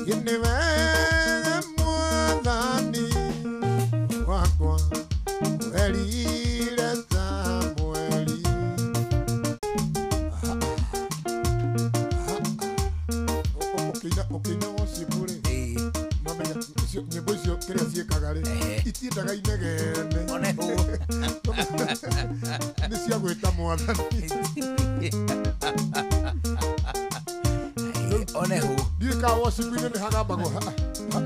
Nĩwe mwathani wakwa werire Samueli. Ũkĩina worship rĩ, mamenya nyĩmbo icio kĩrĩa ciĩkaga rĩ, itiendaga inegene, nĩ cia gwĩta mwathani. Onehu. Ndiũĩ kana worship-inĩ nĩ hagambagwo ha, ha,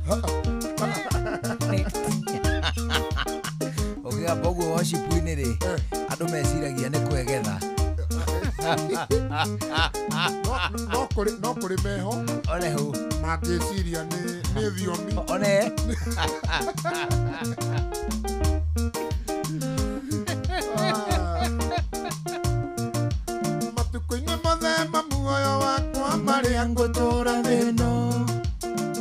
ha, ha. Ũkĩgamba ũguo worship-inĩ rĩ, andũ meciragia nĩ kwegetha. No kũrĩ meho Onehu. mangĩciria nĩ thiomi. One. Matukũ-inĩ mothe ma muoyo wakwa marĩa ngũtũũra thĩ ĩno,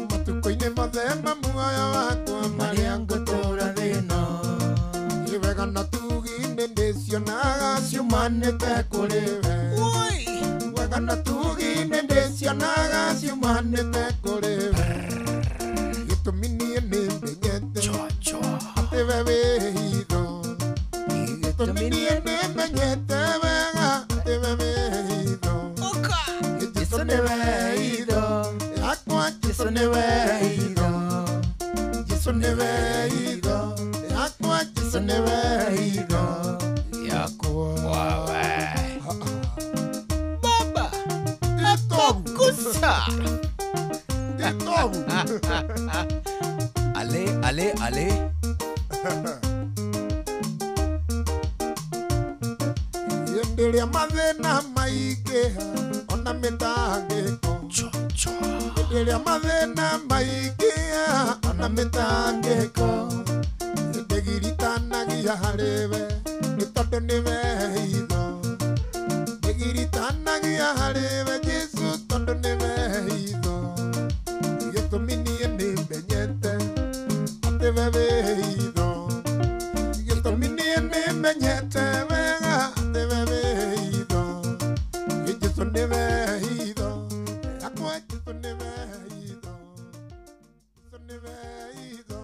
matukũ-inĩ mothe ma muoyo wakwa marĩa ngũtũũra thĩ ĩno, nĩ wega na tugi-inĩ ndĩcionaga ciumanĩte kũrĩ we. Wega na tugi-inĩ ndĩcionaga ciumanĩte kũrĩ we. Gĩtũmi niĩ nĩmenyete atĩ we wĩ hitho. Gĩtũmi niĩ nĩmenyete wega atĩ we wĩ hitho. Jesũ nĩwe hitho yakwa, Jesũ nĩwe hitho, Jesũ nĩwe hitho yakwa, Jesũ nĩwe hitho yakwa. Wawe. Baba. Itogu. Kusa. Itogu. Ale, ale, ale. Hĩndĩ ĩrĩa mathĩna maingĩha ona mĩtangĩko, hĩndĩ ĩrĩa mathĩna maingĩha ona mĩtangĩko, ndĩgiritanagia harĩ we nĩ tondũ nĩwe hitho. Ndĩgiritanagia harĩ we Jesũ tondũ nĩwe hitho. Gĩtũmi niĩ nĩmenyete atĩ we wĩ hitho. Gĩtũmi niĩ nĩmenyete wega atĩ we wĩ hitho. Jesũ nĩwe hitho yakwa, Jesũ nĩwe hitho, Jesũ nĩwe hitho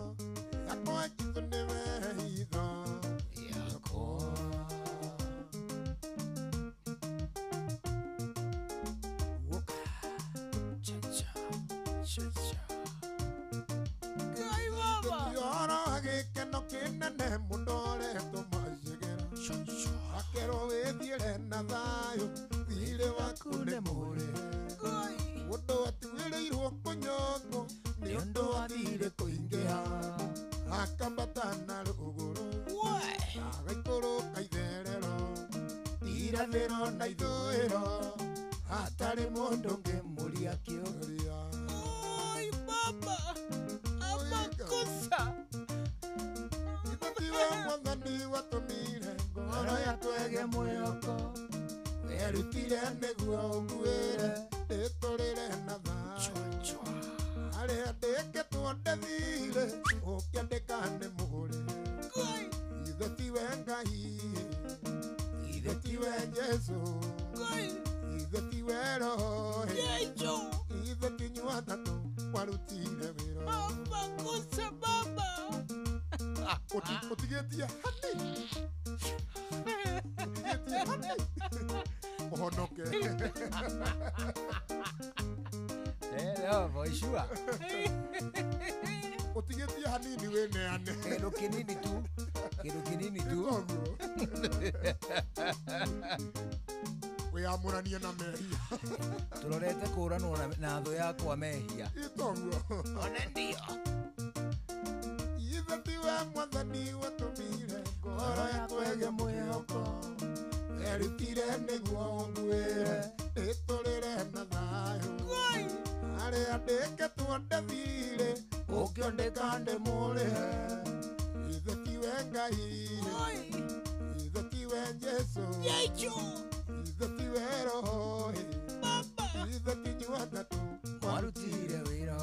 yakwa, Jesũ nĩwe hitho Yakwa. Cha, cha, cha, cha. Ngai baba. Ũhoro wa gĩkeno kĩnene mũno ũretwo macigĩra, akerwo wĩthiĩre na thayũ, thirĩ waku nĩ mũrĩhe. Mũndũ atuĩrĩirwo kũnyongwo nĩ ũndũ wa thirĩ kũingĩha, akambata na rũgũrũ agaikũrũka itherero, irathĩro na ithũĩro, hatarĩ mũndũ Ũngĩmũria kĩũria. ũngĩmũria. Oi, baba. Amakosa. Ithe tiwe mwathani watũmire ngoro yakwa ĩgĩe mwĩhoko, werutire nĩguo ũnguĩre ndĩtũrĩre na thayũ. Harĩa ndĩkĩtwo ndethire ũkĩandĩka nĩ mũgũrĩre. Ithe tiwe Ngai, ithe tiwe Jesũ, ithe tiwe Roho, ithe ti inyuĩ atatũ mwarutire wĩra. Amakosa, baba. Ũtigĩtie hanini, ũtigĩtie hanini ũhonoke. No, voicua. Ũtigĩtie hanini wĩneane. Kĩndũ kĩnini tu. Kĩndũ kĩnini tu. Nĩtoguo wĩyamũranie na mehia. Tũrorete kũranwo na thũ yakwa mehia. Itoguo. One ndio. Ithe tiwe mwathani watũmire ngoro yakwa ĩgĩe mwĩhoko, werutire nĩguo ũnguĩre ndĩtũrĩre na thayũ. Harĩa ndĩkĩtwo ndethire ũkĩondĩka ndĩmũrĩhe. Ithe tiwe Ngai, ithe tiwe Jesũ, ithe tiwe Roho, ithe ti inyuĩ atatũ Mwarutire wĩra.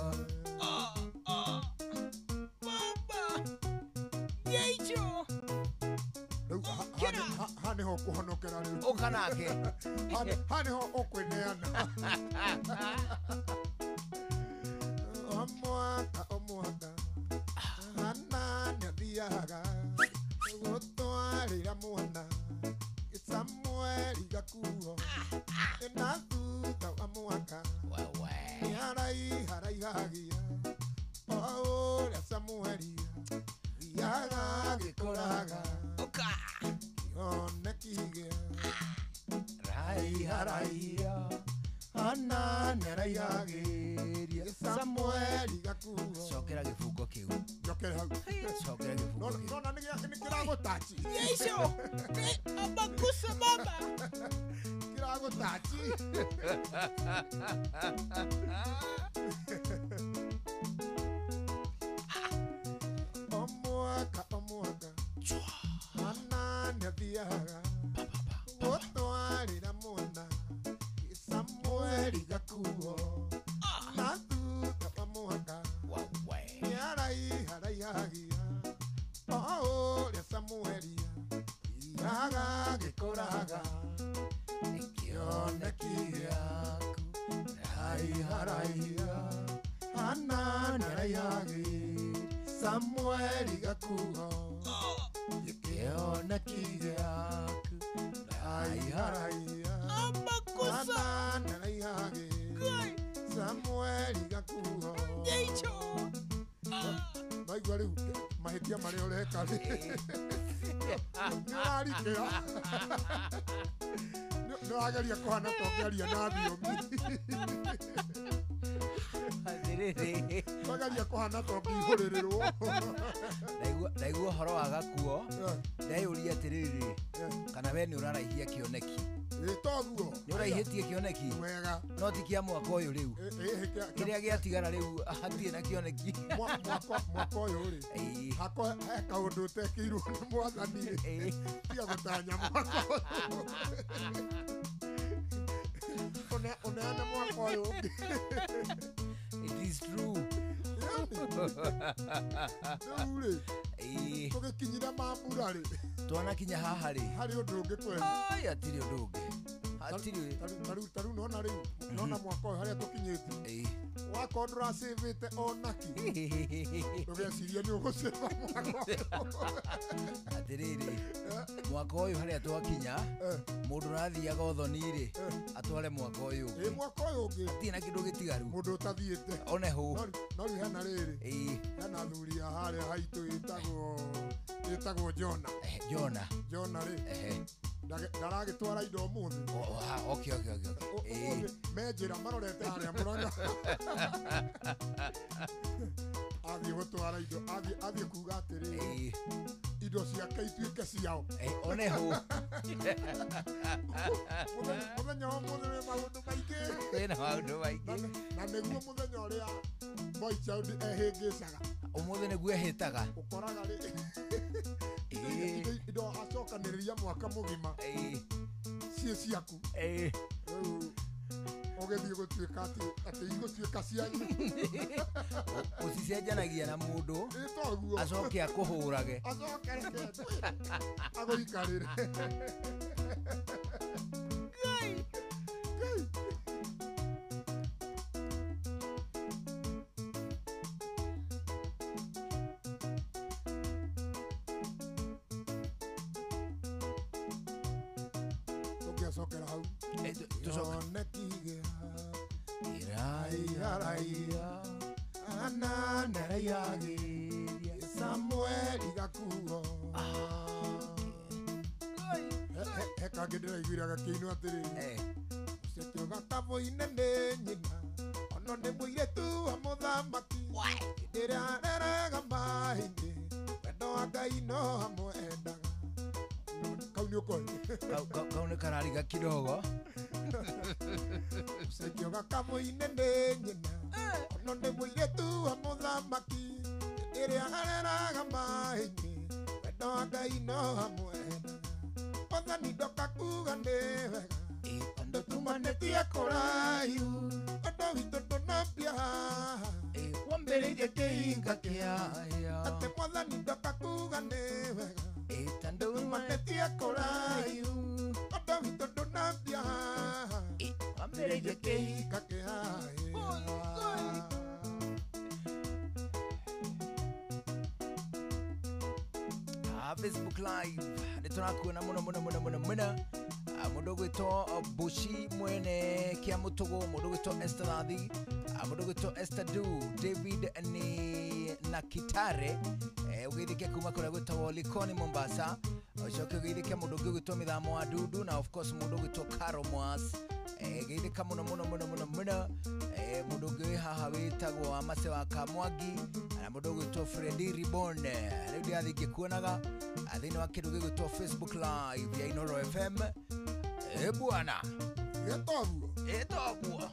Rĩu haha nĩho ũkũhonokera rĩu. Ũka nake. Haha nĩho ũkwĩneana. nĩathiaga gũtwarĩra mwana Samueli gakuo na thutha wa mwaka nĩaraiharaihagia o ũrĩa Samueli thiaga agĩkũraga kĩoneki gĩa Raiharaia Hana nĩaraihagĩria Samueli gakuo. Cokera gĩbungo kĩu. Njokere hau. Cokera gĩbungo kĩu. Nona nĩ kĩragũtachi. Yesu amakusa baba. Kĩragũtachi. O mwaka o mwaka Hana nĩathiaga gũtwarĩra mwana Samueli gakuo na thutha wa mwaka nĩaraiharaihagia o ũrĩa Samueli thiaga agĩkũraga kĩoneki gĩaku raiharaia Hana nĩaraihagĩria Samueli gakuo kĩoneki gĩaku raiharaia Amakusa Hana nĩaraihagĩria Samueli gakuo. Yesu. Naigua rĩu mahĩtia marĩa ũreka rĩ nĩũrarikĩra nĩũrageria kũhana ta ũngĩaria na thiomi. Atĩrĩrĩ. Ũrageria kũhana ta ũngĩihũrĩrĩrwo. Ndaigua ũhoro wa gakuo ndeyũria atĩrĩrĩ kana we nĩ ũraraihia kĩoneki. Ĩ toguo. Nĩ ũraihĩtie kĩoneki wega no ti kĩa mwaka ũyũ rĩu kĩrĩa gĩatigara rĩu hatirĩ na kĩoneki. Mwaka ũyũ rĩ hakwa he kaũndũ ũtekĩirwo nĩ mwathani rĩ tiga gũtanya mwaka ũyũ. Ũneane mwaka ũyũ ũngĩ. It is true. Rĩu rĩ tũgĩkinyire mambura rĩ twanakinya haha rĩ harĩ ũndũ ũngĩ kweli. Ai hatirĩ ũndũ ũngĩ. Hatirĩ. Tarĩu nona rĩu nona mwaka ũyũ harĩa tũkinyĩte wakorwo ndũracĩvĩte onaki ndũgecirie nĩ ũgũcĩva mwaka ũyũ. Atĩrĩrĩ mwaka ũyũ harĩa twakinya mũndũ ũrathiaga ũthoni rĩ atware mwaka ũyũ ũngĩ. Mwaka ũyũ ũngĩ hatirĩ na kĩndũ gĩtigaru mũndũ ũtathiĩte one hũ. No rĩu hena rĩrĩ hena athuri a harĩa haitũ ĩtagwo Jona. Jona. Jona rĩ ndaragĩtwara indo ũmũthĩ. Okay. Ũmũthĩ me njĩra marorete harĩa Mũrang'a. Athiĩ gũtwara indo athiĩ kuga atĩrĩrĩ indo ciake ituĩke ciao. One hũ. Mũthenya wa ũmũthĩ wĩ maũndũ maingĩ. Wĩna maũndũ maingĩ. Na nĩguo mũthenya ũrĩa boy child ehĩngĩcaga. Ũmũthĩ nĩguo ehĩtaga. Ũkoraga rĩ indo acokanĩrĩria mwaka mũgima ciĩ ciaku. Rĩu ũgĩthiĩ gũtuĩka atĩ igũtuĩka cianyu. Ũcicenjanagia na mũndũ toguo acoke akũhũrage. Acoke reke agũikarĩre. Ngai. Ngai. Tũngĩacokera hau. Kĩoneki gĩa Hana nĩaraihagĩria Samueli gakuo. He kangĩ ndĩraiguire gakĩinwo atĩrĩrĩ ũcio gakabũ-inĩ nĩ nyina ono nĩ mũirĩtu wa mũthamaki hĩndĩ ĩrĩa areraga maĩ-inĩ wendo wa Ngai no amwendaga. Kau nĩ ũkoĩ. Kau nĩ karariga kidogo. Ũcio gakabũ-inĩ nĩ nyina ono nĩ mũirĩtu wa mũthamaki hĩndĩ ĩrĩa areraga maĩ-inĩ wendo wa Ngai no amwendaga. Mwathani ndoka kuga nĩ wega tondũ tumanĩtie kũraihu ũndũ witũ ndũnambia haha wambĩrĩirie kĩhinga kĩa atĩ Mwathani ndoka kuga nĩ wega tondũ tumanĩtie kũraihu ũndũ witũ ndũnambia haha wambĩrĩirie kĩhinga kĩa. Facebook Live nĩ tũrakuona mũno mũno mũno mũno mũno. Mũndũ ũgwĩtwo Bushi mwene kĩa mũtũgũ, mũndũ ũgwĩtwo Esther Rathi, mũndũ ũgwĩtwo Esther Du, David ni na Kitare, ũgeithĩke kuma kũrĩa gwĩtagwo Likoni Mombasa. Ũcoke ũgeithĩke mũndũ ũngĩ ũgwĩtwo Mĩthamo wa Dudu, na of course mũndũ ũgwĩtwo Caro Mwas. Geithĩka mũno mũno mũno mũno mũno. Mũndũ ũngĩ wĩ haha wĩtagwo Amase wa Kamwangi, na mũndũ ũgwĩtwo Fredi Ribonde. Rĩu ndirathiĩ ngĩkuonaga thĩinĩ wa kĩndũ gĩgwĩtwo Facebook Live ya Inooro FM. Bwana Ĩtoguo. Ĩtoguo.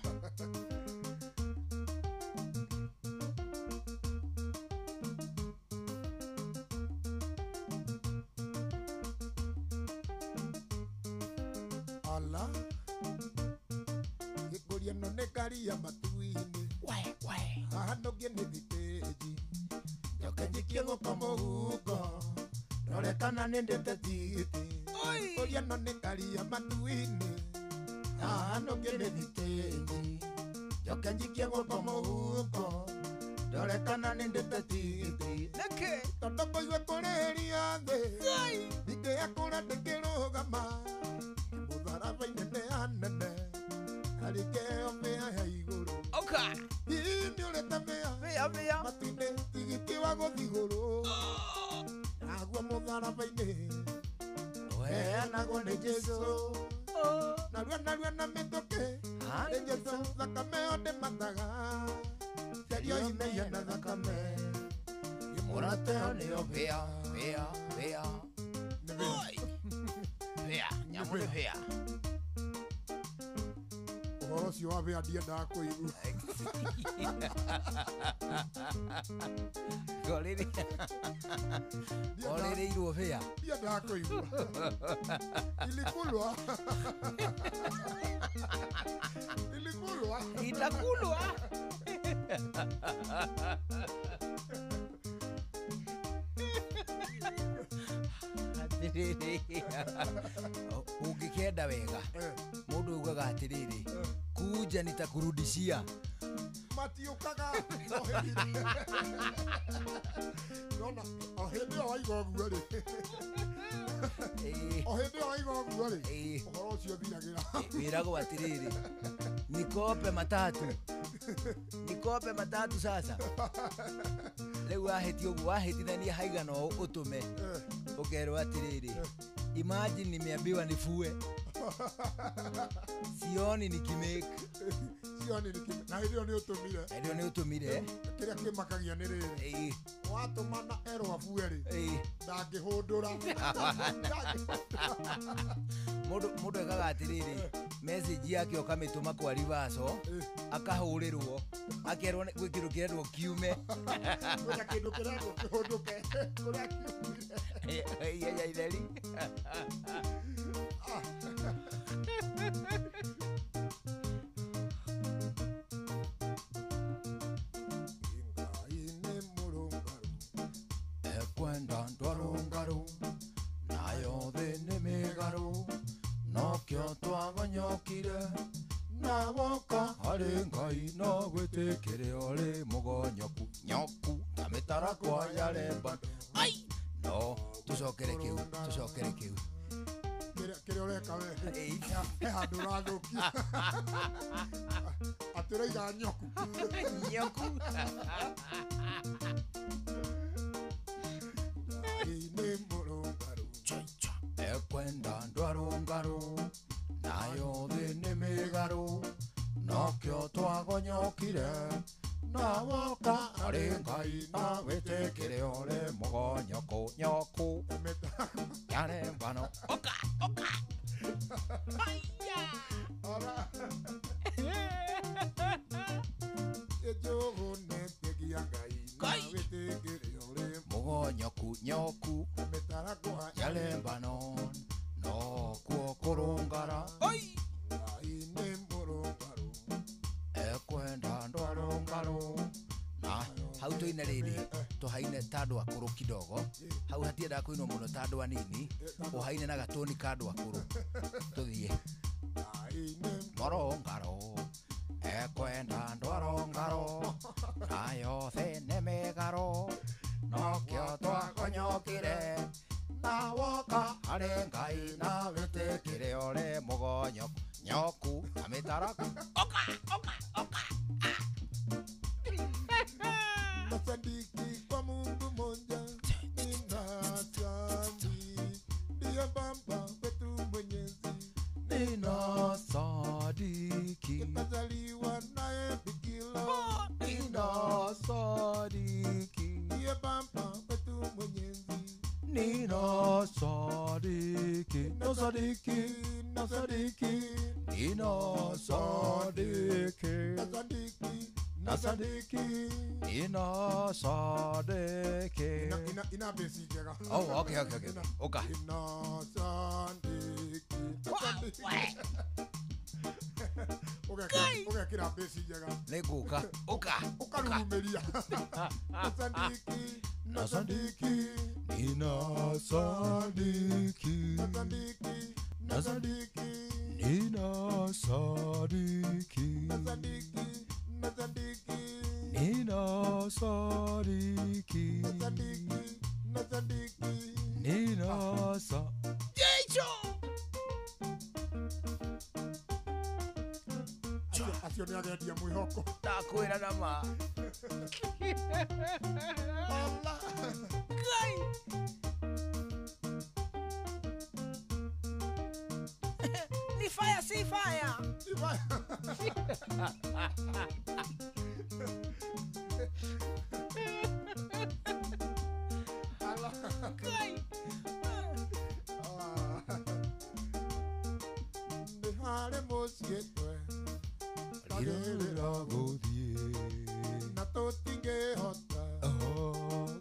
Ala gĩkũria no nĩ karia matu-inĩ. We we. Haha ndũngĩ nĩ thitĩnji. Njoke njikie guoko mũhuko. Ndore kana nĩ ndĩte tigiti. Gĩkũria no nĩ karia matu-inĩ. Haha ndũngĩ nĩ thitĩnji. Njoke njikie guoko mũhuko. Ndore kana nĩ ndĩte tigiti. Nĩkĩ? Tondũ kũigua kũrĩrĩria thĩ. Ndingĩakũra ndĩkĩrũgama. Mũtharaba inene anene. Harĩkeo mĩa ya igũrũ. Oka. Hihi nĩũrĩte mĩa. Mĩa mĩa. Matu-inĩ tigiti wa gũthiĩ igũrũ. Naguo mũtharaba-inĩ. Ũheanagwo nĩ Jesũ. Narua narua na mĩtũkĩ. Nĩ Jesũ thakame yo ndĩmataga. Therio imeia na thakame. Mũrate nĩyo bĩa bĩa bĩa. Nĩ bĩa. Bĩa. Nyamũ nĩ bĩa. Ũhoro ũcio wa bĩa ndiendaga kũigua. Ngorĩrĩirwo bĩa. Ndiendaga kũigua. Ilikulwa. Ilikulwa. Itakulwa. Atĩrĩrĩ. Ũngĩkĩenda wega mũndũ augaga atĩrĩrĩ, kuja nitakurudishia. Matiũkaga. Nona o hĩndĩ ĩyo waiga ũguo rĩ. O hĩndĩ ĩyo waiga ũguo rĩ, ũhoro ũcio ũthiragĩra. Wĩragwo atĩrĩrĩ, nikope matatu. Nikope matatu sasa. Rĩu wahĩtia ũguo, wahĩtithania haigana ũũ ũtũme. Ũkerwo atĩrĩrĩ, imagine nimeambiwa nifue. Sioni nikimake. Sioni nikimake. Na hĩndĩ ĩyo nĩ ũtũmire. Hĩndĩ ĩyo nĩ ũtũmire. Kĩrĩa kĩmakagia nĩ rĩrĩ. Watũma na erwo abue rĩ. Ndangĩhũndũra. Mũndũ ekaga atĩrĩrĩ, message yake ũkamĩtũma kwa reversal, akahũrĩrwo, akerwo gwĩ kĩndũ kĩrendwo kiume. Kwĩna kĩndũ kĩrendwo kĩhũndũke. Kũrĩa kiumire. Ihenya itheri. Ngai nĩ mũrũngarũ. Ekwenda ndwarũngarũ, nayo thĩ nĩ mĩgarũ, nokĩo twagonyokire. Na woka harĩ Ngai no gwĩtĩkĩre ũrĩ mũgonyoku nyoku ta mĩtarakwa ya Lebanon. Ai! No tũcokere kĩu, tũcokere kĩu. Kĩrĩa ũreka we. He handũ ũrathũkia. Atĩ ũraiga nyoku. Nyoku. Ngai nĩ mũrũngarũ. Ekwenda ndwarũngarũ, nayo thĩ nĩ mĩgarũ, nokĩo twagonyokire. Na woka harĩ Ngai na wĩtĩkĩre ũrĩ mũgonyoku nyoku ya Lebanon. Oka, oka. Aya. Ora. Ĩnjũgũnĩtĩkia Ngai na wĩtĩkĩre ũrĩ mũgonyoku nyoku mĩtarakwa ya Lebanon, nokuo kũrũngara. Oi. Ngai nĩ mũrũngarũ. Ekwenda ndwarũngarũ. Na hau tũine rĩrĩ, tũhaine ta andũ akũrũ kidogo. Hau hatiendaga kũinwo mũno ta andũ anini, ũhaine na gatũni ka andũ akũrũ. Tũthiĩ. Ngai nĩ Mũrũngarũ. Ekwenda ndwarũngarũ, nayo thĩ nĩ mĩgarũ, nokĩo twagonyokire. Nina sadiki, na sadiki, na sadiki, nina sadiki, na sadiki, na sadiki, nina sadiki. Ina besi njega. Oh, okay, okay, okay. Oka. Ina sadiki. Ugekira besi njega. Nĩngũka. Ũka. Ũkarurumeria. Na sadiki, na sadiki, nina sadiki, na sadiki, na sadiki, nina sadiki, na sadiki, na sadiki, nina sadiki, na sadiki, na sadiki, nina sa. Jecho. Acio nĩ agendia mwĩhoko. Ndakwĩra na ma. Allah. Ngai. Ni fire si fire. Ni fire. Allah. Ngai. Nĩ harĩ mũciĩ twe. Rĩrĩra gũthiĩ. Na tũtingĩhota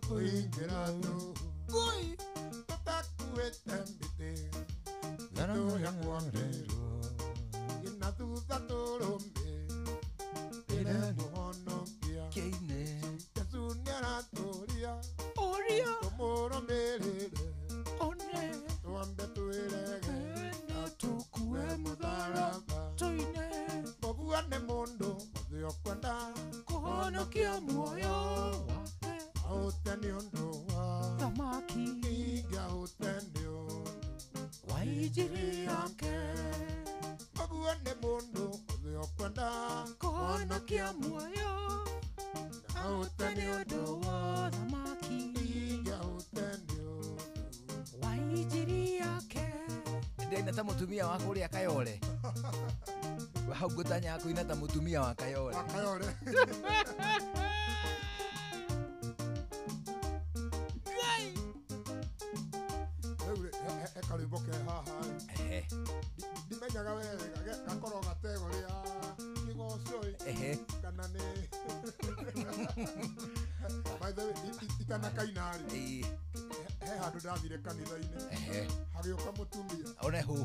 kũingĩra tũhũ. Ngui. Tũtakuĩte mĩtĩ tũya kwambĩrwo. Ina thutha tũrũmĩrĩre mũhonokia. Kĩine. Jesũ nĩaratũria Ũria. tũmũrũmĩrĩre. One. Twambe twĩrege Na tũkue mũtharaba. Tũine. Mũguo nĩ mũndũ ũthĩ ũkwenda Kũhonokia muoyo wake. ahũte nĩ ũndũ wa Thamaki. ingĩahũte nĩ ũndũ Wa injiri yake. Ũguo nĩ mũndũ ũthĩ ũkwenda Kũhonokia muoyo. ahũte Nĩ ũndũ wa thamaki. ingĩahũte nĩ ũndũ Wa injiri yake. Ndĩna ta mũtumia wa kũrĩa Kayole. Hau ngũtanya kũina ta mũtumia wa Kayole. wa Kayole. Ngai. Rĩu rĩ, he karwĩmbo ke haha rĩ. Ehe. Ndimenyaga wega gakorwo gategore ya kĩgoco ĩ Ehe. kana nĩ by the way itanakaina rĩ Ĩĩ. he handũ ndathire kanitha-inĩ Ehe. hagĩũka mũtumia One hũ.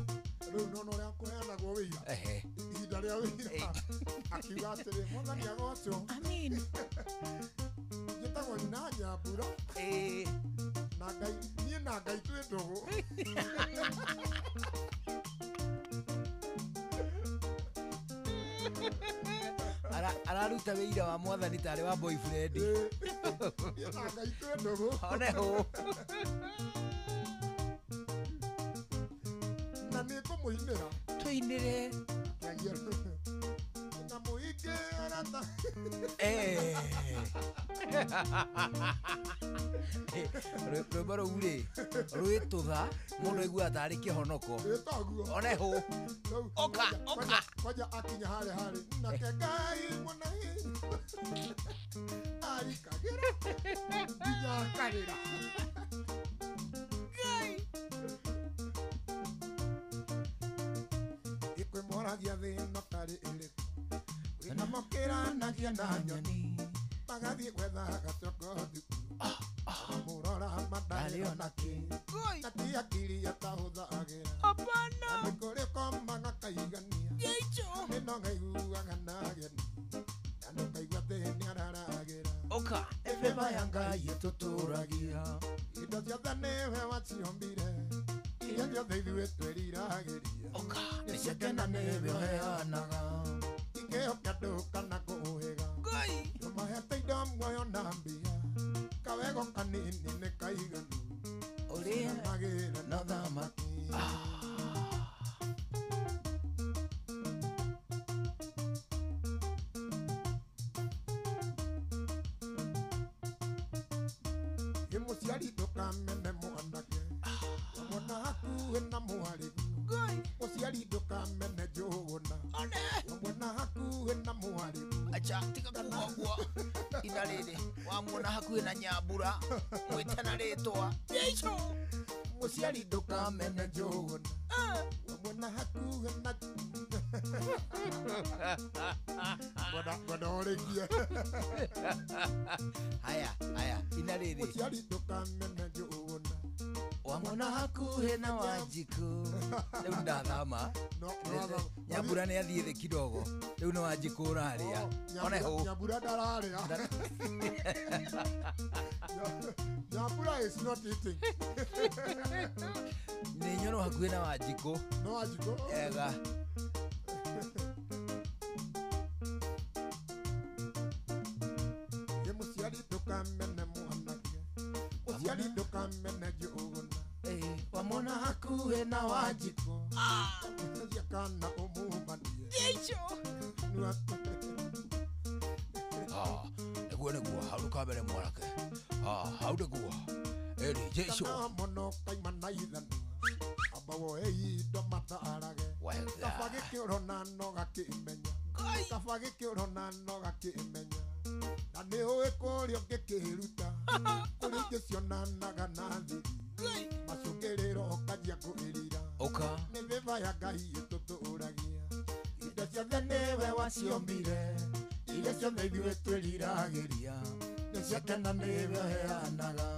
rĩu nona ũrĩa kũheanagwo wĩira Ehe. ihinda rĩa wĩira akiuga atĩrĩ mwathani agocwo Amin. njĩtagwo nyina Nyambura Ĩĩ. na Ngai niĩ na Ngai twĩ ndũgũ. Araruta wĩira wa mwathani tarĩ wa boyfriend. Ĩĩ. Niĩ na Ngai twĩ ndũgũ. One hũ. Na nĩ ngũmũinĩra. Tũinĩre. Akĩanjia na mũingĩ arata. Eh. Rwĩmbo rũu rĩ rwĩtũtha mũndũ aiguaga tarĩ kĩhonoko. Ĩ toguo. One hũ. Rĩu Oka, oka. kwanja akinya harĩa harĩ nake Ngai mũnahi arikagĩra nginya akarĩra. Ngai. Ĩkwĩmoragia thĩna tarĩ ĩrĩkũ wĩna mokĩranagia na nyoni magathiĩ gwetha gacoko thukuru mũrora matarĩ ona kĩ Ngui. na ti akiri atahũthagĩra Hapana. na nĩ kũrĩ komaga kaigania Jecho. nĩ no ngaiguaga na ageni na ndũkaigua atĩ nĩararagĩra. Oka. Ĩbeba ya Ngai ĩtũtũragia. Indo ciothe nĩwe waciombire iria ciothe ithuĩ twĩriragĩria Oka. Nĩciake na nĩwe ũheanaga. ikĩhoka andũ kana kũũhĩga Ngai. ndũmahete indo muoyo na mbia kawego kanini nĩ kaiganu Ũrĩa magĩre na thamaki. Ĩ mũciari ndũkamene mwanake wamwona hakuhĩ na mwarĩguo. Ngai. Mũciari ndũkamene njũgũna One. wamwona hakuhĩ na mwarĩguo. Acha tiga kuga ũguo. Ina rĩrĩ wamuona hakuhĩ na Nyambura mwĩte na rĩtwa. Jecho. Mũciari ndũkamene njũgũna wamwona hakuhĩ na ngwenda ũrĩkie. Haya haya ina rĩrĩ. Mũciari ndũkamene njũgũna wamwona hakuhĩ na Wanjikũ. Rĩu ndathama. No. Nyambura nĩ athiĩ thĩ kidogo. Rĩu nĩ Wanjikũ ũrarĩa. One hũ. Nyambura ndararĩa. Nyambura is not eating. Nĩ nyono hakuhĩ na Wanjikũ. No Wanjikũ. Ega. Ĩ mũciari ndũkamene mwanake. Mũciari ndũkamene njũgũna. Wamwona hakuhĩ na Wanjikũ. Thiĩ kana ũmumanie. Nĩguo nĩguo hau ndũkamene mwanake. Hau nĩguo. Ĩni Jesũ. Kana mũno kaima na ithanwa. Amba woe indo matarage. Wega. Kaba gĩkĩũro na no gakĩmenya. Kaba gĩkĩũro na no gakĩmenya. Na nĩ ũĩ kũrĩa ũngĩkĩruta. Kũrĩa ingĩ cionanaga na thiri. Macũngĩrĩro ũkanjia kwĩrira. Ũka. Nĩ vĩva ya Ngai ĩtũtũragia. Indo ciothe nĩwe waciombire. Iria ciothe ithuĩ twĩriragĩria. Nĩ ciake na nĩwe ũheanaga.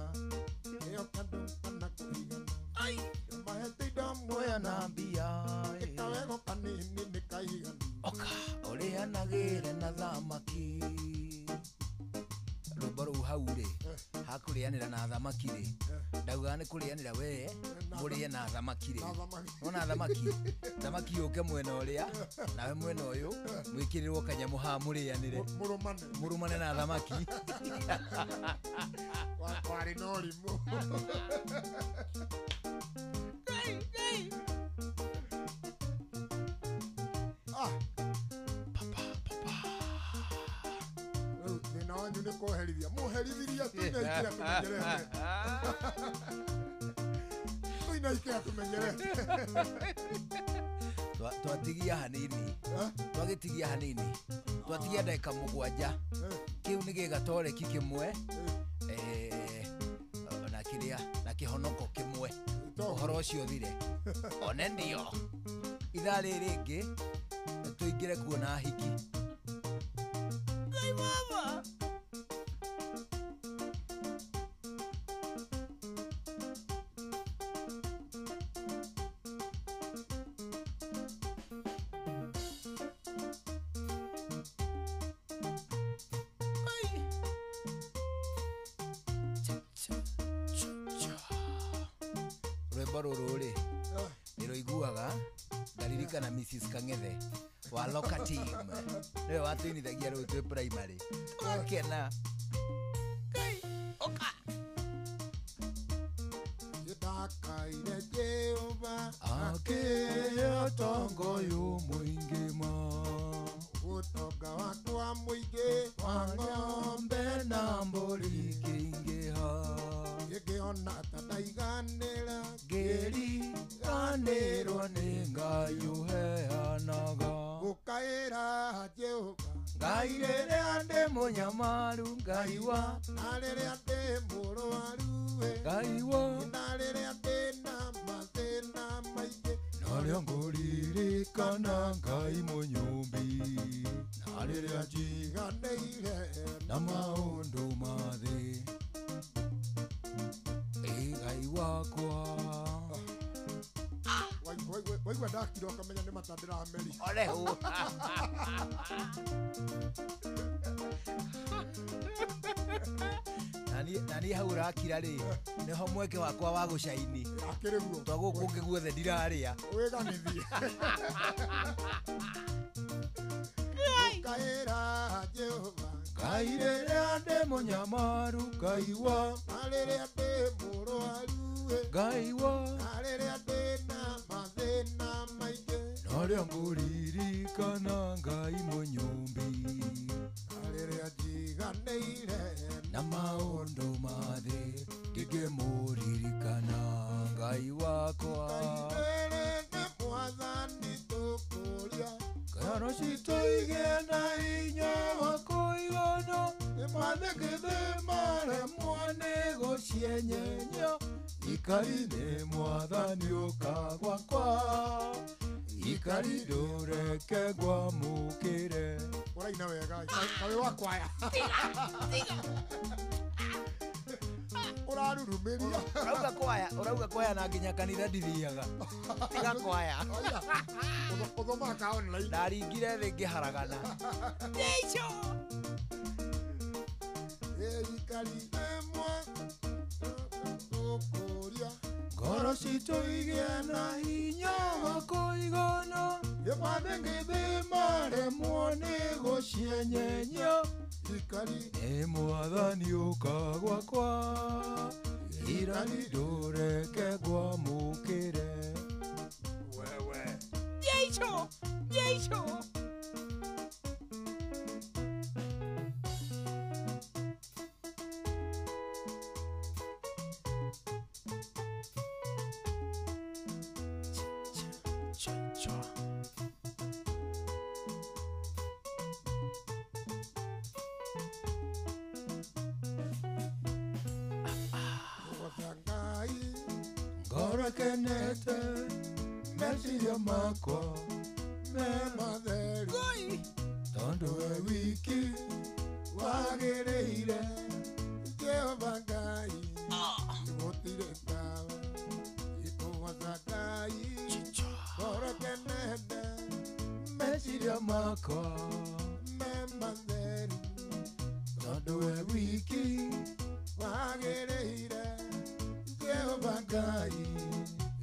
Ĩyo kandũ kana kũigana. Mahete indo muoyo na mbia. Ĩkawego kanini nĩ kaiganu. Oka ũrĩanagĩre na thamaki. Rwĩmbo rũu hau rĩ hakũrĩanĩra na thamaki rĩ ndaugaga nĩ kũrĩanĩra we mũrĩe na thamaki rĩ. Nona thamaki thamaki yũke mwena ũrĩa nawe mwena ũyũ mwĩkĩrĩrwo kanyamũ haha mũrĩanĩre Mũrũmane. Mũrũmane na thamaki. Warĩ na ũrimũ. Papa Rĩu thĩna wanyu nĩ kũherithia. Mũherithirie tũinaikĩra tũmenyerete. Tũinaikĩra tũmenyerete. Twatigia hanini. Twagĩtigia hanini. Twatigia ndagĩka 7. Kĩu nĩ gĩgatoreki kĩmwe. Na kĩrĩa na kĩhonoko kĩmwe. Ũhoro ũcio ũthire. One ndio. Ithaa rĩrĩ rĩngĩ tũingĩre kuona hiki. Ngai baba. Rwĩmbo rũrũ rĩ nĩ rũiguaga ngaririkana Mrs. Kang'ethe wa Loka Team. Nĩwe watũinithagia rũu twĩ primary. Tũgakena. Ngai, ũka. Nĩndakaire Jehova akĩhe ũtonga ũyũ mũingĩ ma. Ũtonga wakwa mũingĩ wa ng'ombe na mbũri ikĩingĩha. Ingĩona ta ndaiganĩra ngĩriganĩrwo nĩ Ngai ũheanaga. Gũkaĩra Jehova Ngai rĩrĩa ndĩ mũnyamaru Ngai wa na rĩrĩa ndĩ mũrwaru Ngai wa na rĩrĩa ndĩ na mathĩna maingĩ narĩa ngũririkana Ngai mũnyũmbi na rĩrĩa njiganĩire na maũndũ ma thĩ. Ĩ Ngai wakwa. Waigua ndakira ũkamenya nĩ mata ndĩrameria. One hũ. Na niĩ hau ũrakira rĩ nĩho mweke wakwa wa gũcaini. Akĩrĩ guo. Twa gũkũ kũngĩ guothe ndirarĩa. Wĩganithie. Gũkaĩra Jehova Ngai rĩrĩa ndĩ mũnyamaru Ngai wa na rĩrĩa ndĩ mũrwaru Ngai wa na rĩrĩa ndĩ na mathĩna maingĩ narĩa ngũririkana Ngai mũnyũmbi na rĩrĩa njiganĩire na maũndũ ma thĩ ndingĩmũririkana Ngai wakwa. Ngai nĩ mwathani tũkũria Ngoro citũ igĩe na hinya wa kũigana nĩ mathĩkĩthĩ maremwo nĩ gũcienyenya Ikari nĩ mwathani ũka gwakwa ikari ndũreke ngwamũkĩre. Ũraina wega kawe wa kwaya. Ũrarurumĩria. Ũrauga kwaya, ũrauga kwaya na nginya kanitha ndithiaga. Tiga kwaya. Ũthomaga ka online. Ndaringire thĩ ngĩharagana. Jesu. Ikari nĩ mwathani ngoro citũ igĩe na hinya wa kũigana Ĩmandĩkithĩ maremwo nĩ gũcienyenya. Ikari nĩ mwathani ũka gwakwa irani ndũreke ngwamũkĩre. Wewe. Jesu. Jesu. Ngoro kenete meciria makwa me matheru tondũ we wiki wagĩrĩire Jehova Ngai gũtirĩ tawe ikũgoca Ngai ngoro kenete meciria makwa me matheru tondũ we wiki wagĩrĩire Jehova Ngai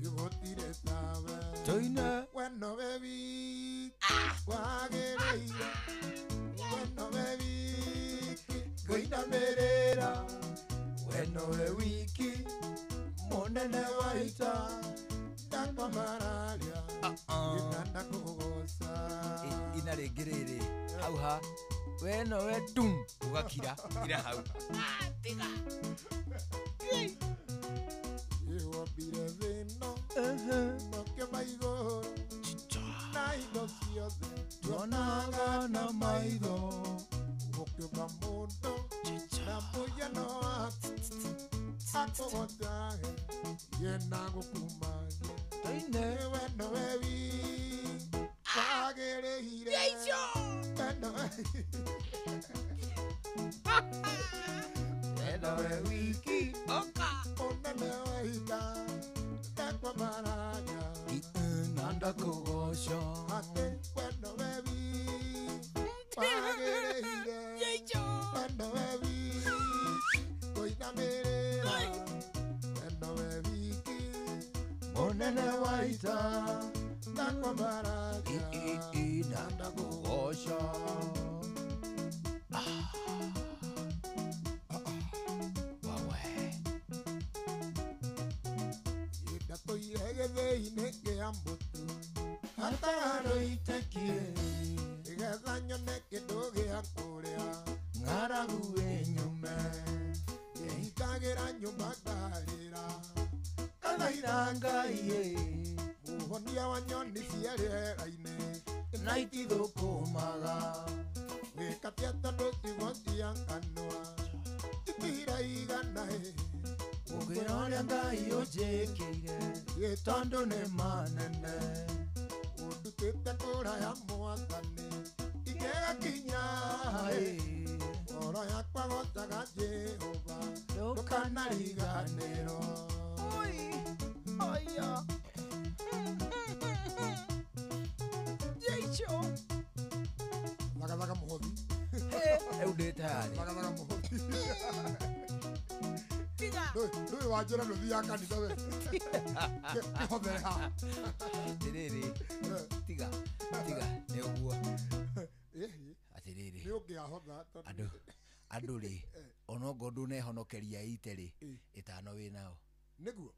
gũtirĩ tawe. Tũine we nowe wiki wagĩrĩire we nowe wiki ngũinamĩrĩra we nowe wiki mũnene wa ita ndakwamararia gĩtanda kũgũgoca. Ina rĩngĩ rĩrĩ hau ha we nowe dum ũgakira ira hau. Tiga. Ĩwombire thĩ ĩno ũkĩũmba igũrũ na indo ciothe tuonaga na maitho ũkĩũmba mũndũ na mũhiano waku akũgocage ye na gũkumagia. Tũine We nowe wiki wagĩrĩire. Jesu. We nowe we nowe wiki Oka. mũnene wa ita ndakwamararia na ndakũgoca. Atĩ we nowe wiki wagĩrĩire. Jesu. We nowe wiki kũinamĩrĩra. We nowe wiki mũnene wa ita ndakwamararia na ndakũgoca. Wawe. Ndatũire gĩthĩi-inĩ kĩa mũtu hatarũitekie nĩgetha nyone kĩndũ gĩa kũrĩa ng'aragu ĩnyume ĩhingagĩra nyũmba ngarĩra kathaitha Ngai ĩ mũhonia wa nyoni cia rĩera-inĩ na itithũkũmaga wĩkatia tondũ ciugo cia kanua itiraigana ĩ gũkĩra ũrĩa Ngai ũnjĩkĩire tondũ nĩ manene ũndutĩte kũraya mwathani ingĩgakinya ĩ ngoro yakwa gocaga Jehova ndũkanariganĩrwo. Oi. Aya. Jesu. Thagathaga mũhothi. Rĩu ndĩ tayarĩ. Thagathaga mũhothi. Tiga. Ndũĩ wanjĩra ndũthiaga kanitha we. Kĩhothere haha. Atĩrĩrĩ tiga tiga nĩ ũguo. Atĩrĩrĩ Nĩ ũngĩahotha tondũ andũ rĩ onokorwo ndũnehonokeria ite rĩ ĩtano wĩ nao nĩguo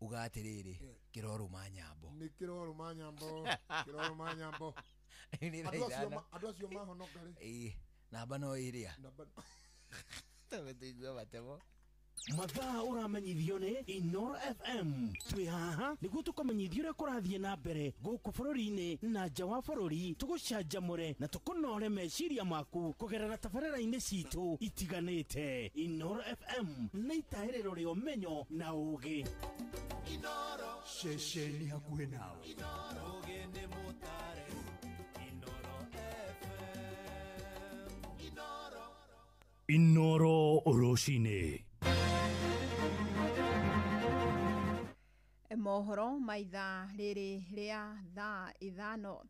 uga atĩrĩrĩ kĩrorũma nyambo. Nĩ kĩrorũma nyambo kĩrorũma nyambo. Nĩ thaa ithano. Andũ acio mahonoka rĩ Ĩĩ namba no ĩrĩa namba tũigue matemo. Mathaa ũramenyithio nĩ Inoro FM. Twĩ haha nĩguo tũkũmenyithia ũrĩa kũrathiĩ na mbere gũkũ bũrũri-inĩ na nja wa bũrũri, tũgũcanjamũre na tũkũnore meciria maku kũgerera tabarĩra-inĩ citũ itiganĩte. Inoro FM nĩ itaĩrĩro rĩa ũmenyo na ũũgĩ. Inoro ceceni hakuhĩ nawe. Inoro ũgĩ nĩ mũtare. Inoro FM. Inoro. Inoro rũcinĩ. Mohoro ma ithaa rĩrĩ rĩa thaa 5.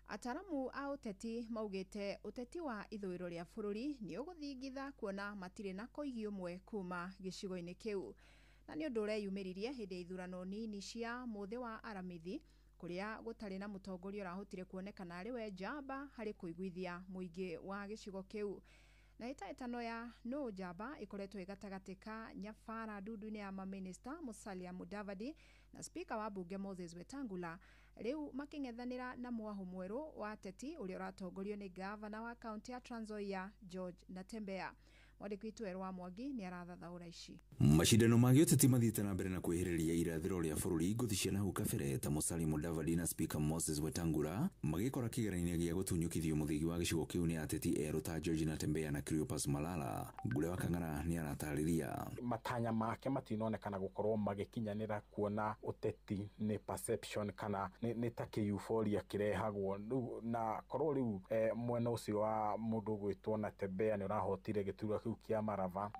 Ataramu a ũteti maugĩte ũteti wa ithũĩro rĩa bũrũri nĩ ũgũthingitha kuona matirĩ na koigi ũmwe kuma gĩcigo-inĩ kĩu, na nĩ ũndũ ũreyumĩririe hĩndĩ ya ithurano nini cia mũthĩ wa Aramithi kũrĩa gũtarĩ na mũtongoria ũrahotire kuonekana arĩ we njamba harĩ kũiguithia mũingĩ wa gĩcigo kĩu. Na ĩhĩtahĩtano ya nũ njamba ĩkoretwo ĩ gatagatĩ ka Nyabara ndundu-inĩ ya mamĩnĩsta Musalia Mudavadi na spika wa bunge Moses Wetangula, rĩu makĩng'ethanĩra na mwahũ mwerũ wa ateti ũrĩa ũratongorio nĩ gavana wa kaunti ya Trans Nzoia George Natembeya. Mwandĩki witũ Werũ wa Mwangi nĩ arathathaũra ici. Mashindano ma gĩũteti mathiĩte na mbere na kwĩhĩrĩria irathĩro rĩa bũrũri ngũthi cia nahau kabere ta Musalia Mudavadi na Speaker Moses Wetangula magĩkora kĩgeranio gĩa gũtunyũkithio mũthĩgi wa gĩcigo kĩu nĩ ateti erũ ta George Natembeya na Cleopas Malala. Ngure wa Kang'ara nĩ aratarĩria. Matanya make matinonekana gũkorwo magĩkinyanĩra kuona ũteti nĩ perception kana nĩ ta kĩ-euphoria kĩrehagwo rĩu, na korwo rĩu mwena ũcio wa mũndũ ũgwĩtwo Natembeya nĩ ũrahotire gĩturwa kĩu kĩa Marava,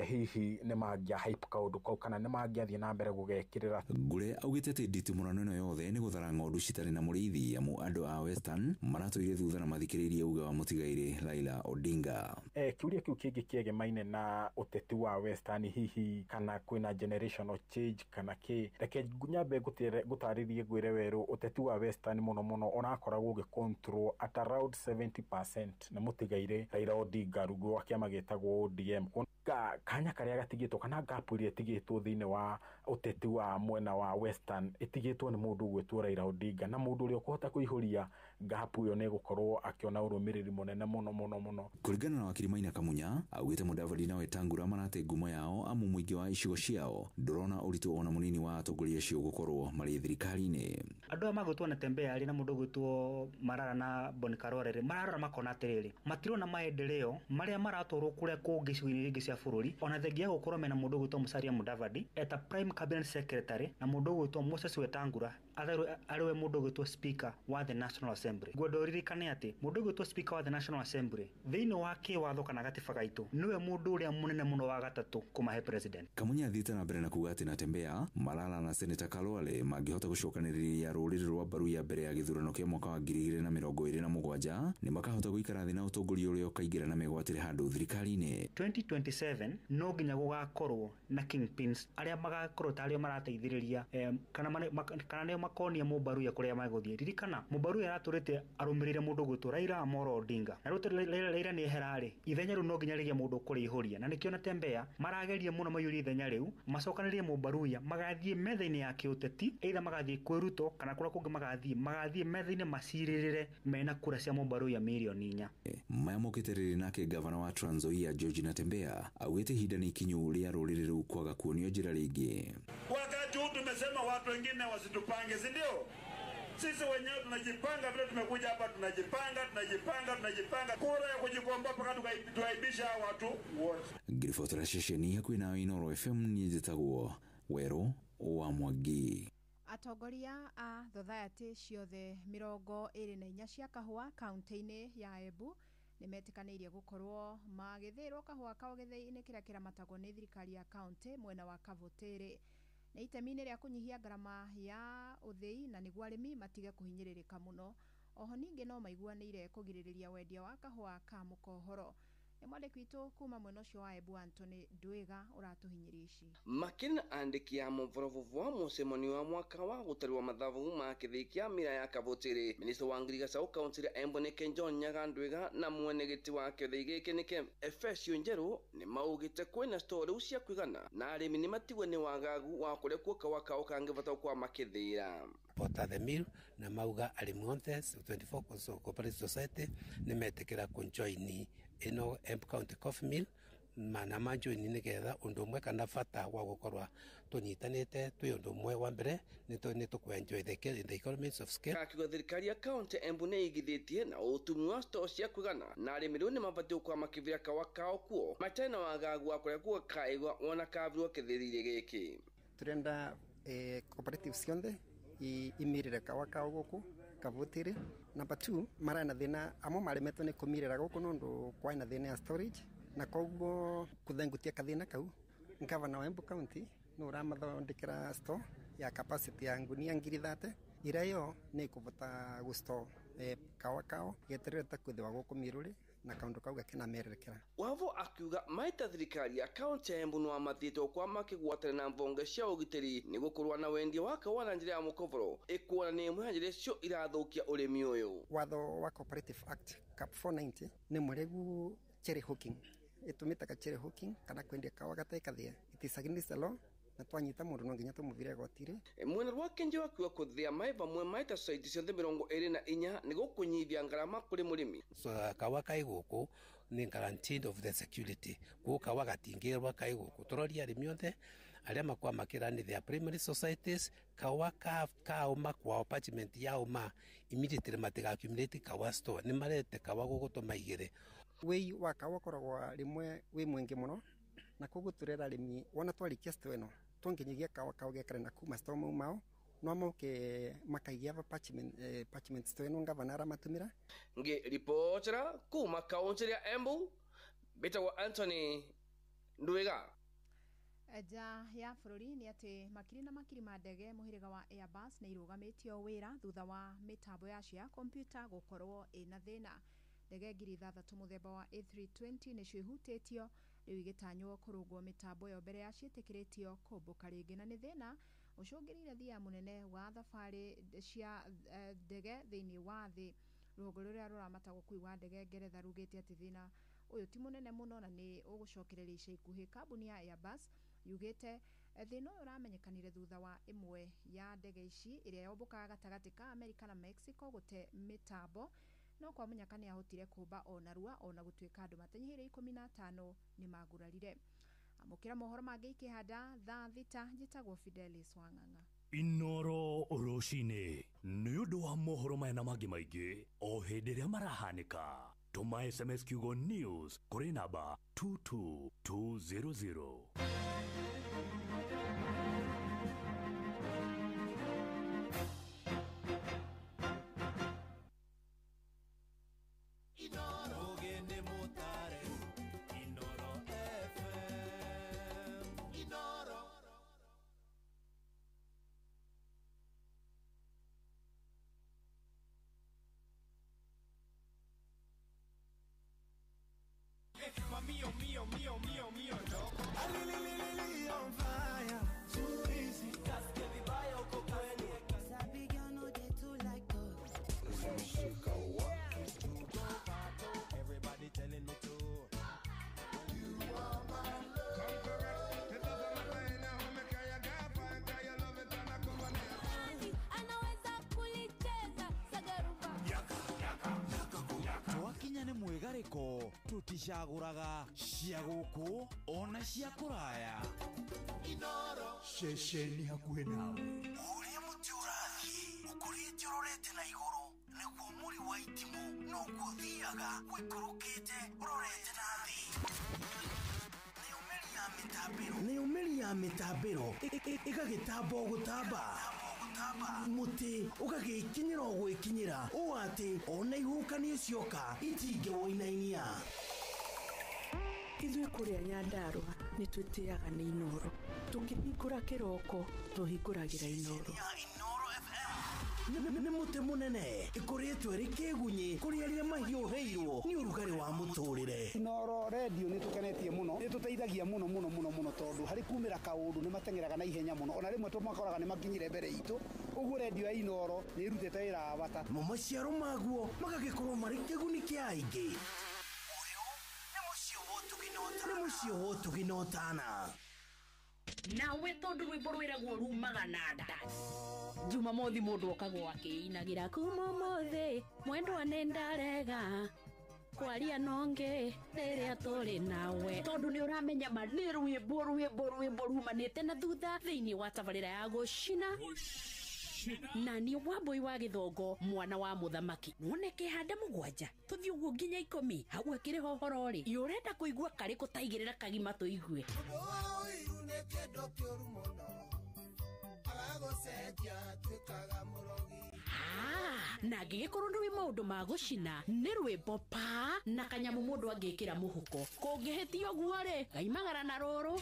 hihi nĩ mangĩa hype kaũndũ kau kana nĩ mangĩathiĩ na mbere gũgekĩrĩra. Ngure augĩte atĩ nditimũrano ĩno yothe nĩ gũthara ng'ondu citarĩ na mũrĩithi, amu andũ a Western maratũire thutha na mathikĩrĩirie uga wa mũtigairĩ Raila Odinga. Kĩũria kĩu kĩngĩ kĩegemaine na ũteti wa Western, hihi kana kwĩna generational change kana kĩ, reke nyambe ngũtarĩrie ngwĩre werũ, ũteti wa Western mũno mũno ũrakoragwo ũgĩ control at around 70% nĩ mũtigairĩ Raila Odinga rungu rwa kĩama gĩtagwo ODM. Kanya karĩa gatigĩtwo kana gap ĩrĩa ĩtigĩtwo thĩinĩ wa ũteti wa mwena wa Western ĩtigĩtwo nĩ mũndũ ũgwĩtwo Raila Odinga, na mũndũ ũrĩa ũkũhota kũihũria gap ĩyo nĩ gũkorwo akĩona ũrũmĩrĩri mũnene mũno mũno mũno. Kũringana na wakiri Maina Kamunya, augĩte Mudavadi na Wetangula marate ngumo yao amu mũingĩ wa icigo ciao ndũrona ũritũ ona mũnini wa atongoria acio gũkorwo marĩ thirikari-inĩ. Andũ aya magwĩtwo Natembeya rĩ na mũndũ ũgwĩtwo Malala na Boni Khalwale rĩ, mararora makona atĩrĩrĩ, matirona maendeleo marĩa maratwarwo kũrĩa kũngĩ icigo-inĩ ingĩ cia bũrũri, ona thengia ya gũkorwo mena mũndũ ũgwĩtwo Musalia Mudavadi eta prime cabinet secretary na mũndũ ũgwĩtwo Moses Wetangula arĩ we mũndũ ũgwĩtwo speaker wa the National Assembly. Ngwenda ũririkane atĩ mũndũ ũgwĩtwo speaker wa the National Assembly thĩinĩ wa kĩwatho kana gatiba gaitũ nĩwe mũndũ ũrĩa mũnene mũno wa gatatũ kũmahe president. Kamunya athiĩte na mbere na kuga atĩ Natembeya, Malala na Senator Khalwale mangĩhota gũcokanĩrĩria rũrĩrĩ rwa mbaru ya mbere ya gĩthurano kĩa mwaka wa 2027 nĩ makahota gũikara thĩ na ũtongoria ũrĩa ũkaingĩra na megwatĩre handũ thirikari-inĩ. 2027 no nginya gũgakorwo na kingpins arĩa magakorwo ta arĩa marateithĩrĩria kana nĩo makonia Mũmbaruya kũrĩa magũthiĩ. Ririkana Mũmbaruya aratũrĩte arũmĩrĩire mũndũ ũgwĩtwo Raila Amolo Odinga, na rĩu Raila nĩ ehera-rĩ, ithenya rĩu no nginya rĩgĩe mũndũ ũkũrĩihũria, na nĩkĩo Natembeya marageria mũno maiyũrie ithenya rĩu, macokanĩrĩrie Mũmbaruya magathiĩ metha-inĩ ya kĩũteti, either magathiĩ kwĩ Ruto kana kũrĩa kũngĩ magathiĩ metha-inĩ macirĩrĩre mena kura cia Mũmbaruya mirioni 4. Maya mokĩte rĩrĩ nake gavana wa Trans Nzoia George Natembeya augĩte ihinda nĩ ikinyu rĩa rũrĩrĩ rũu kwaga kuonio njĩra rĩngĩ. Wakati huu tumesema watu wengine wasitupange, si ndio? Sisi wenyewe tunajipanga vile tumekuja hapa, tunajipanga tunajipanga tunajipanga, kura ya kujikomboa mpaka tukaibisha watu wote. Ngiribotera ceceni hakuhĩ nawe Inoro FM, niĩ njĩtagwo Werũ wa Mwangi. Atongoria a thothaitĩ ciothe 24 cia kahũa kaunti-inĩ ya Embu nĩmetĩkanĩirie gũkorwo magĩthĩĩrwo kahũa kao gĩthĩi-inĩ kĩrĩa kĩramatagwo nĩ thirikari ya kaunti mwena wa Kavutĩrĩ, nĩ itemi-inĩ rĩa kũnyihia ngarama ya ũthĩi na nĩguo arĩmi matige kũhinyĩrĩrĩka mũno. Oho ningĩ no maiguanĩire kũgirĩrĩria wendia wa kahũa ka mũkohoro. Nĩ mwandĩki witũ kuma mwena ũcio wa Embu Anthony Ndwiga ũratũhinyĩria ici. Makĩria andĩki a mũborobobo wa mũcemanio wa mwaka wa gũtarĩrwo mathabu ma kĩthĩi kĩa mira ya Kavutĩrĩ. Minista wa ngirigaca kaunti ya Embu nĩke John Nyaga Ndwiga na mwene gĩtĩ wa kĩthĩi gĩkĩ nĩke Efesio Njerũ nĩ maugĩte kwĩna store rĩu cia kũigana na arĩmi nĩ matigwe nĩ wagagu wa kũrĩa kuo kawa kao kangĩbata kwa makĩthĩĩra. Pota the mill na mauga arĩmi othe 24 cooperative society nĩ metĩkĩra kũnjoini ĩno Embu County Coffee Mill mana manjoini nigetha undu umwe kana bata wa gukorwa tunyitanite twi undu umwe wa mbere ni tukwenjoy the economies of scale. Akiuga thirikari ya kaunti Embu nĩ ĩigithĩtie na ũtumi wa store cia kũigana na arĩmi rĩu nĩmabatiĩ gũkorwo makĩvira kawa kao kuo matarĩ na wagagu wa kũrĩa gũkaigwa wona kavirwo kĩthĩri-inĩ gĩkĩ. Turenda cooperative cionthe imirire kawa kao guku Kavutiri. Number 2 mara na thina amwe maremetwo ni kumirira guku nundu kwai na thina ya storage na koguo kuthengutia kathina kau gavana wa Embu County ni uramathondekera store ya capacity ya ngunia 30,000 ira yo ni kuvota gustore kawa kao geterere ta kwithiwa guku Miruri na kaundu kau gakinamererekera. Wavo akiuga maita thirikari ya kaunti ya Embu no mathiĩte kwa makĩgwatana na mbonge cia ũgitĩri nĩ gũkorwo na wendia wa kawa na njĩra ya mũkoboro ĩkuona nĩ ĩmwe ya njĩra icio irathũkia ũrĩmi ũyũ. Watho wa Cooperative Act Cap 490 nĩ mũregu cherry hooking ĩtũmĩtaga cherry hooking kana kwendia kawa gatarĩ kathĩe. It is against the law na twanyita mundu no nginya tumuvire gotire. Mwena rwake Njeru akiuga kuthia mai vamwe maita society ciothe 24 nĩ gũkũnyihia ngarama kũrĩ mũrĩmi. So kawa kai guku ni guaranteed of the security kuo kawa gatingirwa kai guku turoria arĩmi othe arĩa makwamakĩra nĩ their primary societies kawa kauma kwao parchment yauma immediately matiga accumulate kawa store nĩ marete kawa gũgũ tũmaigĩre. Wĩi wa kawa ũkoragwo rĩmwe wĩ mwingĩ mũno na koguo turera arĩmi wona twarikia store ĩno twonginyagia kawa kao gekare na kuma store mau mao no moke makaigia va parchment store ĩno gavana aramatumĩra. Ngĩribotera kuma kaunti ya Embu mbĩtagwo Anthony Ndwiga. Nja ya bũrũri nĩ atĩ makiri na makiri ma ndege mũhĩrĩga wa Airbus nĩ irũgamĩtio wĩra thutha wa mĩtambo yacio ya kompyuta gũkorwo ĩna thĩna. Ndege 6,000 mũthemba wa A320 nĩcio ihutĩtio rĩu igĩtanywo kũrũngwo mĩtambo ĩyo mbere ya ciĩtĩkĩrĩtio kũmbũka rĩngĩ, na nĩ thĩna ũcũngĩrĩire thia mũnene wa thabarĩ cia ndege thĩinĩ wa thĩ. Rũhonge rũrĩa rũramata ũkuui wa ndege Ngeretha rugĩte atĩ thĩna ũyũ ti mũnene mũno na nĩ ũgũcokereria ica ikuhĩ. Kambuni ya Airbus yugĩte thĩna ũyũ ũramenyekanire thutha wa ĩmwe ya ndege ici ĩrĩa yombũkaga gatagatĩ ka Amerika na Mexico gũte mĩtambo, no kwa mũnyaka nĩ ahotire kũmba ona rua ona gũtuĩka andũ matanyihĩire 15 nĩ magurarire. Amũkĩra mohoro mangĩ ikĩhanda thaa 6. Njĩtagwo Fidelis Wang'ang'a. Inoro rũcinĩ nĩ ũndũ wa mohoro maya na mangĩ maingĩ o hĩndĩ ĩrĩa marahanĩka. Tũma SMS kiugo news kũrĩ namba 22200. Mío, mío, mío, mío, mío, loco. Ali, on fire. Too easy. Kasikia vibaya uko kwenu. Sabi girl no dey too like talk. Everybody telling me to. You are my love. Come correct. Anaweza kulicheza sagaruba. Yaka, yaka, yaka. Twakinya nĩ mwĩgarĩko tũticagũraga cia gũkũ ona cia kũraya. Ceceni hakuhĩ nawe. Ũrĩa mũtĩ ũrathiĩ ũkũrĩte ũrorete na igũrũ nĩguo mũri wa itimũ noguo ũthiaga ũikũrũkĩte ũrorete na thĩ. Nayo mĩri ya mĩtambĩro ĩgagĩtamba o gũtamba mũtĩ ũgagĩkinyĩra o gwĩkinyĩra ũũ atĩ ona ihuhũkanio cioka itingĩwũinainia. Ithuĩ kũrĩa Nyandarũa nĩ twĩtĩaga nĩ Inoro. Tũkĩhingũra kĩroko tũhingũragĩra Inoro. Nĩ mũtĩ mũnene ĩkũrĩtwo ĩrĩ kĩgunyĩ kũrĩ arĩa mahiũhĩirwo nĩ ũrugarĩ wa mũtũrĩre. Inoro redio nĩ tũkenetie mũno, nĩ tũteithagia mũno mũno mũno mũno tondũ harĩ kumĩra kaũndũ nĩ mateng'eraga na ihenya mũno, ona rĩmwe tũmakoraga nĩ makinyire mbere itũ. Ũguo redio ya Inoro nĩ ĩrutĩte wĩra wa bata. Mo maciaro maguo magagĩkorwo marĩ kĩguni kĩa aingĩ. Ũyũ nĩ mũciĩ wa ũtugi na ũtana. Nawe tondu rwimbo rwiragwo rumaga na nda. Jumamothi mundu okagwo akiinagira kuma umuthi mwendwa nĩ ndarega. Kwaria nonge rĩrĩa tũrĩ nawe tondũ nĩ ũramenya ma nĩ rwĩmbo rwĩmbo rwĩmbo rumanĩte na thutha thĩinĩ wa tabarĩra ya gũcina na nĩ Wambui wa Gĩthongo mwana wa mũthamaki none kĩhanda 7 tũthiĩ ũguo nginya 10 hau akĩrĩ hohoro rĩ ũrenda kũigua karĩkũ taigĩrĩra kagima tũigue. Na angĩgĩkorwo nĩ maũndũ ma gũcina nĩ rwĩmbo pa na kanyamũ mũndũ angĩkĩra mũhuko kũngĩhĩtia ũguo rĩ gaimagara na rũrũ.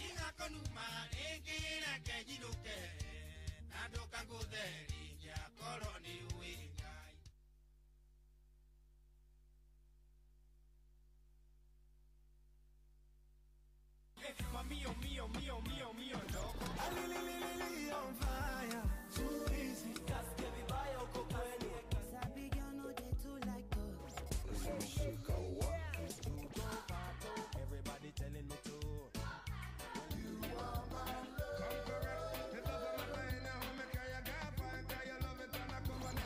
Mio, mio, mio, mio, mio, on fire. Too easy. Everybody telling me to. You are my love. Come correct. The love of my life now. Me kaya gafa, kaya love it and I come on.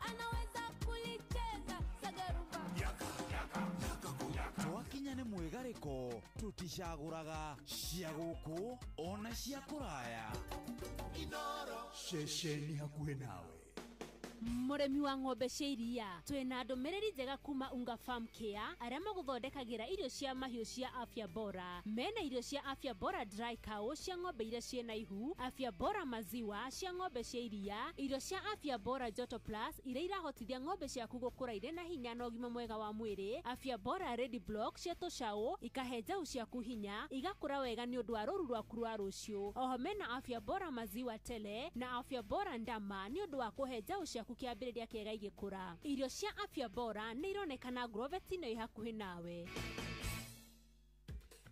Anaweza kulicheza sagarumba. Yaka, yaka, yaka, yaka. Twakinya nĩ mwĩgarĩko tuticagũraga cia gũkũ ona cia kũraya. Ceceni hakuhĩ nawe. Mũrĩmi wa ng'ombe cia iria twĩna ndũmĩrĩri njega kuma Unga Farm Care arĩa magũthondekagĩra irio cia mahiũ cia afya bora. Mena irio cia afya bora dry cow cia ng'ombe iria ciĩna ihu, afya bora maziwa cia ng'ombe cia iria, irio cia afya bora joto plus iria irahotithia ng'ombe ciaku gũkũra irĩ na hinya na ũgima mwega wa mwĩrĩ, afya bora ready block cia tũcaũ ikahe njaũ ciaku hinya igakũra wega nĩ ũndũ wa rũru rwaku rwa rũciũ. Oho mena afya bora maziwa tele na afya bora ndama nĩ ũndũ wa kũhe njaũ ciaku kĩambĩrĩria kĩega igĩkũra. Irio cia afya bora nĩ ironekana Grovet-inĩ ĩ hakuhĩ nawe.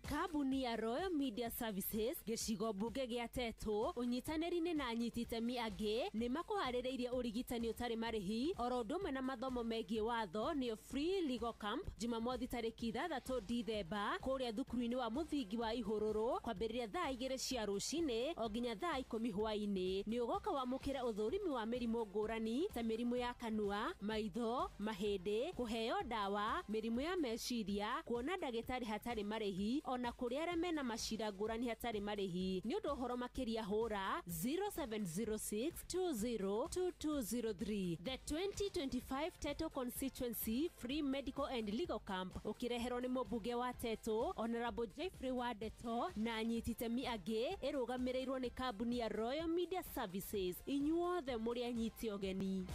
Kambuni ya Royal Media Services gĩcigo mbunge gĩa Tetũ ũnyitanĩri-inĩ na anyiti itemi angĩ nĩ makũharĩrĩirie ũrigitani ũtarĩ marĩhi oro ũndũ ũmwe na mathomo megiĩ watho nĩyo Free Legal Camp Jumamothi tarĩki 6 Dithemba kũrĩa thukuru-inĩ wa mũthingi wa Ihũrũrũ kwambĩrĩria thaa 2 cia rũcinĩ o nginya thaa 10 hwaĩ-inĩ. Nĩ ũgoka wamũkĩra ũthũrimi wa mĩrimũ ngũrani ta mĩrimũ ya kanua, maitho, mahĩndĩ, kũheo ndawa, mĩrimũ ya meciria, kuona ndagĩtarĩ hatarĩ marĩhi ona kũrĩ arĩa mena macira ngũrani hatarĩ marĩhi. Nĩ ũndũ ũhoro makĩria hũra 0706202203. The 2025 Teto Constituency Free Medical and Legal Camp ũkĩreherwo nĩ mũmbunge wa Teto Honorable Jeffrey Wadeto na anyiti itemi angĩ, ĩrũgamĩrĩirwo nĩ kambuni ya Royal Media Services. Inyuothe mũrĩ anyiti ũgeni.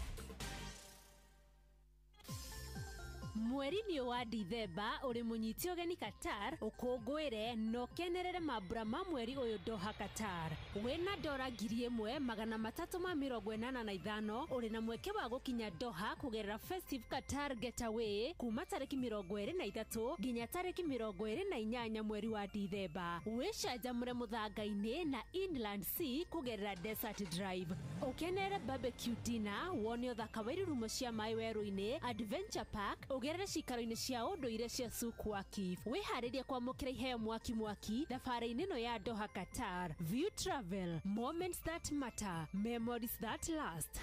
Mweri-inĩ wa Dithemba ũrĩ mũnyiti ũgeni Qatar ũkũngũĩre na ũkenerere mambura ma mweri ũyũ Doha Qatar. Wĩna dora 1385 ũrĩ na mweke wa gũkinya Doha kũgerera Festive Qatar Getaway kuma tarĩki 23 nginya tarĩki 28 mweri wa Dithemba. Wĩcanjamũre mũthanga-inĩ na Inland Sea kũgerera Desert Drive. Ũkenerere barbecue dinner, wone ũthaka wa irurumo cia maĩ werũ-inĩ, Adventure Park, ũgerere cikaro-inĩ cia ũndũire cia Souk Waqif. Wĩharĩrie kwamũkĩra iheo mwaki mwaki thabarĩ-inĩ ĩno ya Doha Qatar. View Travel, moments that matter, memories that last.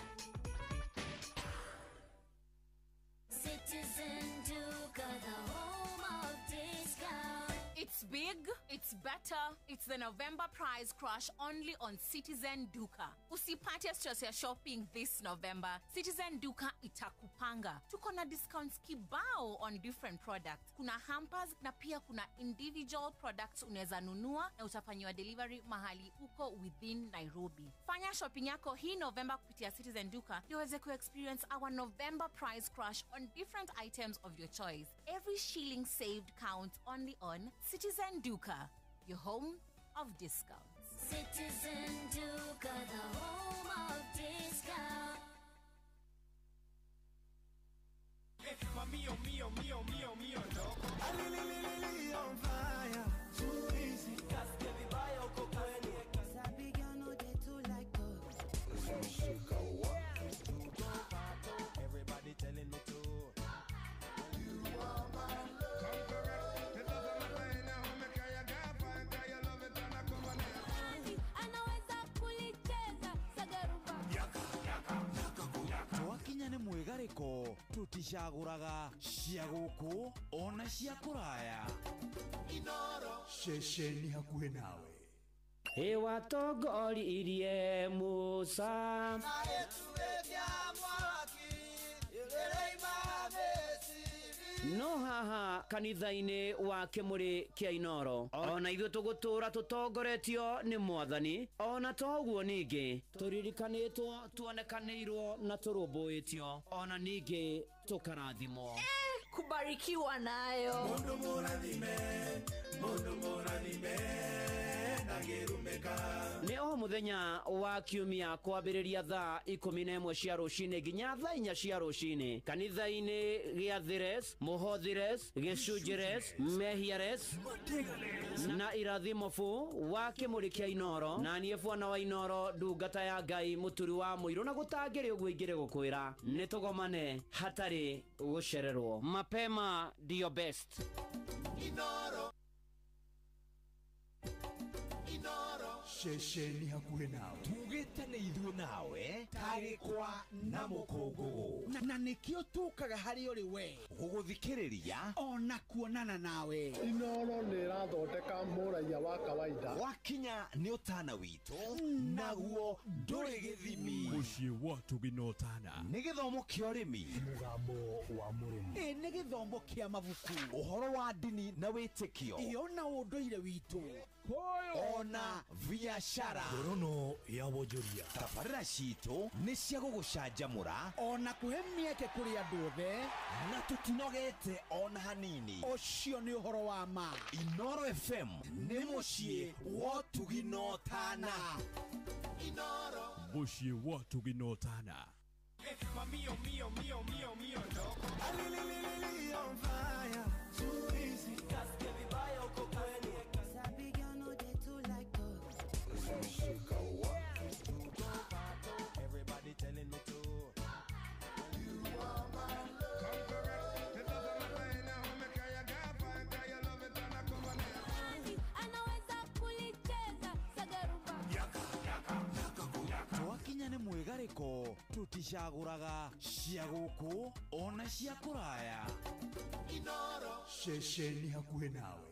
Citizen Duka, the home of discount. It's big, it's better, it's the November price crash only on Citizen Duka. Usipate stress ya shopping this November. Citizen Duka itakupanga. Tuko na discounts kibao on different products. Kuna hampers na pia kuna individual products unaweza nunua na utafanyiwa delivery mahali uko within Nairobi. Fanya shopping yako hii November kupitia Citizen Duka ndio uweze ku-experience our November price crash on different items of your choice. Every shilling saved counts only on Citizen Duka, your home of discounts. Citizen Duka, the home of discount. Mio, mio, mio, mio, mio, on fire. Too easy. Everybody telling me to. You are my love. Come correct. The love of my life now. Me kaya gafa, kaya love it and I come on. Anaweza kulicheza sagarumba. Yaka, yaka, yaka, yaka. Twakinya nĩ mwĩgarĩko tuticagũraga Cia gũkũ ona cia kũraya. Inoro ceceni hakuhĩ nawe. Ĩwatongoririe Musa. No haha kanitha-inĩ wa kĩmũrĩ kĩa Inoro ona ithuĩ tũgũtũra tũtongoretio nĩ mwathani ona toguo ningĩ tũririkanĩtwo tuonekanĩirwo na tũrũmbũĩtio ona ningĩ tũkarathimwo. Kubarikiwa nayo. Mundu mũrathime, mundu mũrathime. Nĩ o mũthenya wa kiumia kwambĩrĩria thaa 11 cia rũcinĩ nginya thaa 4 cia rũcinĩ kanitha-inĩ gĩa Thires, Mũhothires, Gĩcunjĩres, Mehiares na Irathimo fu wa kĩmũrĩ kĩa Inoro na niĩ bwana wa Inoro ndungata ya Ngai mũturi wa mũirũ na gũtangĩrĩ ũguo ingĩrĩ gũkwĩra nĩ tũgomane hatarĩ gũcererwo. Mapema ndio best. Inoro. Ceceni hakuhĩ nawe. Tugĩte nĩ ithuĩ nawe tarĩkwa na mũkũngũgũ. Na nĩkĩo tũkaga harĩ ũrĩ we gũgũthikĩrĩria ona kuonana nawe. Inoro nĩ ĩrathondeka mũraiya wa kawaida. Wakinya nĩ ũtana witũ naguo ndũrĩ gĩthimi. Mũciĩ wa tũginotana. Nĩ gĩthomo kĩa ũrĩmi. Mũgambo wa mũrĩmi. Ĩ nĩ gĩthomo kĩa mabuku. Ũhoro wa ndini na wĩtĩkio. Ĩ ona ũndũire witũ. Ona biashara. Ngorono ya wonjoria. Tabarĩra citũ nĩ cia gũgũcanjamũra ona kũhe mĩeke kũrĩ andũ othe na tũtinogete ona hanini. Ũcio nĩ ũhoro wa ma. Inoro FM nĩ mũciĩ wa tũginotana. Inoro mũciĩ wa tũginotana. Mio, mio, mio, mio, mio, ndoko. Alililili on fire. Too easy. Kasikia vibaya uko kwenu. Everybody telling me to. You are my love. Anaweza kulicheza sagaruba. Twakinya nĩ mwĩgarĩko tũticagũraga cia gũkũ ona cia kũraya. Inoro ceceni hakuhĩ nawe.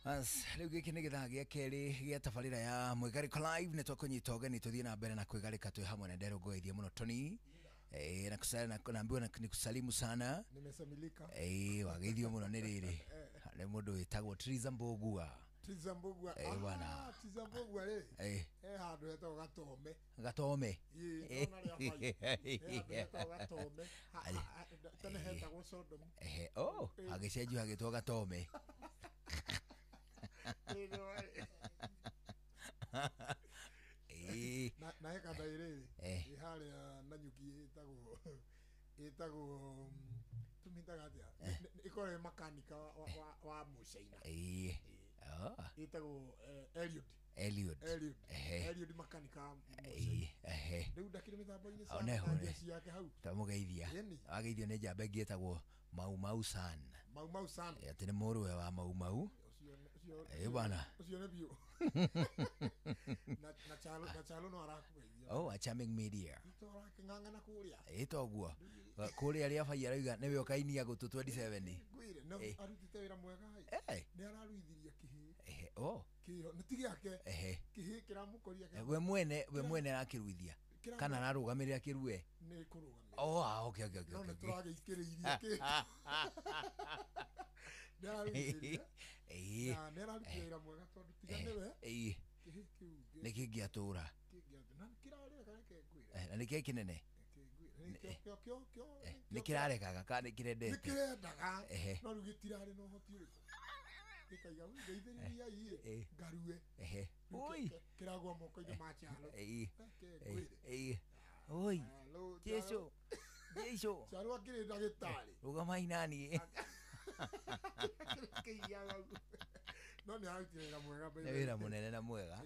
As rĩu gĩkĩ nĩ gĩthaa gĩa kerĩ gĩa tabarĩra ya Mwĩgarĩko Live nĩ twakũnyita ũgeni tũthiĩ na mbere na kwĩgarĩka twĩ hamwe na Nderũ Ngoethia mũno Tony. Na naambiwa nikusalimu sana. Nimesamilika. Wageithio mũno nĩ rĩrĩ. Nĩ mũndũ wĩtagwo Triza Mbũgua. Triza Mbũgua. Bwana. Triza Mbũgua rĩ. Handũ hetagwo Gatome. Gatome. Ĩĩ, ndona rĩa bai. Handũ hetagwo Gatome. Tene hetagwo Sodom. Oh, hagĩcenjio hagĩtwo Gatome. Na he kanda ĩrĩrĩ ĩ harĩa Nanyuki ĩtagwo tũmĩtaga atĩa ĩkoragwo ĩ makanika wa Mũcaina. Ĩtagwo Eliud. Eliud makanika wa Mũcaina. Rĩu ndakĩrĩ mĩtambo-inĩ ciake hau. Twamũgeithia. Wageithio nĩ njamba ĩngĩ ĩtagwo Mau Mau San. Mau Mau San. Atĩ nĩ mũrũwe wa Mau Mau. Bwana. Ũcio nĩ biũ. Na Chalo no arakũgeithia. Oh, a charming media. Tũrakĩng'ang'ana kũrĩa. Ĩ toguo. Kũrĩa rĩa bai arauga nĩwe ũkainia gũtũ 27. Ngwĩre no arutĩte wĩra mwega ĩ. Nĩ araruithirie kĩhĩ. Oh. Kĩho nĩ ti gĩake. Kĩhĩ kĩramũkoria. We mwene arakĩruithia. Kana ararũgamĩrĩra kĩrue. Nĩ kũrũgamĩrĩra. Oh, okay. No nĩ tũragĩikĩrĩirie kĩ. Nĩ araruithĩria. Na nĩ ararutire wĩra mwega tondũ tiga nĩwe. Kĩhĩ kĩu Nĩ kĩngĩatũra. Na kĩrarega reke ngwĩre. Na nĩkĩo kĩnene. Nĩ kĩrarekaga kana nĩ kĩrendete? Nĩ kĩrendaga no rĩu gĩtirarĩ na ũhoti ũrĩkũ. Gĩkaiga ngeithĩrĩria ĩ ngarue. Oi. Kĩragwa moko-inĩ ma Chalo. Oi. Jesu. Jesu. Chalo akĩrĩ ndagĩtarĩ. Rũgamai naniĩ. No nĩ ararutire wĩra mwega. Nĩ wĩra mũnene na mwega.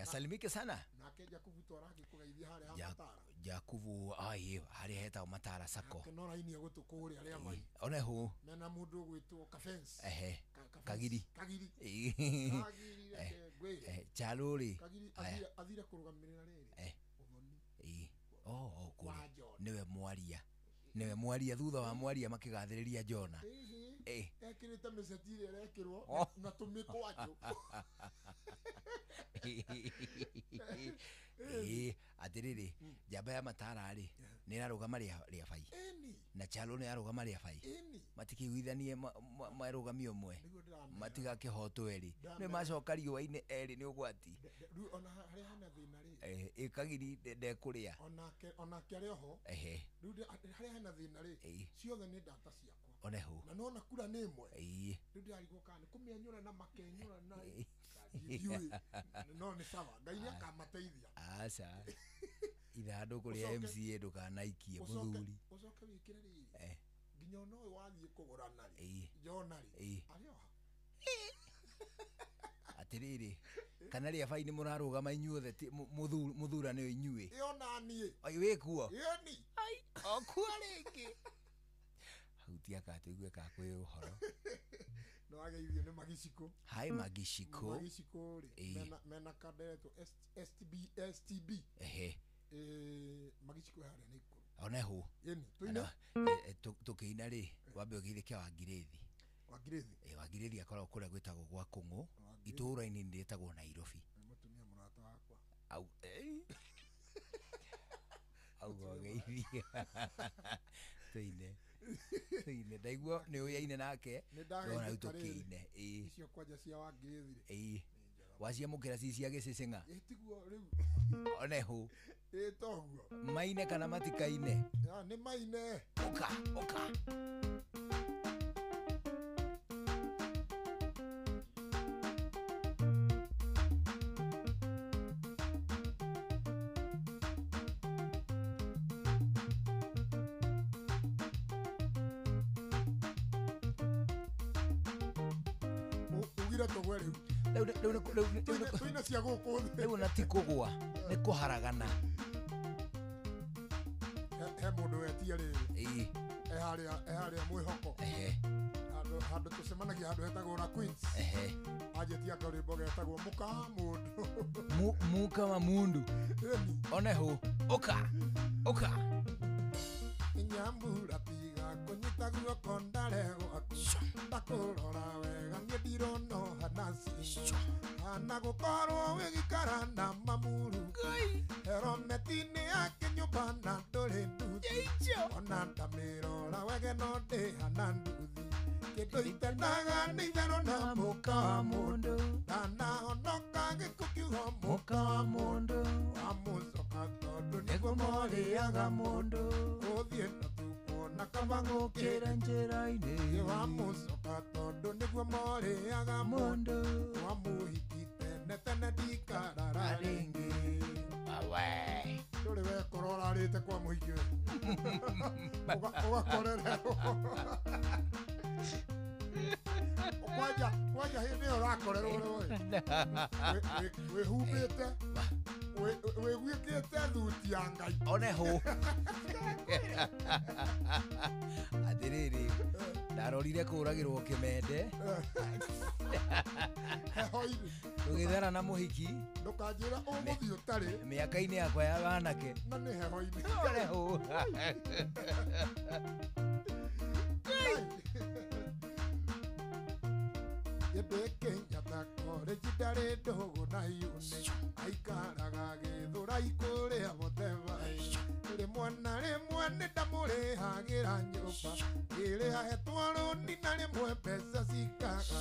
Asalimike sana. Nake Jakubu twarakĩkũgeithia harĩa ha Matara. Jakubu ai harĩa hetagwo Matara Sacco. Nake no raini egũtũ kũrĩa rĩa mai. Ona hũ. Mena mũndũ ũgwĩtwo Kafence. Kagiri. Kagiri. Kagiri ngwĩre. Chalo rĩ. Kagiri athire kũrũgamĩrĩra rĩrĩ. Ũthoni. Oh, kũrĩa. Nĩwe mwaria. Niwe mwaria thutha wa mwaria makigathiriria Jona. Ekirite miceti ĩrĩa ĩrekĩrwo na tũmĩkwanjũ. Atiriri njamba ya matara ri ni ĩrarũgama rĩa bai na Chalo nĩ arũgama rĩa bai matikĩiguithanie marũgamio ũmwe matigakĩhotwo erĩ nĩ macoka riũa-inĩ erĩ nĩ ũgwati. Rĩu ona harĩa hena thĩna rĩ ĩkagiri ndekũrĩa onake arĩ oho rĩu harĩa hena thĩna rĩ ciothe nĩ data ciakwa oneho na nona kura nĩ ĩmwe rĩu ndĩrarigwo kana nĩ kũmĩenyũra na makenyũra na ithuĩ no nĩ sawa Ngai nĩ akamateithia. Aca ithandũkũ rĩa MCA ndũkanaikie mũthuri ũcoke wĩkĩre rĩrĩ nginya ona ũyũ wathiĩ kũgũrana rĩ Jona rĩ arĩ oha. Atiriri kana rĩa bai nĩ mũrarũgama inyuothe mũthurane inyuĩ ĩ ona niĩ oi wĩkuo ĩni okuo rĩngĩ hutia ka tuigue ka kwĩ ũhoro. No ageithio nĩ Magiciko. Hi Magiciko. Magiciko rĩ mena kanderetwo STB. Ehe. Magiciko harĩa nĩ ikũrũ. Oneho. Ĩni tuine tũkĩina rĩ wambe ũgeithie kĩa Wangirĩthi. Wangirĩthi. Wangirĩthi akoragwo kũrĩa gwĩtagwo gwa Kũng'ũ itũũra-inĩ rĩtagwo Nairobi. Mũtumia mũrata wakwa. Au auga ũgeithie. Tuine. Tuine ndaigua nĩ ũyaine nake ndona rĩu tũkĩine. Icio kwanja cia Wangirĩthi rĩ waciamũkĩra ci cia gĩcĩcĩng'a tiguo rĩu oneho toguo maine kana matikaine nĩ maine ũka ũka. Rĩu na ti kũgũa nĩ kũharagana. He mũndũ wetia rĩrĩ e harĩa mwĩhoko handũ tũcemanagia handũ hetagwo na Queens anjĩtia karwĩmbo getagwo mũka wa mũndũ. Mũka wa mũndũ oneho ũka ũka. Nyambura tiga kũnyita guoko ndare gwaku ndakũrora wega niĩ ndirona hanaci hana gũkorwo wĩgĩkara na mamuru herometi-inĩ yake nyũmba na ndũrĩ nduthi ona ndamĩrora wege no ndĩhana nduthi kĩndũ itendaga nĩ itherũ na mũka wa mũndũ ndanahonoka gĩkuũ kiugo mũka wa mũndũ wamũcoka tondũ nĩguo morĩaga mũndũ gũthiĩ na tukuona kaba gũkĩra njĩra-inĩ wamũcoka tondũ nĩguo morĩaga mũndũ wamũhiki tene tene ndikarara rĩngĩ. Ndũrĩ wekora ũrarĩte kwa mũhiki we ũgakorererwo kwanja kwanja hĩndĩ ĩyo ũrakorerwo rĩ wĩhumbĩte wĩguĩkĩte thuti ya Ngai oneho. Atiriri ndarorire kũragĩrwo kĩmende tũgĩthara na mũhiki ndũkanjĩra ũgũthiĩ ũtarĩ mĩaka-inĩ yakwa ya wanake na nĩ heho-inĩ oneho. Ĩndĩ Kenyatta College ndarĩ ndũgũ na yune aikaraga Gĩthũrai kũrĩa Mũteba rĩmwe na rĩmwe nĩ ndamũrĩhagĩra nyũmba ĩrĩa ahetwo rũni na rĩmwe mbeca cikaga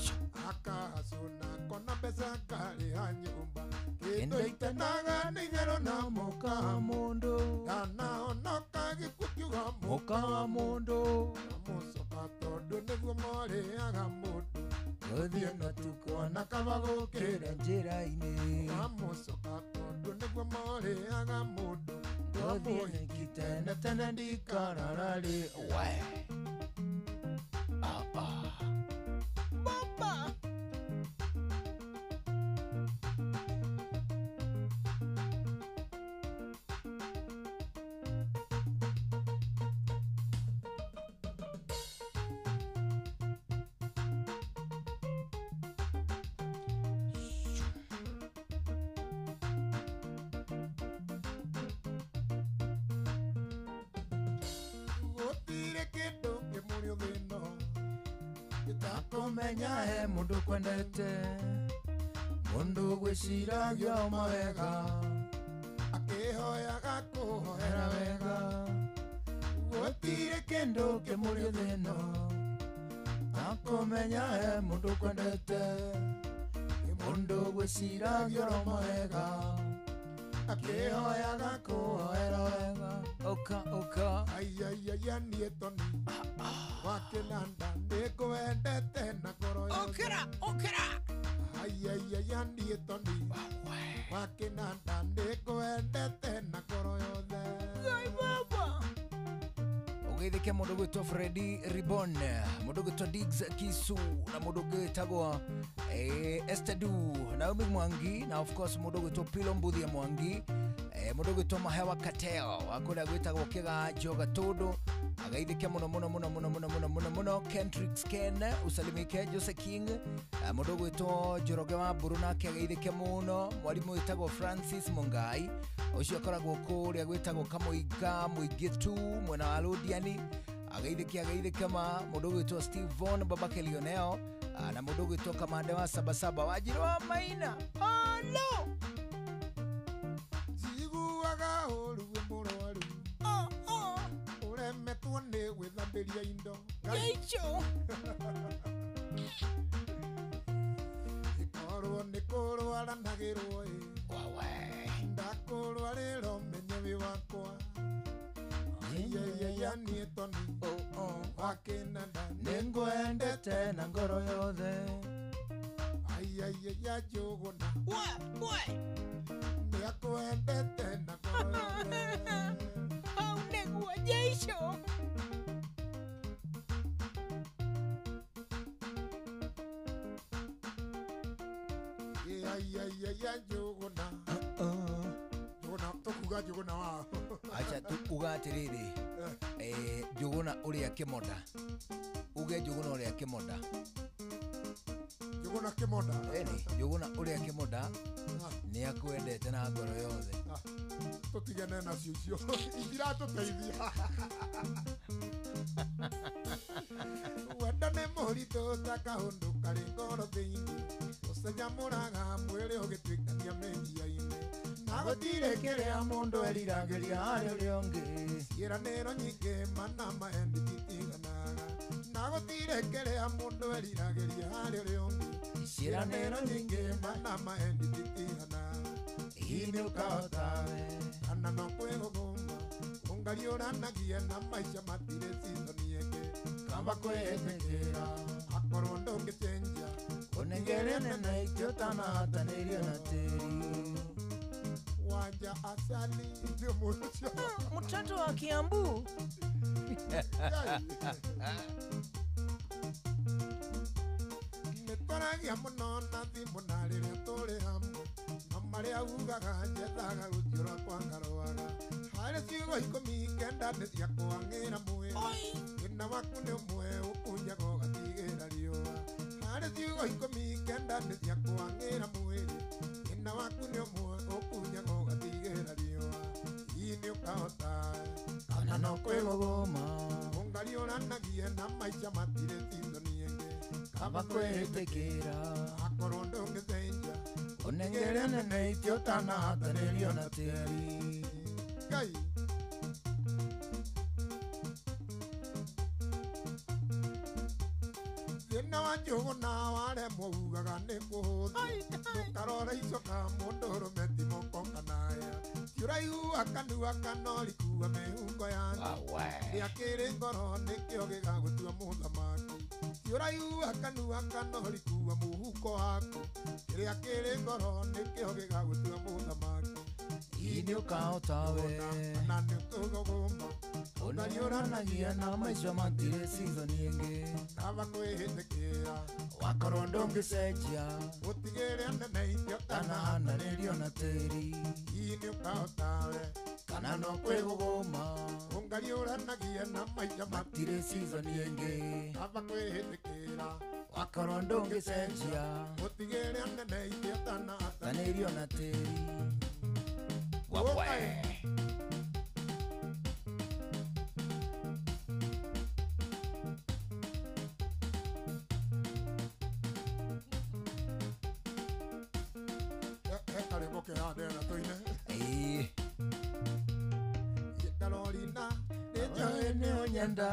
akahacũna kona mbeca akarĩha nyũmba kĩndũ itenaga nĩ itherũ na mũka wa mũndũ ndanahonoka gĩkuũ kiuga mũka wa mũndũ amũcoka tondũ nĩguo morĩaga mũndũ gũthiĩ na tukuona kaba gũkĩra njĩra-inĩ wamũcoka tondũ nĩguo morĩaga mũndũ wamũhiki tene tene ndikarara rĩ we baba. Takumenya he mundu kwendete mundu gwiciragia mawega akihoyaga kuhoera wega gutire kindu kimuri thino takumenya he mundu kwendete mundu gwiciragia mawega akihoyaga kuhoera wega oka oka ayayaya nietoni wakinanda nĩngwendete na ngoro yothe okera okera ayayaya nietoni wakinanda nĩngwendete na ngoro yothe ngai baba ugeithike mundu gwitwo Freddy Ribbon mundu gwitwo Diggs Kisu na mundu gwitagwo Esther Du Naomi Mwangi na of course mundu gwitwo Pilo Mbuthia Mwangi mundu gwitwo Mahewa Katel akuria gwitagwo Kiganjo Gatundu agaithike muno muno muno muno muno muno muno muno Kentrix Ken usalimike Jose King mundu gwitwo Njoroge wa Mburu nake agaithike muno mwarimu witagwo Francis Mungai ucio akoragwo kuria gwitagwo Kamuiga Muingitu mwena wa Londiani agaithike ma mundu gwitwo Steve Von Babake Lionel na mundu gwitwo Kamande wa Sabasaba Wanjiru wa Maina oh no njiguaga ũru mũrwaru ũremetwo nĩ gwĩthambĩria indo Gaicho ikorwo nĩ kũrwaranagĩrwo ĩ wawe ndakũrwarĩra ũmenye wĩ wakwa ayayaya niĩ Toni wakĩnanda nĩngwendete na ngoro yothe ayayaya Njũgũna we nĩakwendete na ngoro yothe hau nĩguo Jaicho ayayaya Njũgũna Njũgũna tũkuga Njũgũna wa acha tu uga atiriri Njũgũna uria kĩmonda uge Njũgũna uria kĩmonda Njũgũna kĩmonda eni Njũgũna uria kĩmonda nĩakwendete na ngoro yothe tũtigane nacio icio itiratũteithia wendo nĩ mũritũ ta kaũndũ karĩ ngoro thĩinĩ ũcanjamũraga mwĩrĩ ũgĩtuĩkania mĩhia-inĩ na gũtirĩ kĩrĩa mũndũ eriragĩria harĩ ũrĩa ũngĩ ciĩranĩro nyingĩ mana mahendi citiganaga na gũtirĩ kĩrĩa mũndũ eriragĩria harĩ ũrĩa ũngĩ ciĩranĩro nyingĩ mana mahendi citiganaga hihi nĩ ũkahota we kana no kwĩgũgũma ũngariũranagia na maica matirĩ season ĩngĩ kaba kwĩĩtĩkĩra akorwo ndũngĩcenjia ũnengere nene itĩ ũtanahatanĩrio na tĩri wanja asali ndio mũndũ ũcio mtoto wa Kiambu nĩtwaragia mũno na thimũ na rĩrĩa tũrĩ hamwe no marĩa ugaga njethaga rũciũ rwakwa ngarwaga harĩ ciugo 19 nĩ cia kwang'ĩra mwĩrĩ thĩna waku nĩ ũmwe ũkunjaga ũgatigĩra riũa harĩ ciugo 19 nĩ cia kwang'ĩra mwĩrĩ thĩna waku nĩ ũmwe ũkunjaga ũgatigĩra riũa hihi nĩ ũkahota kana no kwĩgũgũma ũngariũranagie na maica matirĩ season ĩngĩ kaba kwĩĩtĩkĩra akorwo ndũngĩcenjia ũnengere nene itĩ ũtanahatanĩrio na tĩri Ngai thĩna wa Njũgũna waremwo ugaga nĩ kũhũthia ndũkarore icoka mũndũ ũrũme ti moko kana hĩa ti ũraigua kanua kana ũrikua mĩhungo ya thĩ kĩrĩa kĩrĩ ngoro nĩkĩo gĩgagũtua mũthamaki ti ũraigua kanua kana ũrikua mũhuko waku kĩrĩa kĩrĩ ngoro nĩkĩo gĩgagũtua mũthamaki hihi nĩ ũkahota we kana nĩ ũkũgũgũma ũngariũranagia na maica matirĩ season ĩngĩ kaba kwĩhĩtĩkĩra wakorwo ndũngĩcenjia ũtigĩre nene itĩ ũtanahananĩrio na tĩri hihi nĩ ũkahota we kana no kwĩgũgũma ũngariũranagia na maica matirĩ season ĩngĩ kaba kwĩhĩtĩkĩra wakorwo ndũngĩcenjia ũtigĩre nene itĩ ũtanahananĩrio na tĩri wabwe ũnyenda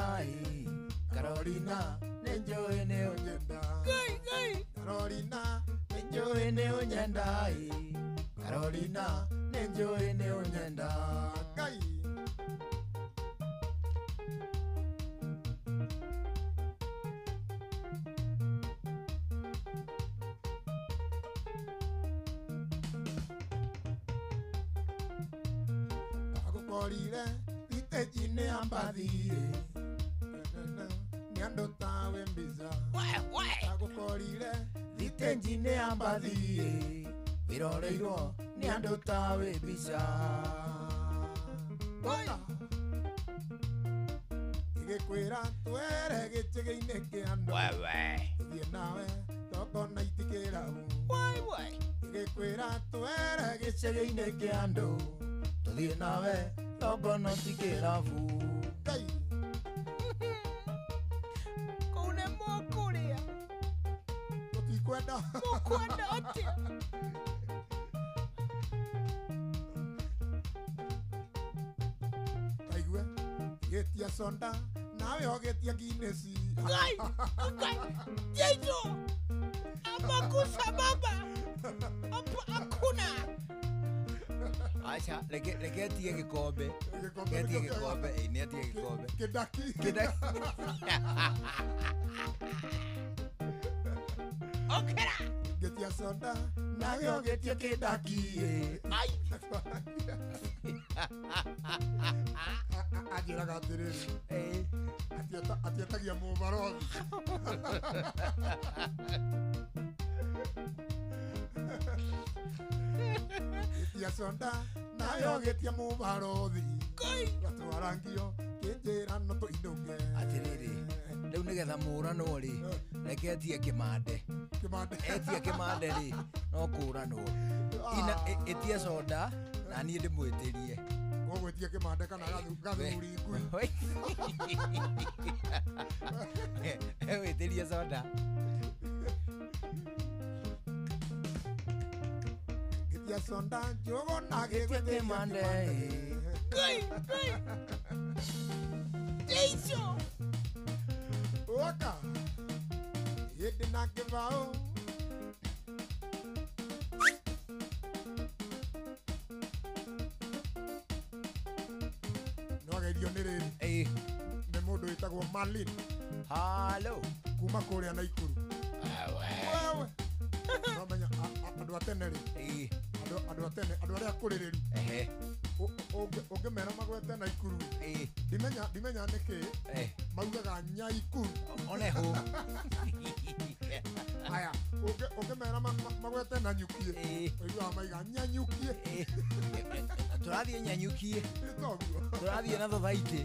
Carolina nĩ njũĩ nĩ ũnyenda Carolina nĩ njũĩ nĩ ũnyenda Carolina nĩ njũĩ nĩ ũnyenda Ngai Agũkorire thitĩnji-inĩ ya mbathi nĩ andũ tawe mbica agũkorire thitĩnji-inĩ ya mbathi wĩroreirwo nĩ andũ tawe mbica igĩkwĩra twere gĩchĩgĩ-inĩ kĩa andũ tũthiĩ nawe tokona itikĩrabu igĩkwĩra twere gĩchĩgĩ-inĩ kĩa andũ tũthiĩ nawe tokona itikĩrabu Ngai kũu nĩ mũkũrĩa tũtikwenda mũkwenda atĩa Kaigue gĩtia sonda nawe ũgĩtia Guinness Ngai Ngai Jesu amakusa baba apa hakuna Acha reke etie gĩkombe etie gĩkombe ĩ nĩ etie gĩkombe kĩndaki kĩndaki okera gĩtia sonda nawe ũgĩtia kĩndaki ai anjĩraga atĩrĩrĩ atietagia mũbarothi gĩtia sonda nawe ũgĩtia mũbarothi gatwarangio kĩnjĩra no tũinũke atĩrĩrĩ rĩu nĩgetha mũranwo rĩ reke etie kĩmande etie kĩmande rĩ no kũranwo ina ĩtie soda na niĩ ndĩmwĩtĩrie ũgwĩtia kĩmande kana gathuri ngui wĩtĩrie soda gĩtia sonda njũgũ na gĩtie kĩmande Ngai Ngai Jesu Oka hĩndĩ na kĩbaũ no agerio nĩ rĩrĩ nĩ mũndũ wĩtagwo Marlin halo kuma kũrĩa Naikuru wewe nomenya andũ a tene rĩ andũ a tene andũ arĩa akũrĩrĩru ũngĩmera magwete Naikuru ndimenya nĩkĩ maugaga Nyaikuru oneho aya ũngĩmera magwete Nanyukie ũiguaga maiga Nyanyukie tũrathiĩ Nyanyukie tũrathiĩ na thothaitĩ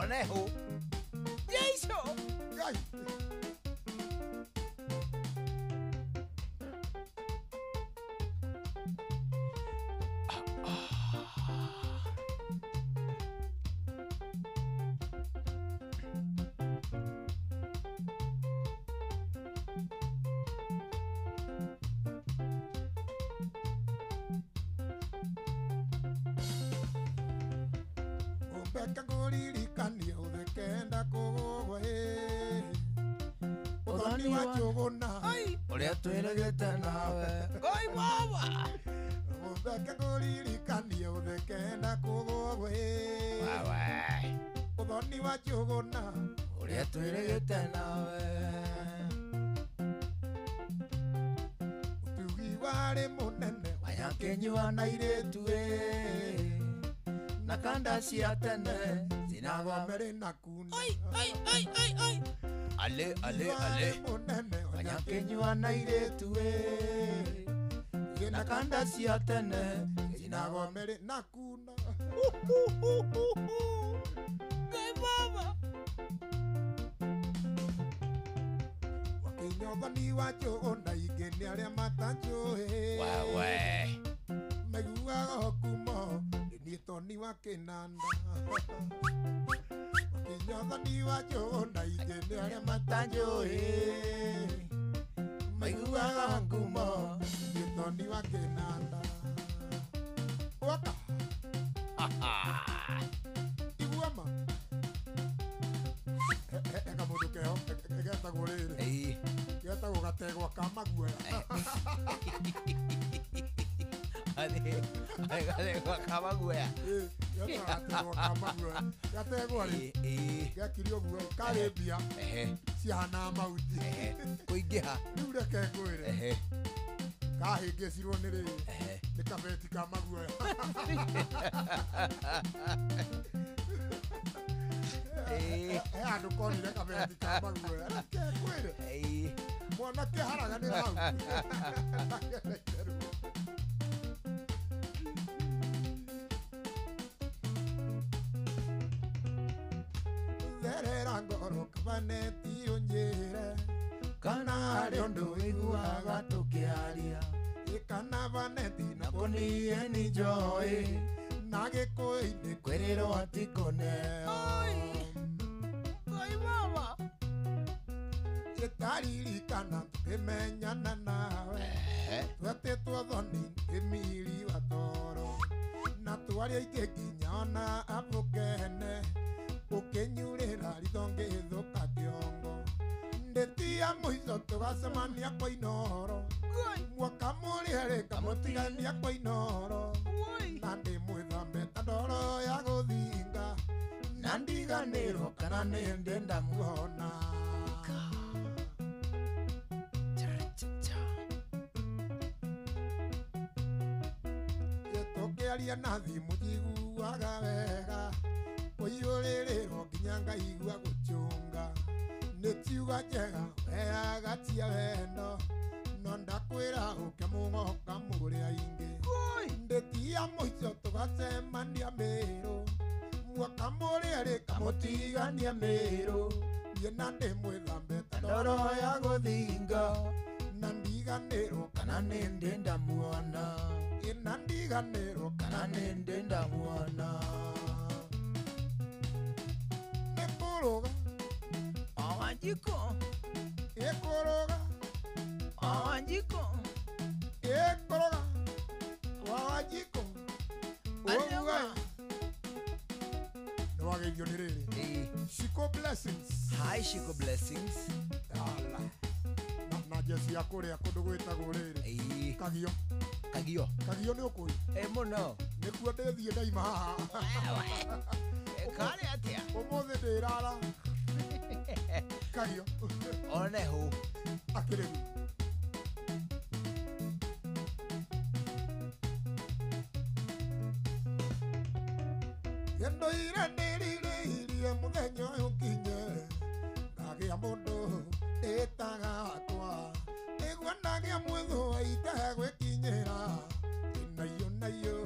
oneho Jesu Ngai Ũmbeka ngũririkanie ũthekenda kũgũgwa ũthoni wa njũgũna ũrĩa twĩrĩgĩte nawe Ngai baba ũmbeka ngũririkanie ũthekenda kũgũgwa ũthoni wa njũgũna ũrĩa twĩrĩgĩte nawe ũtugi warĩ mũnene wanyakĩnyua na airĩtu na kanda cia tene cinagomere na kuna ale ale ale wanyakĩnyua na airĩtu na kanda cia tene cinagomere na kuna Ngai baba wakinya ũthoni wa njũgũna ingĩ nĩ arĩa matanjũĩ wewe maiguaga kumo nĩ toni wa kĩnanda wakinya ũthoni wa njũgũna ingĩ nĩ arĩa matanjũĩ maiguaga ngumo nĩ toni wa kĩnanda waka iguama Getagwo rĩrĩ. Getagwo gategwa ka maguoya. Gategwa ka maguoya. Gategwa ka maguoya. Gategwa rĩ. Gekire ũguo karĩ mbia. Cihana mahuti. Kũingĩha. Rĩu reke ngwĩre. Kahĩngĩcirwo nĩ rĩrĩ. Nĩ kabeti ka maguoya. He handũ konire kabeti ka maguoya. Reke ngwĩre. Mwanake haraganĩra hau. Therera ngoro kabaneti ũnjĩre kana harĩ ũndũ ũiguaga tũkĩaria kana baneti na kũnie nĩ njoĩ na gĩkũyũ-inĩ kwĩrĩrwo atĩ kũneo. Ngai mama. Ĩtaririkana tũkĩmenyana nawe twetĩtwo thoni kĩmiri wa toro na twaria aingĩ nginya ona abũkene ũkĩnyurĩra ritho ngĩthũka kĩongo ndĩtia mũico tũgacemania kwa Inooro mwaka mũrĩerĩ ngamũtigania kwa Inooro na ndĩmwĩthambe ta ndoro ya gũthinga na ndiganĩrwo kana nĩ ndĩ ndamuona. Tũkĩaria na thimũ njiguaga wega kũiyũrĩrĩrwo nginya ngaigua gũchũnga nĩ ciuga njega weaga cia wendo no ndakwĩra ũke mũgoka mũrĩ aingĩ ndĩtia mũico tũgacemania Mĩrũ mwaka mũrĩerĩ ngamũtigania Mĩrũ niĩ na ndĩmwĩthambe ta ndoro ya gũthinga na ndiganĩrwo kana nĩ ndĩ ndamuona na ndiganĩrwo kana nĩ ndĩ ndamuona. Nĩkũrũga Wanjiko. Ĩkũrũga Wanjiko. Ĩkũrũga Wanjiko. Ũguo nĩwageithio nĩ rĩrĩ. Shiko Blessings. Hi Shiko Blessings. Ala. Na jeci ya kũrĩa kũndũ gwĩtagwo rĩrĩ. Kagio. Kagio. Kagio nĩ ũkũĩ? Mũno. Nĩkuo ndĩthiĩ ndaima haha. Karĩ atĩa? Ũmũthĩ ndĩrara. Kagio. One hũ. Akĩrĩ gu. Ndoire ndĩrirĩirie mũthenya ũyũ nginye ngagĩa mũndũ ĩtaga wakwa nĩguo ndagĩa mwĩthũa itegwĩkinyĩra nayo nayo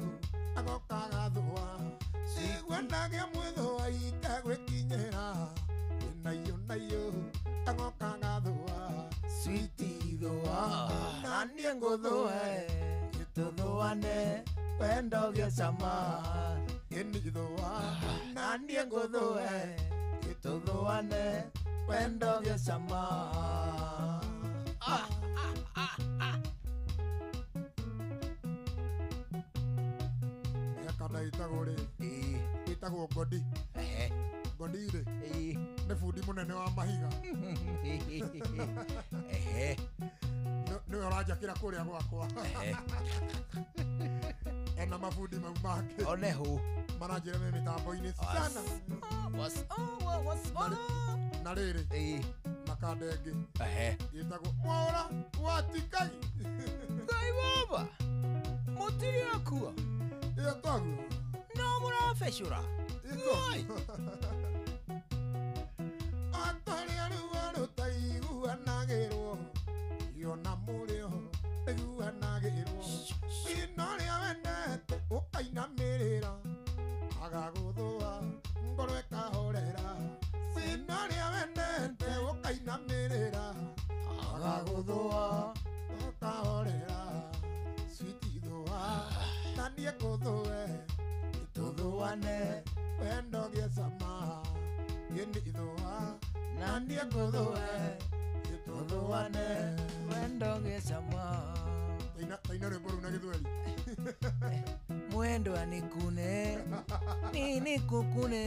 agoka gathũa nĩguo ndagĩa mwĩthũa itegwĩkinyĩra nayo nayo agoka gathũa switi thũa na niĩ ngũthũe tũthũane wendo gĩcama ĩnithũa na niĩ ngũthũe tũthũane wendo gĩcama. Kana ĩtagwo rĩ ĩtagwo Ngodi. Ngodi rĩ nĩ bundi mũnene wa mahiga. Nĩwe ũranjakĩra kũrĩa gwakwa. Ena mabundi mau make. One hũ. Maranjĩra me mĩtambo-inĩ sana. Na rĩrĩ na kanda ĩngĩ ĩtagwo Mwaũra wa Tikai. Ngai baba mũtirĩ akua. Ĩtagwo no mũrabecũra. Atarĩa ruo rũtaiguanagĩrwo iona mũrĩo iguanagĩrwo ino rĩa wendete ũkainamĩrĩra agagũthũa ngoro ĩkahorera ino rĩa wendete ũkainamĩrĩra agagũthũa ũkahorera switi thũa na niĩ ngũthũe tũthũane wendo gĩcama gĩnithũa na niĩ ngũthũe tũthũane wendo gĩcama. Taina rwĩmbo rũu na gĩthweri. Mwendwa nikune nini kukune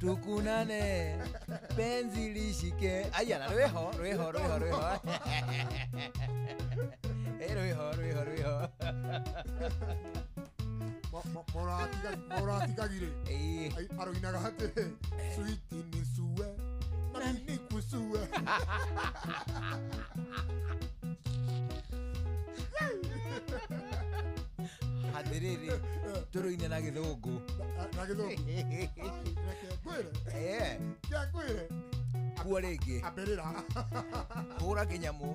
tukunane Penzi lishike. Aya na rweho rweho rweho rweho. Rweho rweho rweho. Moratigagire. Aroinaga atĩrĩ, sweet ni sue na ni kusue. Atĩrĩrĩ, tũrũine na gĩthũngũ. Na gĩthũngũ. Reke ngwĩre. Kĩa ngwĩre. Kuo rĩngĩ. Ambĩrĩra. Hũra kĩnyamũ.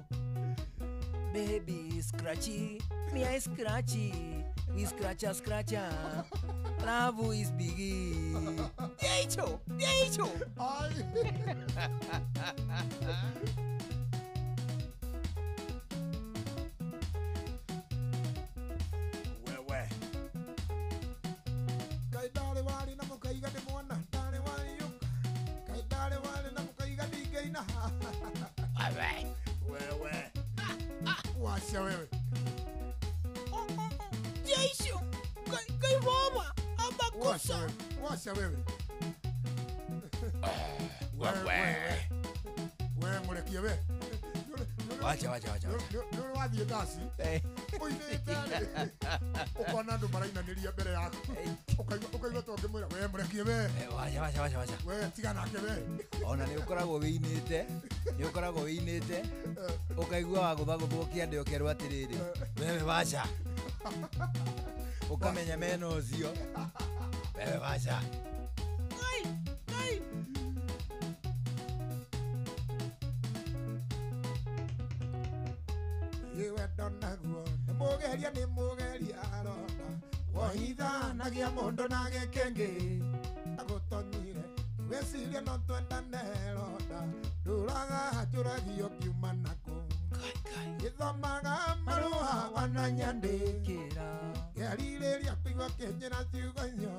Baby scratchy, me I scratchy, we scratcha scratcha. Love is biggie. Deicho, deicho. Wewe. Kai dale wali na mukaiga de mwana, dale wali yuka. Kai dale wali na mukaiga digeina. Wewe. Wewe. Wacha wewe. Jesu, kai mama, abakosa. Wacha wewe. Wewe. Wewe murekie we. Wacha wacha wacha. Nĩ wathiĩ ndaci. Ũinĩte rĩ. Ũkona andũ marainanĩria mbere yaku. Ũkaigua ta ũngĩmwĩra we mũrekie we. Wacha wacha wacha wacha. We tiga nake we. Ona nĩ ũkoragwo wĩinĩte. Nĩ ũkoragwo wĩinĩte. Ũkaigua wagũthagũthwo kĩande ũkerwo atĩrĩrĩ. Wewe wacha. Ũkamenya mena ũcio. Wewe wacha. Ai, ai. Wendo naguo nĩ mũgeria nĩ mũgeria aronda wohithanagia mũndũ na gĩkĩngĩ agũtonyire wĩcirie no twendane ronda ndũraga njũragio kiuma nako gĩthomaga marũa ona nyandĩkĩra kĩarirĩria kũigua kĩnjĩra ciugo icio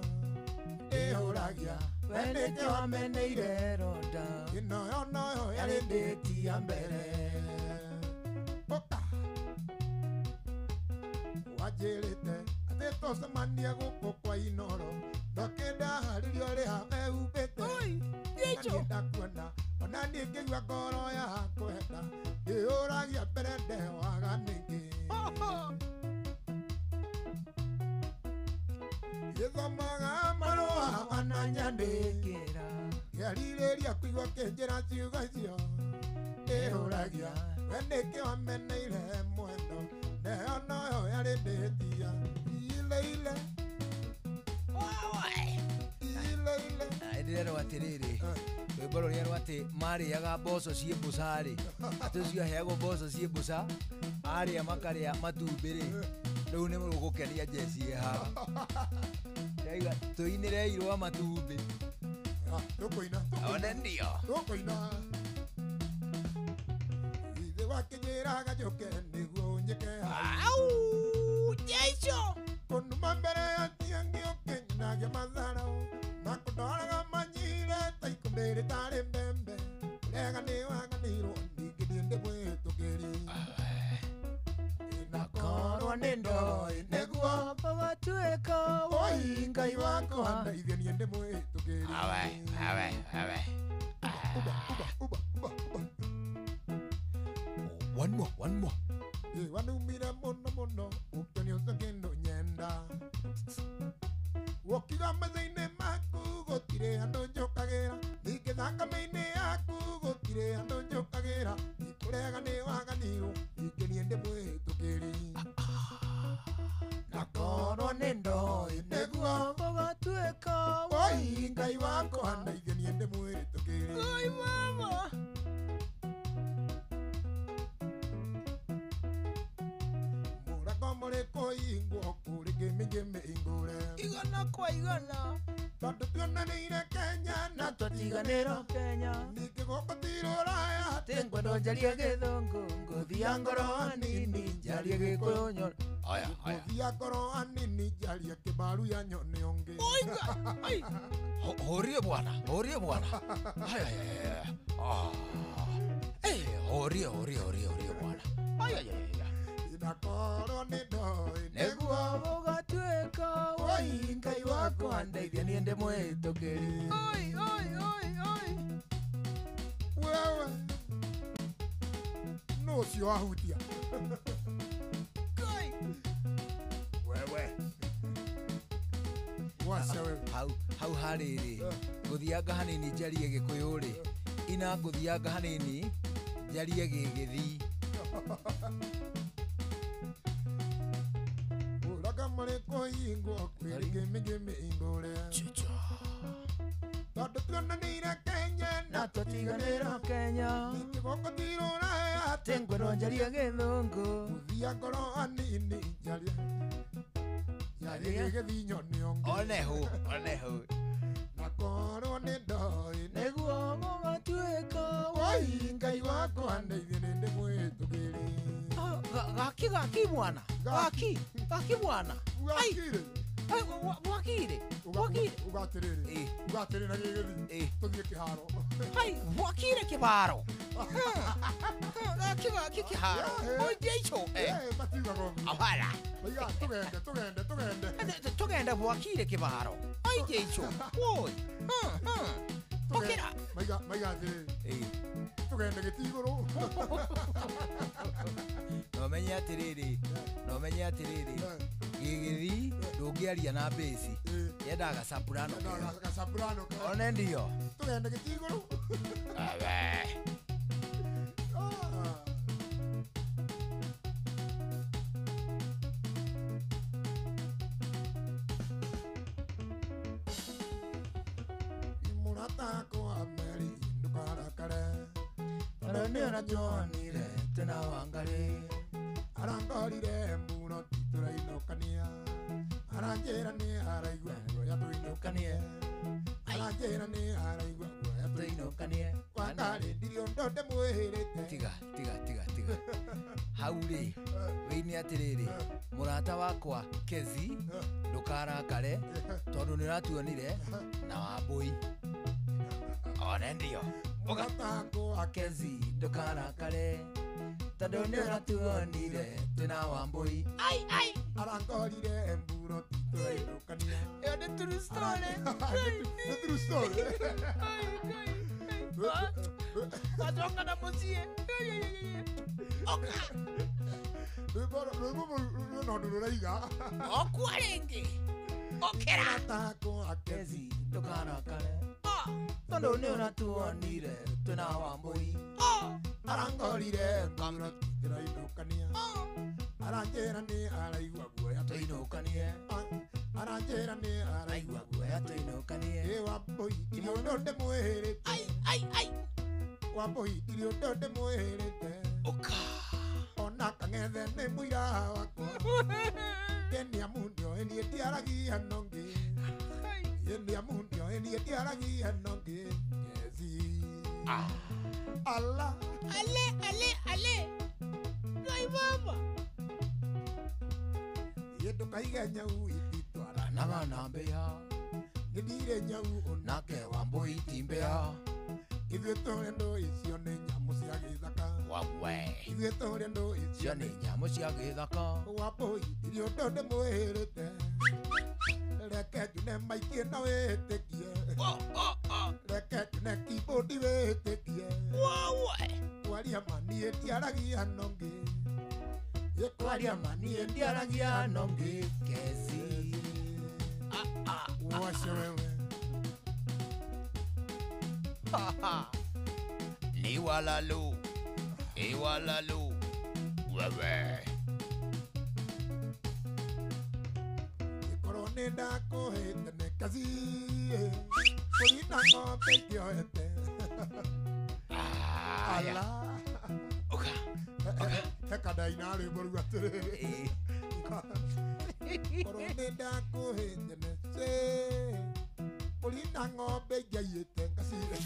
ndĩhũragia we nĩkĩ wameneire ronda ĩnoyo noyo yarĩ ndĩti ya mbere wanjĩrĩte atĩ tũcemanie gũkũ kwa Inoro ndokĩndaharĩria ũrĩa ehumbĩte niĩ ndakuona ona niĩ ngĩigua ngoro ya kwenda ndĩyũragia mbere ndewaga nĩkĩ gĩthomaga marũa ona nyandĩkĩra kĩarirĩria kũigua kĩnjĩra ciugo icio ndĩhũragia we nĩkĩ wameneire mwendo neo noyo yarĩ ndĩtia ile ile ile ile. Ndĩrerwo atĩrĩrĩ rwĩmbo rũrĩa rwa atĩ marĩaga mboco ciĩ mbũca-rĩ atĩ ũcio aheagwo mboco ciĩ mbũca arĩa makarĩa matumbĩ-rĩ rĩu nĩ rũgũkenia njeci ĩ haha ndaiga tũinĩrei rwa matumbĩ tũkũina one ndio tũkũina ithe wakĩnjĩraga njũke nĩguo ũnyĩke Au, Jesu. kũnuma mbere ya tiangi ũkĩnyinagia matharau na kũndoraga manyire ta ikũmbĩ rĩtarĩ mbembe ũrega nĩ waganĩirwo ningĩ niĩ ndĩmwĩtũkĩri inakorwo nĩ ndoĩ nĩguo ũgatuĩka oi Ngai wakwa ndeithie niĩ ndĩmwĩtũkĩri. Awe awe awe. Uba uba uba uba uba. One more, one more. Wanumire mũno mũno ũkĩonio ũcio kĩndũ nyenda wokiga matha-inĩ maku gũtirĩ andũ njũkagĩra ningĩ thakame-inĩ yaku gũtirĩ andũ njũkagĩra ikũrega nĩ waganirwo ningĩ niĩ ndĩmwĩtũkĩri na korwo nĩ ndoĩ nĩguo ũgatuĩka oi Ngai wakwa ndeithie niĩ ndĩmwĩtũkĩri. Oi mama. Mũrango kũhingwo kũrĩ ngĩmĩ ingũre Igana kwa igana. Tondũ tuonanĩire Kenya na twatiganĩra Kenya ningĩ gũkũ ti rũraya tingwendo njarie gĩthũngũ ngũthia ngoro hanini njarie gĩkũyũ nyoro aya aya ngũthia ngoro hanini njarie kĩbaru ya nyone ũngĩ. Oi. Horie bwana, horie bwana. Haya haya. Ah. Eh, horie horie horie horie bwana. Haya haya. Inakorwo nĩ ndoĩ nĩguo ũgatuĩka oi Ngai wakwa ndeithie niĩ ndĩmwĩtũkĩri. Oi oi oi oi. Ũcio wahutia. Wewe. Wacha wewe. Hau harĩrĩ ngũthianga hanini njarie gĩkũyũ rĩ ina ngũthianga hanini njarie gĩgĩthii. Uraga marĩkũ hingwo kwĩrĩgĩmĩgĩmĩingũre. Tondũ tuonanĩire Kenya na tũtiganĩra Kenya. Ningĩ tirũra atĩ ngwĩrwo njarie gĩthũngũ. Gũthia ngoro hanini njarie. Njarie gĩgĩthii nyone ũngĩ. Onehu onehu. Na korwo nĩ ndoĩ nĩguo gũgatuĩka. Woi Ngai wakwa ndeithie nĩ ndĩmwĩtũgĩrie. Gaki gaki bwana. Gaki gaki bwana. Gakire. Bwakire. Bwakire. Ugatĩrĩrĩ. Ugatĩrĩrĩ na gĩgĩthii. Tũthiĩ kĩharo. Hai bwakire kĩharo. Gaki gaki kĩharo. Oi Jesu. Matiugaga ũguo. Awara. Maigaga tũgende tũgende tũgende. Tũgende bwakire kĩharo. Oi Jesu. Woi. Okĩra. Maiga atĩrĩrĩ. Tũgende gĩti igũrũ. No menye atĩrĩrĩ. No menye atĩrĩrĩ. Gĩgĩthii ndũngĩaria na mbĩci yendaga gacaburano gacaburano one ndio tũgende gĩti igũrũ. Awe. Mũrata wakwa Mary ndũkarakare tondũ nĩ ũranyonire twĩna Wangarĩ. Arangorire mũno titũrainũkania. Aranjĩra nĩ araigua guoya tũinũkanie. Aranjĩra nĩ araigua guoya tũinũkanie. Wangarĩ ndirĩ ũndũ ndĩmwĩrĩte. Tiga tiga tiga tiga. Hau rĩ wĩine atĩrĩrĩ mũrata wakwa Kezi ndũkarakare tondũ nĩ ũratuonire na Wambũi. One ndio. Mũrata wakwa Kezi ndũkarakare tondũ nĩ ũratuonire twĩna Wambũi. Ai ai. Arangorire mburo titũrainũkania. Ĩyo nĩ true story. Nĩ true story. Wacoka na mũciĩ. Oka. Rwĩmbo rwĩna ũndũ rũraiga. Okua rĩngĩ. Okĩra. Mũrata wakwa Kezi ndũkarakare tondũ nĩ ũratuonire twĩna Wambũi. Arangorire mburo titũrainũkania. Aranjĩra nĩ araigua guoya tũinũkanie. Aranjĩra nĩ araigua guoya tũinũkanie. Ĩ Wambũi ndirĩ ũndũ ndĩmwĩrĩte. Ai ai ai. Wambũi ndirĩ ũndũ ndĩmwĩrĩte. Ũka. Ona kang'ethe nĩ mũira wakwa. Kenia mundio niĩ ndiaragia nongĩ. Kenia mundio niĩ ndiaragia nongĩ. Kezi. Ala. Ale ale ale. Ngai baba. Ĩ ndũkaige nyau ititwaranaga na mbĩa. Nĩ ndire nyau onake Wambũi ti mbĩa. Ithuĩ tũrĩ andũ icio nĩ nyamũ cia gĩthaka. Wawe. Ithuĩ tũrĩ andũ icio nĩ nyamũ cia gĩthaka. Wambũi ndirĩ ũndũ ndĩmwĩrĩte. Reke njune maikie na wĩtĩkie. Reke njune keyboard wĩtĩkie. Wawe. Kwaria ma niĩ ndiaragia nongĩ. Kwaria ma niĩ ndiaragia nongĩ. Kezi. Wacha wewe. Ni walalu. Iwalalu. Wewe. Ikorwo nĩ ndakũhĩte nĩ kazi. Kũri na ng'ombe ingĩoete. Ala. Oka. Heka ndaina rwĩmbo rũu atĩrĩrĩ. Korwo nĩ ndakũhĩte nĩ ce. Mbũri na ng'ombe ingĩaiyĩte ngacire.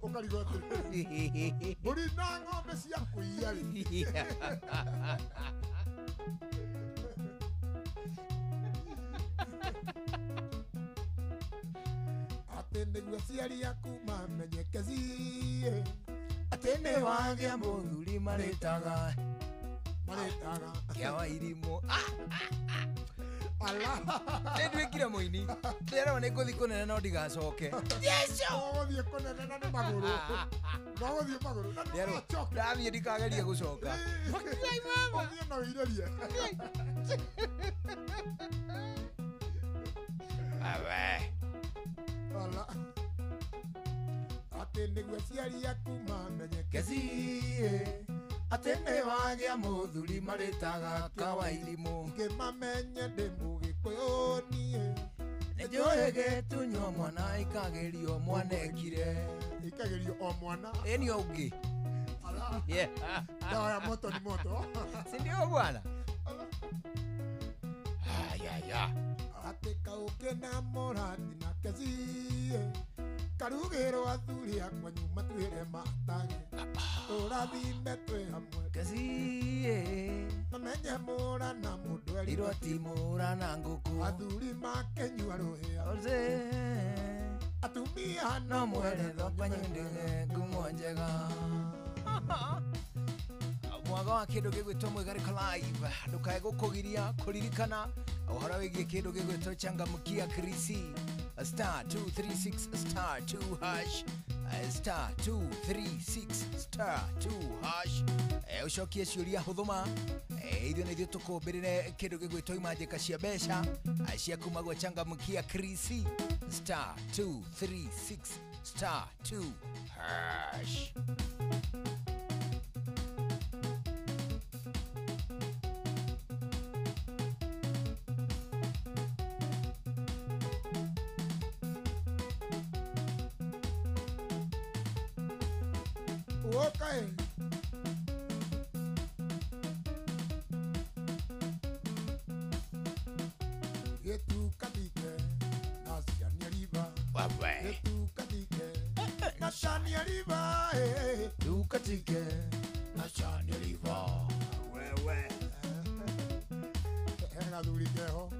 Ũkarigwo atĩrĩrĩ. Mbũri na ng'ombe cia kũiya rĩ. Atĩ nĩguo aciari aku mamenye Kezi. Atĩ nĩ wagĩa mũthuri marĩtaga marĩtaga kĩa Wairimũ. Nĩ nduĩkire mũini. Ndĩrerwo nĩ ngũthiĩ kũnene no ndigacoke. Yesu! Ũgũthiĩ kũnene na nĩ magũrũ. No ũgũthiĩ magũrũ na Ndĩrerwo ndũgacoke. ndathiĩ ndikagerie gũcoka. Ũthiĩ na ũirĩrie. Awe. Ala. Atĩ nĩguo aciari aku mamenye Kezi atĩ nĩ wagĩa mũthuri marĩtaga kawairimũ. Ngĩmamenye ndĩ mũgĩkũyũ niĩ. Nĩ njũĩ gĩtunywo mwana ikagerio mwanekire. Ikagerio o mwana. Ĩ nĩ ũngĩ. Ala. Yeah. Dawa ya moto ni moto. Si ndio bwana? Ayaya. Atĩ kaũkĩ na mũrathi na kezi karugĩrwo athuri akwa nyuma twĩre matage tũrathime twĩ hamwe Kezi mamenye mũra na mũndũ erirwo ti mũra na ngũkũ. Athuri makenyua rũhĩa Oze. Atumia no mwere thokwa nyendege ngumo njega. Mwaga wa kĩndũ gĩgwĩtwo Mwĩgarĩko Live ndũkae gũkũgiria kũririkana ũhoro wĩgiĩ kĩndũ gĩgwĩtwo changamkia krisi star 236 star 2 hash star 236 star 2 hash. Ũcokie ciũria hũthũma. Ithuĩ nĩ ithuĩ tũkũmbĩrĩre kĩndũ gĩgwĩtwo imanjĩka cia mbeca cia kuma gwa changamkia krisi star 236 star 2 hash. Okay. Getukatike na Shania Riba. Wawe. Getukatike na Shania Riba. Tukatike na Shania Riba. Wewe. He gathuri keho.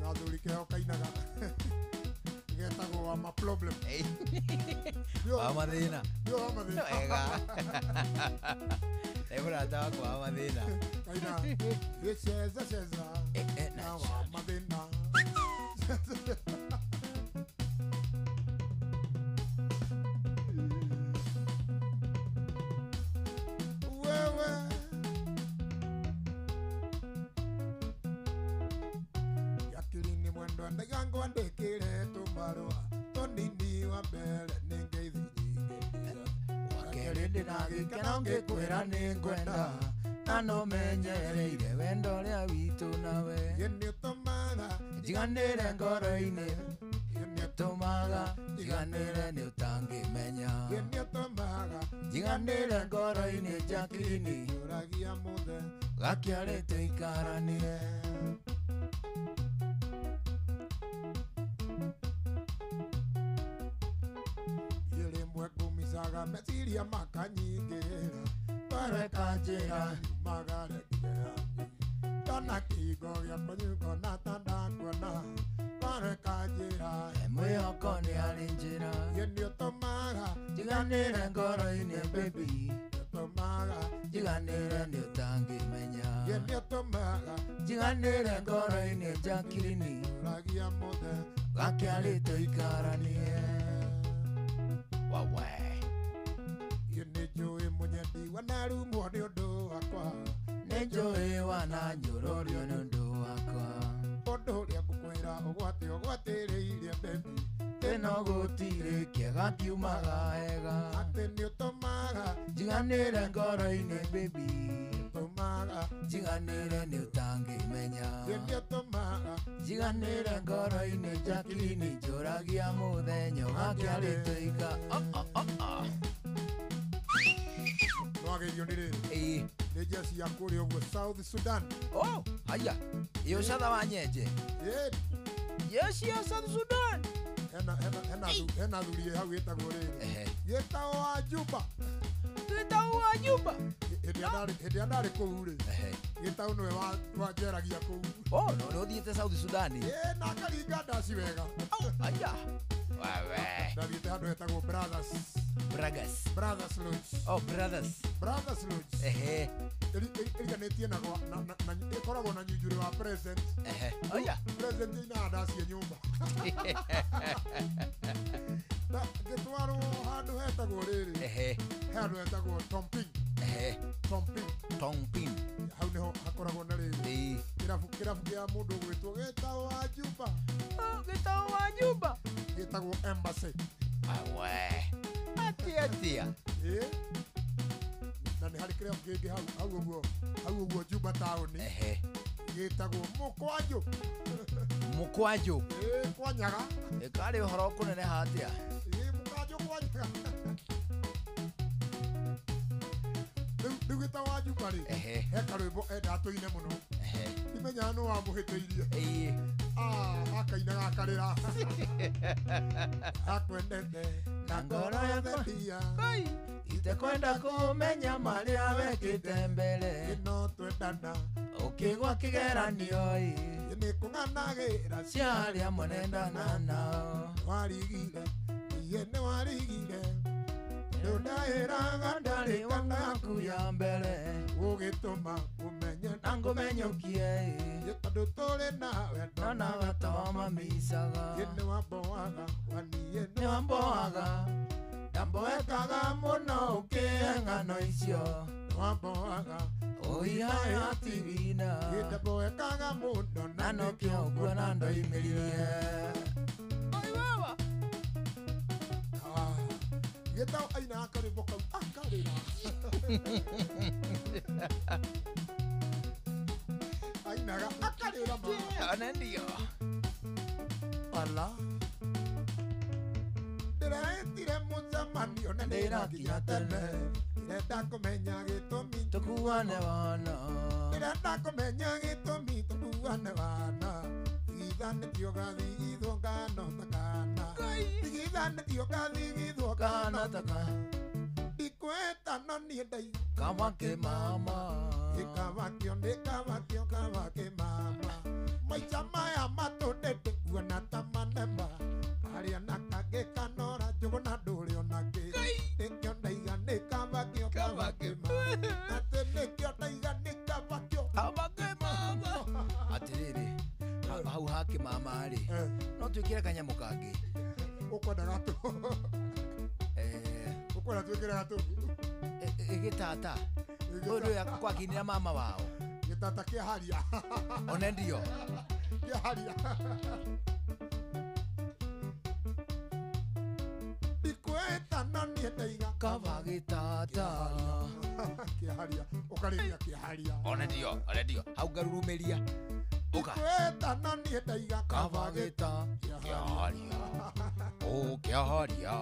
Gathuri keho kainaga. Getagwo wa ma problem. Wa mathĩna. Nĩo wa mathĩna. Wega. Nĩ mũrata wakwa wa mathĩna. Kaina gĩceza ceza na wa mathĩna. Wewe. Jacqueline mwendwa ndaiga ngwandĩkĩre tũmarũa tũnini wa mbere nĩ ngeithi nyingĩ. Wa kerĩ ndĩna gĩkeno ngĩkwĩra nĩ ngwenda na no menyereire wendo ũrĩa witũ nawe. Ĩ nĩ ũtũmaga njiganĩre ngoro-inĩ. Ĩ nĩ ũtũmaga njiganĩre nĩ ũtangĩmenya. Ĩ nĩ ũtũmaga njiganĩre ngoro-inĩ Jacqueline. Njũragia mũthe gakĩarĩ tũikaranie. Rĩmwe ngũmicaga meciria makanyingĩra bareka njĩra magarekera ndona kĩhingo gĩakwa ngona ta ndakuona bareka njĩra mwĩhoko nĩ harĩ njĩra. Ĩ nĩ ũtũmaga njiganĩre ngoro-inĩ baby. Ũtũmaga njiganĩre nĩ ũtangĩmenya. Ĩ nĩ ũtũmaga njiganĩre ngoro-inĩ Jacqueline. Njũragia mũthe gakĩarĩ tũikaranie. Wawe. Ĩ nĩ njũĩ mũnyendi wanarumwo nĩ ũndũ wakwa. Nĩ njũĩ wananyũrũrio nĩ ũndũ wakwa. Ũndũ ũrĩa ngũkwĩra ũgwate ũgwatĩrĩirie baby. Ĩno gũtirĩ kĩega kiumaga hega. Atĩ nĩ ũtũmaga njiganĩre ngoro-inĩ baby. Ũtũmaga njiganĩre nĩ ũtangĩmenya. Ĩ nĩ ũtũmaga njiganĩre ngoro-inĩ Jacqueline. Njũragia mũthenya ũgakĩarĩ tũika. Nĩwageithio nĩ rĩrĩ. Nĩ njeci ya kũrĩa ũguo South Sudan. Oh, haya. Ĩ ũcatha wa nyenje. Jeshi ya South Sudan. Hena thuri ĩ hau ĩtagwo rĩrĩ. Gĩtagwo wa Juba. Gĩtagwo wa Juba. Hĩndĩ ĩrĩa ndarĩ kũu rĩ. Gĩtaũ nĩwe wanjeragia kũu. Oh, no nĩ ũthiĩte South Sudan. Ĩ na akaringa ndaci wega. Haya. Wawe. Ndathiĩte handũ hetagwo Brothers. Bragas. Brothers Lodge. Oh, Brothers. Brothers Lodge. Ehe. Ĩriganĩtie na na ĩkoragwo na nyunjurĩ wa present. Ehe. Oya. Present ĩinaga ndacie nyũmba. Na ngĩtwarwo handũ hetagwo rĩrĩ. Ehe. He handũ hetagwo Tomping. Ehe. Tomping. Tomping. Hau nĩho hakoragwo na rĩrĩ. Kĩrabu kĩrabu kĩa mũndũ ũgwĩtwo gĩtagwo wa Juba. Gĩtagwo wa Juba. Gĩtagwo Embassy. Awe. Atia atia. Ĩĩ. Na nĩ harĩ kĩrabu kĩngĩ hau ũguo hau ũguo Juba taũni. Ehe. Gĩtagwo Mũkwanjũ. Mũkwanjũ. Ĩĩ kwanyaga. Ĩkarĩ ũhoro kũneneha atĩa? Ĩĩ mũkwanjũ kwanyaga. Rĩu gĩtagwo wa Juba rĩ. Ehe. He karwĩmbo endaga tũine mũno. Ehe. Ndimenyaga nũ wamũhĩtĩirie. Ĩĩ. Akainaga akarĩra. Akwendete na ngoro yothe dia. Itekwenda kũmenya marĩa wekĩte mbere. Ĩno twendana. Ũkĩgwa kĩgeranio ĩ. Nĩ kũng'anagĩra cia arĩa mũnendana nao. Warigire, iye nĩ warigire. Ndũndaĩraga ndarĩ kana yaku ya mbere. Ũgĩtũma ũmenye na ngũmenyũkie ĩ. Tondũ tũrĩ nawe ndonaga ta wamamicaga. Ĩ nĩ wamboaga, waniĩ nĩ wamboaga. Ndamboekaga mũno ũkĩhe ng'ano icio. Wamboaga ũihaya tigina. Ndamboekaga mũno na nokĩo nguona ndoimĩrire. Oi baba. Gĩtao ainaga karwĩmbo kau akarĩra. Ainaga akarĩra ma. Ona ndio. Ala. Ndĩraĩtire mũcemanio na ndĩrakinya tene. Ndĩrenda kũmenya gĩtũmi tũkuane wana. Ndĩrenda kũmenya gĩtũmi tũkuane wana. Tigithanĩtio gathigithwo ngano ta kana. Tigithanĩtio gathigithwo Kana ta kana. Ndikwĩtana niĩ ndaiga. Kaba kĩmama. Gĩkaba kĩo nĩ kaba kĩo kaba kĩmama. Maica maya matũndĩte kuona ta manema. Harĩa na kangĩ kanora njũgũ na ndũrĩ ona kĩ. Nĩkĩo ndaiga nĩ kaba kĩo kaba kĩmama. Atĩ nĩkĩo ndaiga nĩ kaba kĩo. Kaba kĩmama. Atĩrĩrĩ, hau ha kĩmama rĩ, no twĩkĩre kanyamũ kangĩ. Ũkwenda gatũ. Ũkwenda twĩkĩre gatũ. Gĩtata. Ũyũ nĩwe kwakinĩra mama wao. Gĩtata kĩa haria. One ndio. Kĩa haria. Ndikwĩtana niĩ ndaiga. Kaba gĩtata. Kĩa haria. Ũkarĩria kĩa haria. One ndio, one ndio. Hau ngarurumĩria. Ũka. Ndikwĩtana niĩ ndaiga. Kaba gĩta. Kĩa haria. Ũ kĩa haria.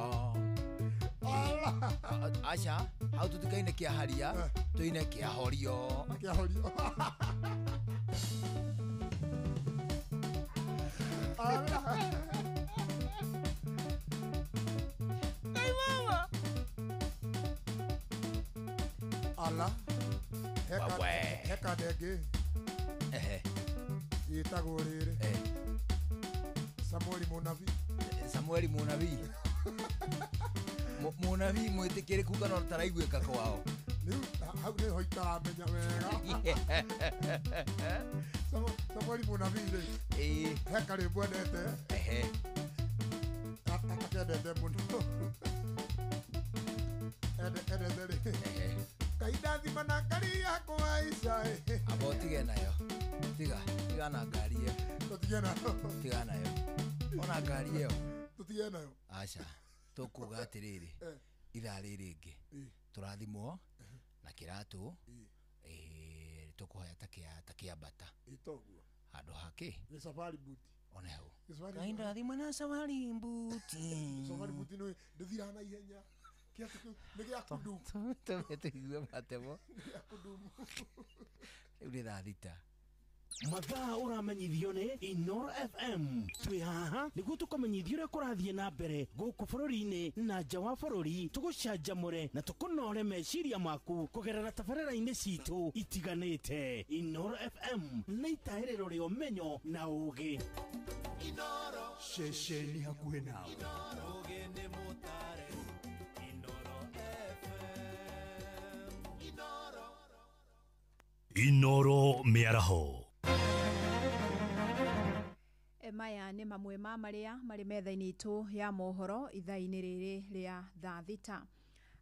Aca, hau tũtikaine kĩa haria, tũine kĩa horio. Kĩa horio. Ngai mama. Ala. Wawe. Heka ndengĩ. Ehe. Ĩtagwo rĩrĩ. Samueli mũnabii. Samueli mũnabii. Mũnabii mwĩtĩkĩrĩku kana ũtaraiguĩka kwao. Rĩu hau nĩho itaramenya wega. Samueli mũnabii rĩ. Ĩĩ. He karwĩmbo endete. Ehe. Akendete mũno. Endete rĩ. Ehe. Ngai ndathima na ngari yakwa Ica ĩ. Amba ũtige nayo. Tiga, tiga na ngari ĩyo. Tũtige nayo. Tiga nayo. Ona ngari ĩyo. Tũtige nayo. Aca. Tũkuga atĩrĩrĩ, ithaa rĩrĩ rĩngĩ tũrathimwo na kĩratũ tũkũhoya ta kĩambata. Ĩtoguo. Handũ hakĩ? Nĩ safari boot. One hau. Ngai ndathimwo na safari boot. Safari boot nĩ ndĩthiraga na ihenya. Kĩatũ kĩu nĩ gĩa kudumu. Tũme tũigue matemo. Nĩ gĩa kudumu. Rĩu nĩ thaa 6. Mathaa ũramenyithio nĩ Inoro FM. Twĩ haha nĩguo tũkũmenyithie ũrĩa kũrathiĩ na mbere gũkũ bũrũri-inĩ na nja wa bũrũri, tũgũcanjamũre na tũkũnore meciria maku kũgerera tabarĩra-inĩ citũ itiganĩte. Inoro FM nĩ itaĩrĩro rĩa ũmenyo na ũũgĩ. Inoro. Ceceni hakuhĩ nawe. Inoro mĩaraho. Maya nĩ mamwe ma marĩa marĩ metha-inĩ itũ ya mohoro ithaa-inĩ rĩrĩ rĩa thaa thita.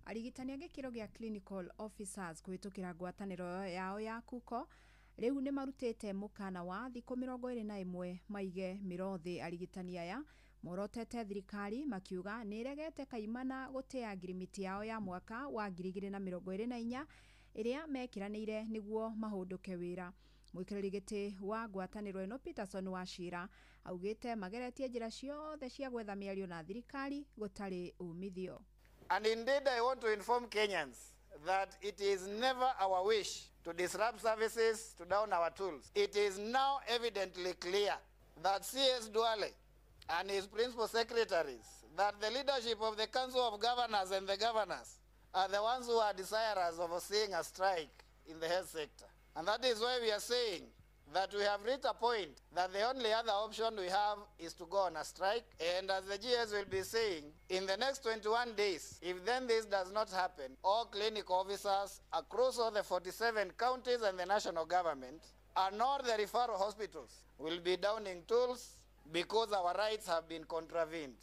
Arigitani a gĩkĩro gĩa clinical officers kũhĩtũkĩra ngwatanĩro yao ya KUCO rĩu nĩ marutĩte mũkana wa thikũ 21 maige mĩro thĩ. Arigitani aya morotete thirikari makiuga nĩ ĩregete kaimana gũtĩa ngirimiti yao ya mwaka wa 2024 ĩrĩa mekĩranĩire nĩguo mahũndũke wĩra. Mũikarĩri gĩtĩ wa ngwatanĩro ĩno Peterson Wachira augĩte mageretie njĩra ciothe cia gwetha mĩario na thirikari gũtarĩ umithio. And indeed, I want to inform Kenyans that it is never our wish to disrupt services, to down our tools. It is now evidently clear that CS Duale and his principal secretaries, that the leadership of the Council of Governors and the governors are the ones who are desirous of seeing a strike in the health sector. And that is why we are saying that we have reached a point that the only other option we have is to go on a strike. And as the GS will be saying, in the next 21 days, if then this does not happen, all clinical officers across all the 47 counties and the national government and all the referral hospitals will be downing tools because our rights have been contravened.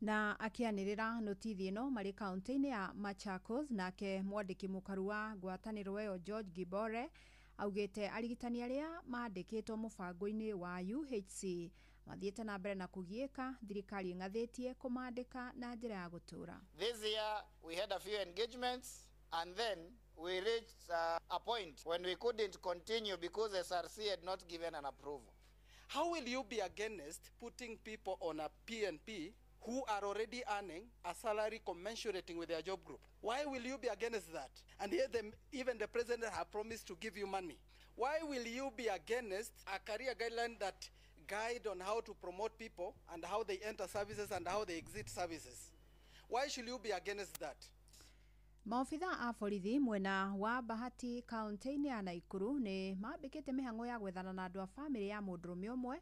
Na akianĩrĩra notithi ĩno marĩ kaunti-inĩ ya Machakos, nake mwandĩki mũkaru wa ngwatanĩro ĩyo George Gibore augĩte arigitani arĩa mandĩkĩtwo mũbango-inĩ wa UHC mathiĩte na mbere na kũgiĩka thirikari ĩng'athĩtie kũmandĩka na njĩra ya gũtũra. This year we had a few engagements and then we reached a point when we couldn't continue because SRC had not given an approval. How will you be against putting people on a PNP who are already earning a salary commensurating with their job group? Why will you be against that? And yet even the president has promised to give you money. Why will you be against a career guideline that guide on how to promote people and how they enter services and how they exit services? Why should you be against that? Maobitha a borithi mwena wa Bahati kaunti-inĩ ya Naikuru nĩ mambĩkĩte mĩhang'o ya gwethana na andũ a bamĩrĩ ya mũndũrũme ũmwe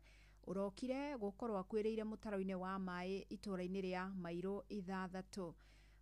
ũrokire gũkorwo akuĩrĩire mũtaro-inĩ wa maĩ itũũra-inĩ rĩa Mairũ 6.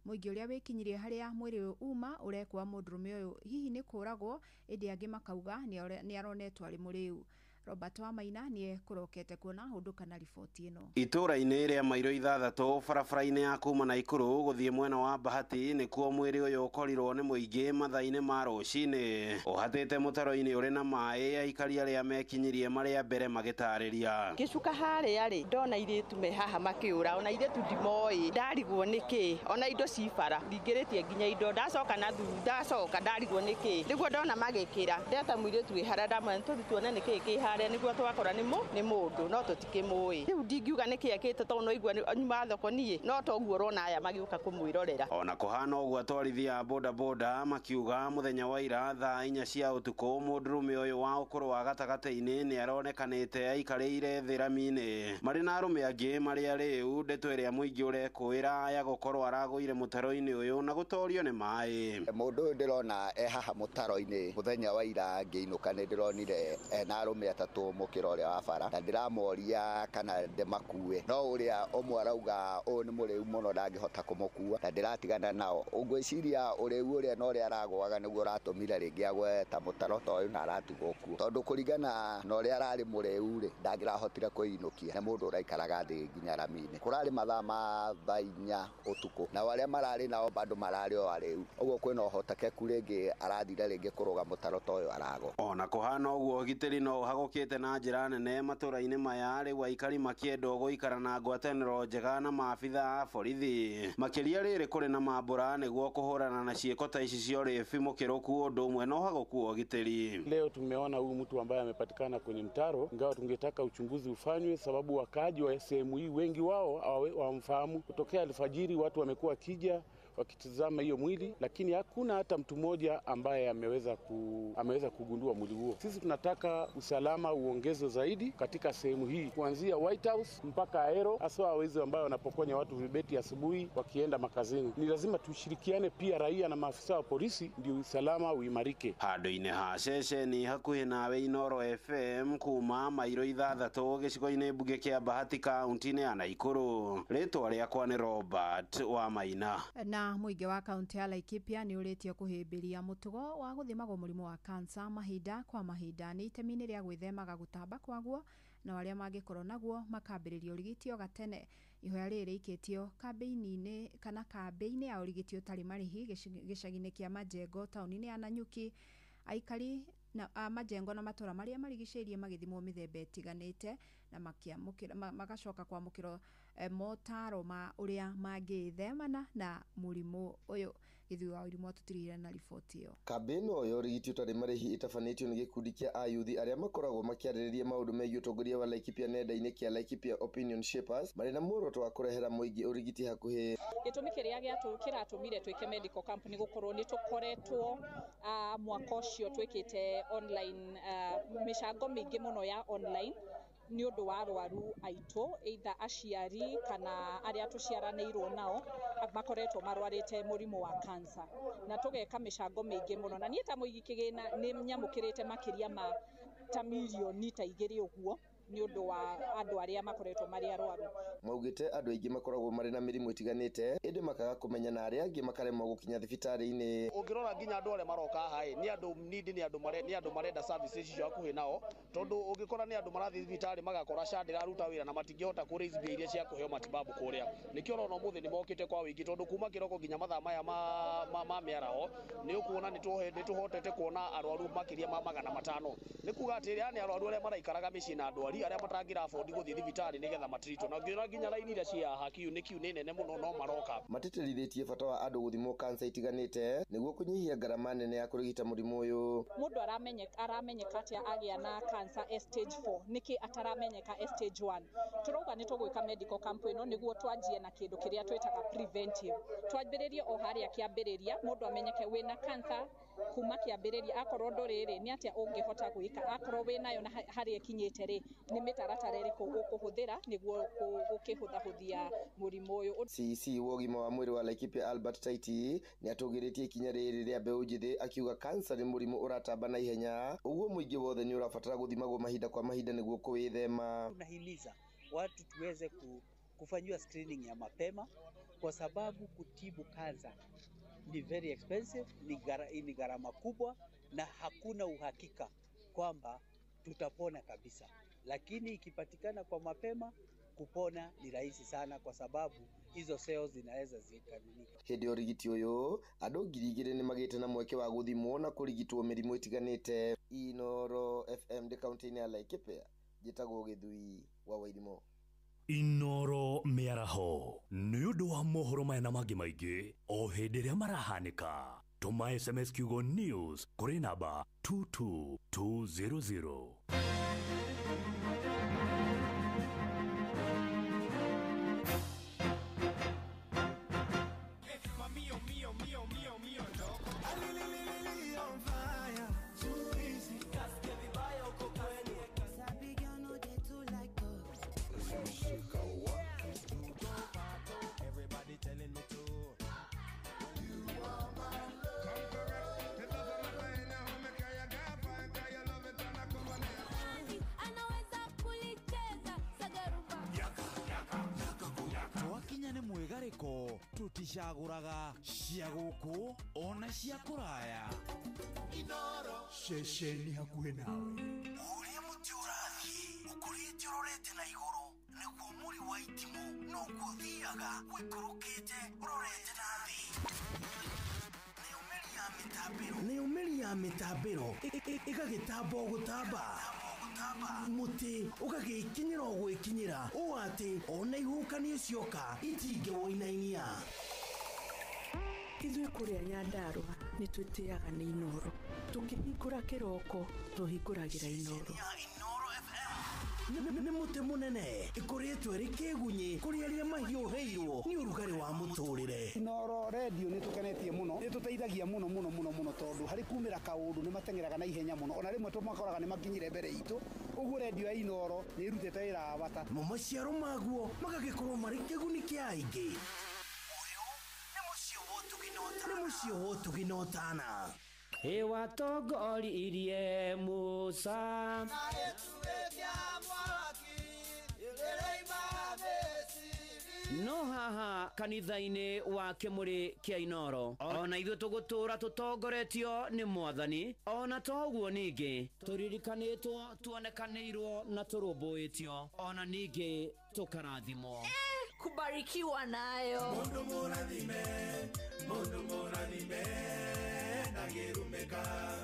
Mũingĩ ũrĩa wĩkinyirie harĩa mwĩrĩ ũyũ uma ũrekwa mũndũrũme ũyũ hihi nĩ kũragwo, ĩndĩ angĩ makauga nĩ aronetwo arĩ mũrĩu. Robert Wamaina nĩe kũrokete kuona hũndũka na riboti ĩno. Itũũra-inĩ rĩa Mairũ 6 barabara-inĩ ya kuma Naikuru gũthiĩ mwena wa Bahati nĩkuo mwĩrĩ ũyũ ũkorirwo nĩ mũingĩ mathaa-inĩ ma rũcinĩ ũhatĩte mũtaro-inĩ ũrĩ na maĩ. Aikari arĩa mekinyirie marĩa mbere magĩtarĩria. Ngĩcuka harĩa rĩ ndona airĩtu me haha makĩũra, ona airĩtu ndimoĩ ndarigwo nĩkĩ, ona indo ci bara ndingĩrĩtie nginya indo, ndacoka na thutha ndacoka ndarigwo nĩkĩ, nĩguo ndona magĩkĩra ndeta mũirĩtu wĩ harĩa ndamwĩra tũthiĩ tuone nĩkĩ kĩ harĩa nĩguo twakora nĩ mũndũ no tũtikĩmũĩ. Rĩu ndingiuga nĩkĩ ekĩte tondũ no igua nyuma thoko niĩ no toguo ũrona aya magĩũka kũmwĩrorera. Ona kũhana ũguo atwarithia a bodaboda makiuga mũthenya wa ira thaa 4 cia ũtukũ mũndũrũme ũyũ wa ũkũrũ wa gatagatĩ-inĩ nĩ aronekanĩte aikarĩire thĩ rami-inĩ marĩ na arũme angĩ marĩa rĩu ndeto ĩrĩa mũingĩ ũrekũĩra ya gũkorwo aragũire mũtaro-inĩ ũyũ na gũtorio nĩ maĩ. Mũndũ ũyũ ndĩrona e haha mũtaro-inĩ mũthenya wa ira ngĩinũka nĩ ndĩronire ena arũme atatũ mũkĩra ũrĩa wa bara na ndĩramoria kana ndĩmakue, no ũrĩa ũmwe arauga ũyũ nĩ mũrĩu mũno ndangĩhota kũmũkua na ndĩratigana nao. Ngwĩciria ũrĩu ũrĩa na ũrĩa aragũaga nĩguo ũratũmire rĩngĩ agwe ta mũtaro ta ũyũ na aratigwo kuo, tondũ kũringana na ũrĩa ararĩ mũrĩu rĩ ndangĩrahotire kwĩinũkia, nĩ mũndũ ũraikaraga thĩ nginya rami-inĩ. Kũrarĩ mathaa ma thaa 4 ũtukũ nao arĩa mararĩ nao bado mararĩ o arĩu, ũguo kwĩna ũhotekeku rĩngĩ arathire rĩngĩ kũrũga mũtaro ta ũyũ aragwa. Ona kũhana ũguo ũgitĩri no ũhagũkĩte na njĩra nene matũra-inĩ maya rĩu aikari makĩendwo gũikara na ngwatanĩro njega na maabitha a borithi makĩria rĩrĩ kũrĩ na mambũra nĩguo kũhũrana na ciĩko ta ici cia ũrĩbi mũkĩrũku ũndũ ũmwe na ũhagũku wa ũgitĩri. Leo tumeona huyu mtu ambaye amepatikana kwenye mtaro, ingawa tungetaka uchunguzi ufanywe sababu wakaaji wa sehemu hii wengi wao hawamfahamu. Kutokea alfajiri watu wamekuwa kija wakitizama hiyo mwili, lakini hakuna hata mtu mmoja ambaye ameweza kugundua mwili huo. Sisi tunataka usalama uongezwe zaidi katika sehemu hii, kuanzia White House mpaka Aero, haswa wezi ambao wanapokonya watu vibeti asubuhi wakienda makazini. Ni lazima tushirikiane pia raia na maafisa wa polisi ndio usalama uimarike. Handũ-inĩ ha ceceni hakuhĩ nawe Inoro FM kuma mairo 6 gĩcigo-inĩ mbunge kĩa Bahati kaunti-inĩ ya Naikuru. Rĩtwa rĩakwa nĩ Robert wa Maina. Na mũingĩ wa kaunti ya Laikipia nĩ ũrĩtio kũhĩmbĩria mũtugo wa gũthimagwo mũrimũ wa kansa mahinda kwa mahinda nĩ itemi-inĩ rĩa gwĩthemaga gũtamba kwaguo, na arĩa mangĩkorwo naguo makambĩrĩria ũrigiti o gatene. Ihoya rĩrĩ rĩikĩtio kambĩini-inĩ kana kambĩ-inĩ ya ũrigiti ũtarĩ marĩhi gĩcagi-inĩ kĩa Majengo taũni-inĩ ya Nanyuki. Aikari na Majengo na matũra marĩa marigicĩirie magĩthimwo mĩthemba ĩtiganĩte na makĩamũkĩra magacoka kwamũkĩra motaro ma ũrĩa mangĩĩthemana na mũrimũ ũyũ. Gĩthuĩ wa ũrimũ atũtirire na riboti ĩyo. Kambĩ ĩno ya ũrigiti ũtarĩ marĩhi ĩtabanĩtio nĩ gĩkundi kĩa ayuthi arĩa makoragwo makĩarĩrĩria maũndũ megiĩ ũtongoria wa Laikipia nenda-inĩ kĩa Laikipia Opinion Shapers, marĩ na muoroto wa kũrehera mũingĩ ũrigiti hakuhĩ. Gĩtũmi kĩrĩa kĩratũmire twĩke medical camp nĩ gũkorwo nĩ tũkoretwo mwaka ũcio twĩkĩte online mĩcango mĩingĩ mũno ya online nĩ ũndũ wa arwaru aitũ, either aciari kana arĩa tũciaranĩirwo nao makoretwo marwarĩte mũrimũ wa cancer, na tũgeka mĩcango mĩingĩ mũno. Na niĩ ta mũigi kĩgĩna nĩ nyamũkĩrĩte makĩria ma ta mirioni ta 2 ũguo nĩ ũndũ wa andũ arĩa makoretwo marĩ arwaru. Maugĩte andũ aingĩ makoragwo marĩ na mĩrimũ ĩtiganĩte ĩndĩ makaga kũmenya na arĩa angĩ makaremwo gũkinya thibitarĩ-inĩ. Ũngĩrora nginya andũ arĩa maroka haha nĩ andũ need, nĩ andũ marenda services icio hakuhĩ nao, tondũ ũngĩkora nĩ andũ marathiĩ thibitarĩ magakora SHA ndĩraruta wĩra na matingĩhota kũ raise mbia iria cia kũheo matibabu kũrĩa. Nĩkĩo ũrona ũmũthĩ nĩ mokĩte kwa wĩingĩ, tondũ kuma kĩroko nginya mathaa maya ma mĩaraho nĩ ũkuona nĩ tũhotete kuona arwaru makĩria ma 500. Nĩ kuga atĩ aya nĩ arwaru arĩa maraikaraga mĩciĩ na ndwari arĩa matangĩra afford gũthiĩ thibitarĩ nĩgetha matritwo, na ngĩona nginya raini iria cia haha kiu nĩ kiu nĩ nene mũno no maroka. Matĩtĩrithĩtie bata wa andũ gũthimwo kansa itiganĩte nĩguo kũnyihia ngarama nene ya kũrigita mũrimũ ũyũ. Mũndũ aramenyeka atĩa agĩa na cancer stage 4, nĩkĩ ataramenyeka stage 1? Tũrauga nĩ tũgwĩka medical camp ĩno nĩguo twanjie na kĩndũ kĩrĩa twĩtaga preventive, twambĩrĩrie o harĩa kĩambĩrĩria mũndũ amenyeke wĩna cancer kuma kĩambĩrĩria, akorwo ndũrĩ rĩ nĩ atĩa ũngĩhota gwĩka, akorwo wĩnayo na harĩa ĩkinyĩte rĩ nĩ mĩtaratara ĩrĩkũ ũkũhũthĩra nĩguo gũkĩhũthahũthia mũrimũ ũyũ. CEC wa ũgima wa mwĩrĩ wa Laikipia Albert Taiti nĩ atũgĩrĩtie ikinya rĩrĩ rĩa mbeũ njĩthĩ akiuga kansa nĩ mũrimũ ũratamba na ihenya, ũguo mũingĩ wothe nĩ ũrabatara gũthimagwo mahinda kwa mahinda nĩguo kũwĩthema. Tunahimiza watu tuweze kufanyiwa screening ya mapema kwa sababu kutibu kansa ni very expensive, ni gharama kubwa na hakuna uhakika kwamba tutapona kabisa, lakini ikipatikana kwa mapema kupona ni rahisi sana kwa sababu hizo cells zinaweza zikanunika. Hĩndĩ ya ũrigiti ũyũ andũ 2,000 nĩ magĩte na mweke wa gũthimwo na kũrigitwo mĩrimũ ĩtiganĩte. Inoro FM ndĩ kaunti-inĩ ya Laikipia, njĩtagwo Gĩthui wa Wairimu. Inoro mĩaraho nĩ ũndũ wa mohoro maya na mangĩ maingĩ o hĩndĩ ĩrĩa marahanĩka. Tũma SMS kiugo news kũrĩ namba 22200. Mwigariko tuticaguraga cia guku ona cia kuraya. Inoro ceceni hakuhi nawe. Uria muti urathie ukurite urorete na iguru niguo muri wa itimu noguo thiaga wikurukite urorete na thi. Nayo mĩri ya mĩtambĩro ĩgagĩtamba o gũtamba, mũtĩ ũgagĩkinyĩra o gwĩkinyĩra ũũ atĩ ona ihuhũkanio cioka itingĩwũinainia. Ithuĩ kũrĩa Nyandarũa nĩ twĩtĩaga nĩ Inoro, tũkĩhingũra kĩroko tũhingũragĩra Inoro. Inoro FM. Nĩ mũtĩ mũnene ĩkoretwo ĩrĩ kĩgunyĩ kũrĩ arĩa mahiũhĩirwo nĩ ũrugarĩ wa mũtũrĩre. Inooro redio nĩ tũkenetie mũno, nĩ tũteithagia mũno mũno mũno mũno tondũ harĩ kumĩra kaũndũ nĩ mateng'eraga na ihenya mũno, ona rĩmwe tũmakoraga nĩ makinyire mbere itũ. Ũguo redio ya Inooro nĩ ĩrutĩte wĩra wa bata. Mo maciaro maguo magagĩkorwo marĩ kĩguni kĩa aingĩ. Nĩ mũciĩ wa ũtugi na ũtana. Ĩwatongoririe Musa. No haha kanitha-inĩ wa kĩmũrĩ kĩa Inooro ona ithuĩ tũgũtũra tũtongoretio nĩ mwathani, ona toguo ningĩ tũririkanĩtwo, tuonekanĩirwo na tũrũmbũĩtio, ona ningĩ tũkarathimwo. Kubarikiwa nayo. Mundu mũrathime, mundu mũrathime.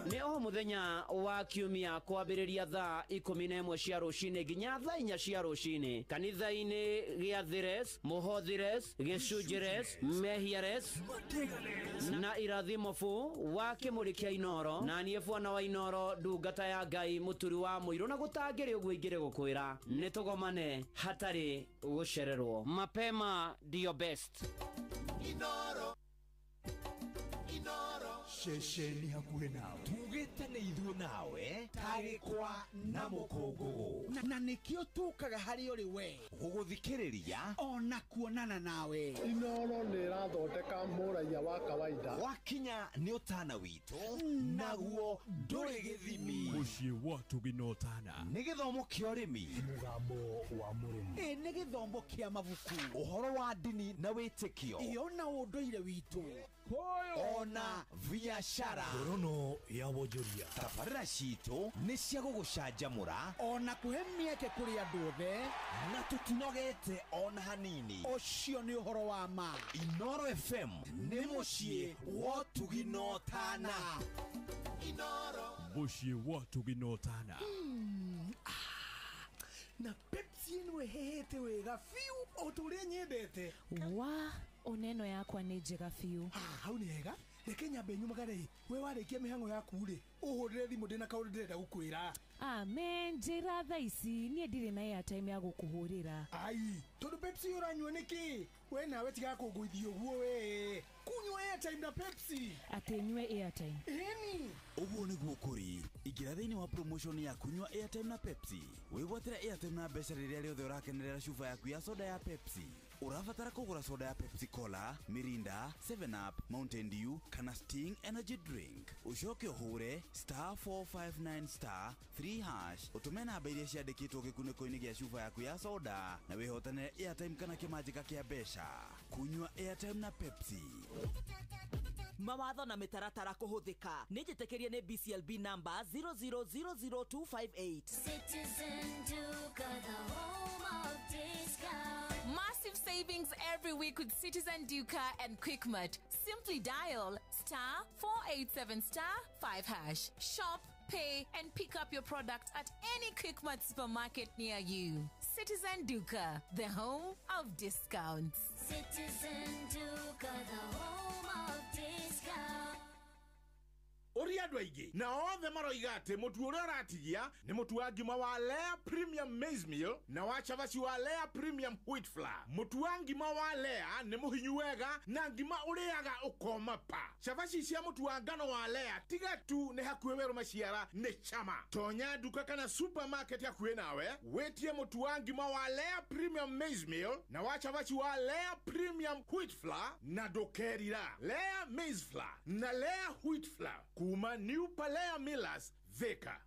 Nĩ o mũthenya wa kiumia kwambĩrĩria thaa 11 cia rũcinĩ nginya thaa 4 cia rũcinĩ kanitha-inĩ gĩa Thires, Mũhothires, Gĩcunjĩres, Mehiares na Irathimo fu wa kĩmũrĩ kĩa Inooro. Na niĩ bwana wa Inooro, ndungata ya Ngai, mũturi wa mũirũ, na gũtangĩrĩ ũguo ingĩrĩ gũkwĩra nĩ tũgomane hatarĩ gũcererwo. Mapema ndio best. Inooro. Ceceni hakuhĩ nawe tugĩte nĩ ithuĩ nawe tarĩkwa na mũkũngũgũ, na nĩkĩo tũkaga harĩ ũrĩ we gũgũthikĩrĩria ona kuonana nawe. Inooro nĩ ĩrathondeka mũraiya wa kawaida. Wakinya nĩ ũtana witũ naguo ndũrĩ gĩthimi. Mũciĩ wa ũtugi na ũtana nĩ gĩthomo kĩa ũrĩmi, mũgambo wa mũrĩmi, ĩ nĩ gĩthomo kĩa mabuku, ũhoro wa ndini na wĩtĩkio, ĩ ona ũndũire witũ, ona biashara, ngorono ya wonjoria. Tabarĩra citũ nĩ cia gũgũcanjamũra ona kũhe mĩeke kũrĩ andũ othe, na tũtinogete ona hanini. Ũcio nĩ ũhoro wa ma. Inooro FM nĩ mũciĩ wa ũtugi na ũtana. Inooro mũciĩ wa ũtugi na ũtana. Na Pepsi ĩno ĩhehete wega biũ o ta ũrĩa nyendete. Wa oneno yakwa nĩ njega biũ. Hau nĩ hega. Reke nyambe nyumagare. We warĩkia mĩhang'o yaku rĩ, ũhũrĩre thimũ ndĩna kaũndũ ndĩrenda gũkwĩra. Amen, njĩra thaa ici niĩ ndirĩ na airtime ya gũkũhũrĩra. Ai, tondũ Pepsi ũranyua nĩkĩ? We nawe tiga kũngũithia ũguo we. Kunyua airtime na Pepsi. Atĩ nyue airtime. Ĩni. Ũguo nĩguo kũrĩ. Ingĩra thĩinĩ wa promotion ya kunyua airtime na Pepsi. Wĩgwatĩre airtime na mbeca rĩrĩa rĩothe ũrakenerera cuba yaku ya soda ya Pepsi. Ũrabatara kũgũra soda ya Pepsi Cola, Mirinda, 7up, Mountain Dew kana Sting Energy Drink. Ũcoke ũhũre *459 *3# ũtũme namba iria ciandĩkĩtwo gĩkunĩko-inĩ gĩa cuba yaku ya soda na wĩhotanĩre airtime kana kĩmanjĩka kĩa mbeca. Kunyua airtime na Pepsi. Mawatho na mĩtaratara kũhũthĩka. Nĩ njĩtĩkĩrie nĩ BCLB number 0000258. Citizen Duka, the home of discount. Massive savings every week with Citizen Duka and Quickmart. Simply dial *487 *5#. Shop, pay, and pick up your product at any Quickmart supermarket near you. Citizen Duka, the home of discounts. Citizen Duka, the home of discounts. Ũria andũ aingĩ na othe maroiga atĩ mũtu ũrĩa ũratigia nĩ mũtu wa ngima wa Lea Premium Maize Meal na wa cabaci wa Lea Premium Wheat Flour. Mũtu wa ngima wa Lea nĩ mũhinyu wega na ngima ũrĩaga ũkoma pa. Cabaci cia mũtu wa ngano wa Lea tiga tu nĩ hakuhĩ werũ maciara nĩ chama. Tonya nduka kana supermarket hakuhĩ nawe wĩtie mũtu wa ngima wa Lea Premium Maize Meal na wa cabaci wa Lea Premium Wheat Flour na ndũkerira. Lea Maize Flour na Lea Wheat Flour kuma New Palea Millers, Thika.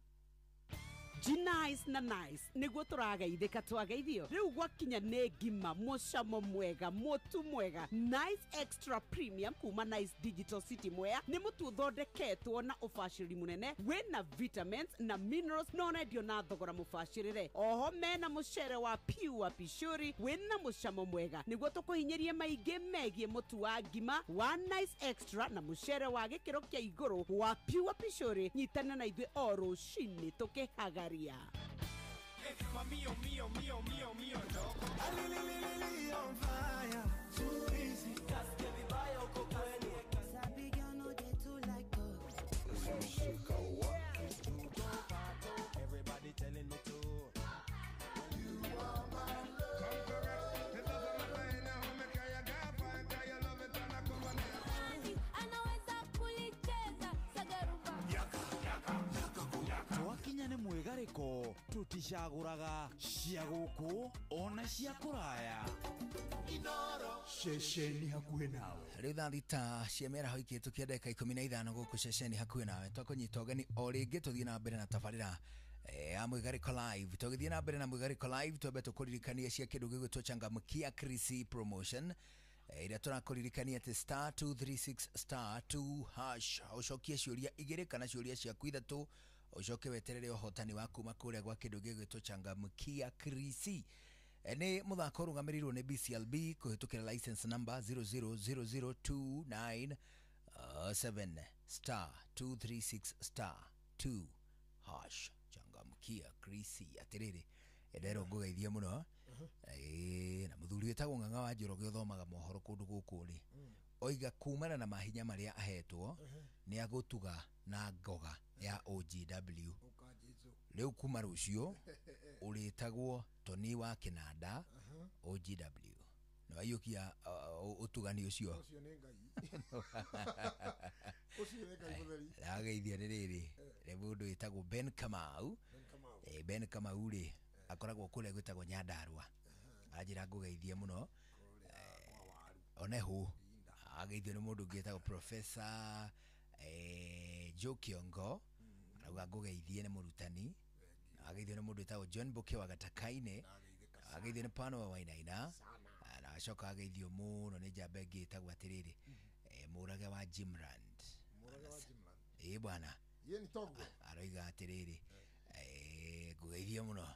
Nice na nice niguo tũrageithĩka twageithio rĩu gwakinya nĩ ngima mũcamo mwega mũtu mwega Nice Extra Premium kuma Nice Digital City Mwea nĩ mũtu ũthondeketwo na ũbacĩrĩri mũnene wĩna vitamins na minerals na ũrendio na thogora mũbacĩrĩre. Oho mena mũcere wa pure pishuri wĩna mũcamo mwega nĩguo tũkũhinyĩrie maingĩ megiĩ mũtu wa ngima wa Nice Extra na mũcere wa gĩkĩro kĩa igũrũ wa pure pishuri. Nyitana na ithuĩ o rũcinĩ tũkĩhagaria. Mio, mio, mio, mio, mio, loco. Ali, on fire. Too easy. Kasikia vibaya uko kwenu. Sabi girl no dey too like us. Everybody telling me to. tũticagũraga cia gũkũ ona cia kũraya. Ceceni hakuhĩ nawe. Rĩu thaa 6 cia mĩaraho ikĩhĩtũkia ndagĩka 15 gũkũ ceceni hakuhĩ nawe, twakũnyita ũgeni o rĩngĩ tũthiĩ na mbere na tabarĩra ya Mwĩgarĩko Live. Tũgĩthiĩ na mbere na Mwĩgarĩko Live, twambe tũkũririkanie cia kĩndũ gĩgwĩtwo Changamkia Krisi Promotion, ĩrĩa tũrakũririkania atĩ star 236 star 2 hash, ũcokie ciũria igĩrĩ kana ciũria ciaku ithatũ, ũcoke weterere ũhotani wa kuma kũrĩa gwa kĩndũ gĩgwĩtwo Changamkia Krisi. Nĩ mũthako ũrũgamĩrĩirwo nĩ BCLB kũhĩtũkĩra license number 0000297 star 236 star 2 hash. Changamkia Krisi. Atĩrĩrĩ, nderwo ngũgeithie mũno. Na mũthuri wĩtagwo Ng'ang'a wa Njoroge ũthomaga mohoro kũndũ gũkũ rĩ, oiga kumana na mahinya marĩa ahetwo nĩ agũtuga na ngoga ya OGW. Rĩu kuma rũciũ ũrĩtagwo Tony wa Kĩnanda OGW. Nĩ waiyũkia ũtugani ũcio. Ũcio nĩ Ngai. Ũcio nĩ Ngai mũtheri. Ndageithio nĩ rĩrĩ, nĩ mũndũ wĩtagwo Ben Kamau. Ben Kamau rĩ, akoragwo kũrĩa gwĩtagwo Nyandarua. Anjĩra ngũgeithie mũno. One hũ. Ageithio nĩ mũndũ ũngĩ wĩtagwo Professor Joe Kiongo. Arauga ngũgeithie, nĩ mũrutani. Ageithio nĩ mũndũ wĩtagwo John Boke wa Gatakaine. Ageithio nĩ Pano wa Wainaina. Na acoka ageithio mũno nĩ njamba ĩngĩ ĩtagwo atĩrĩrĩ, Mũrage wa Jimrand. Mũrage wa Jimrand. Ĩ bwana. Ye ni Togo. Aroiga atĩrĩrĩ, ngũgeithie mũno.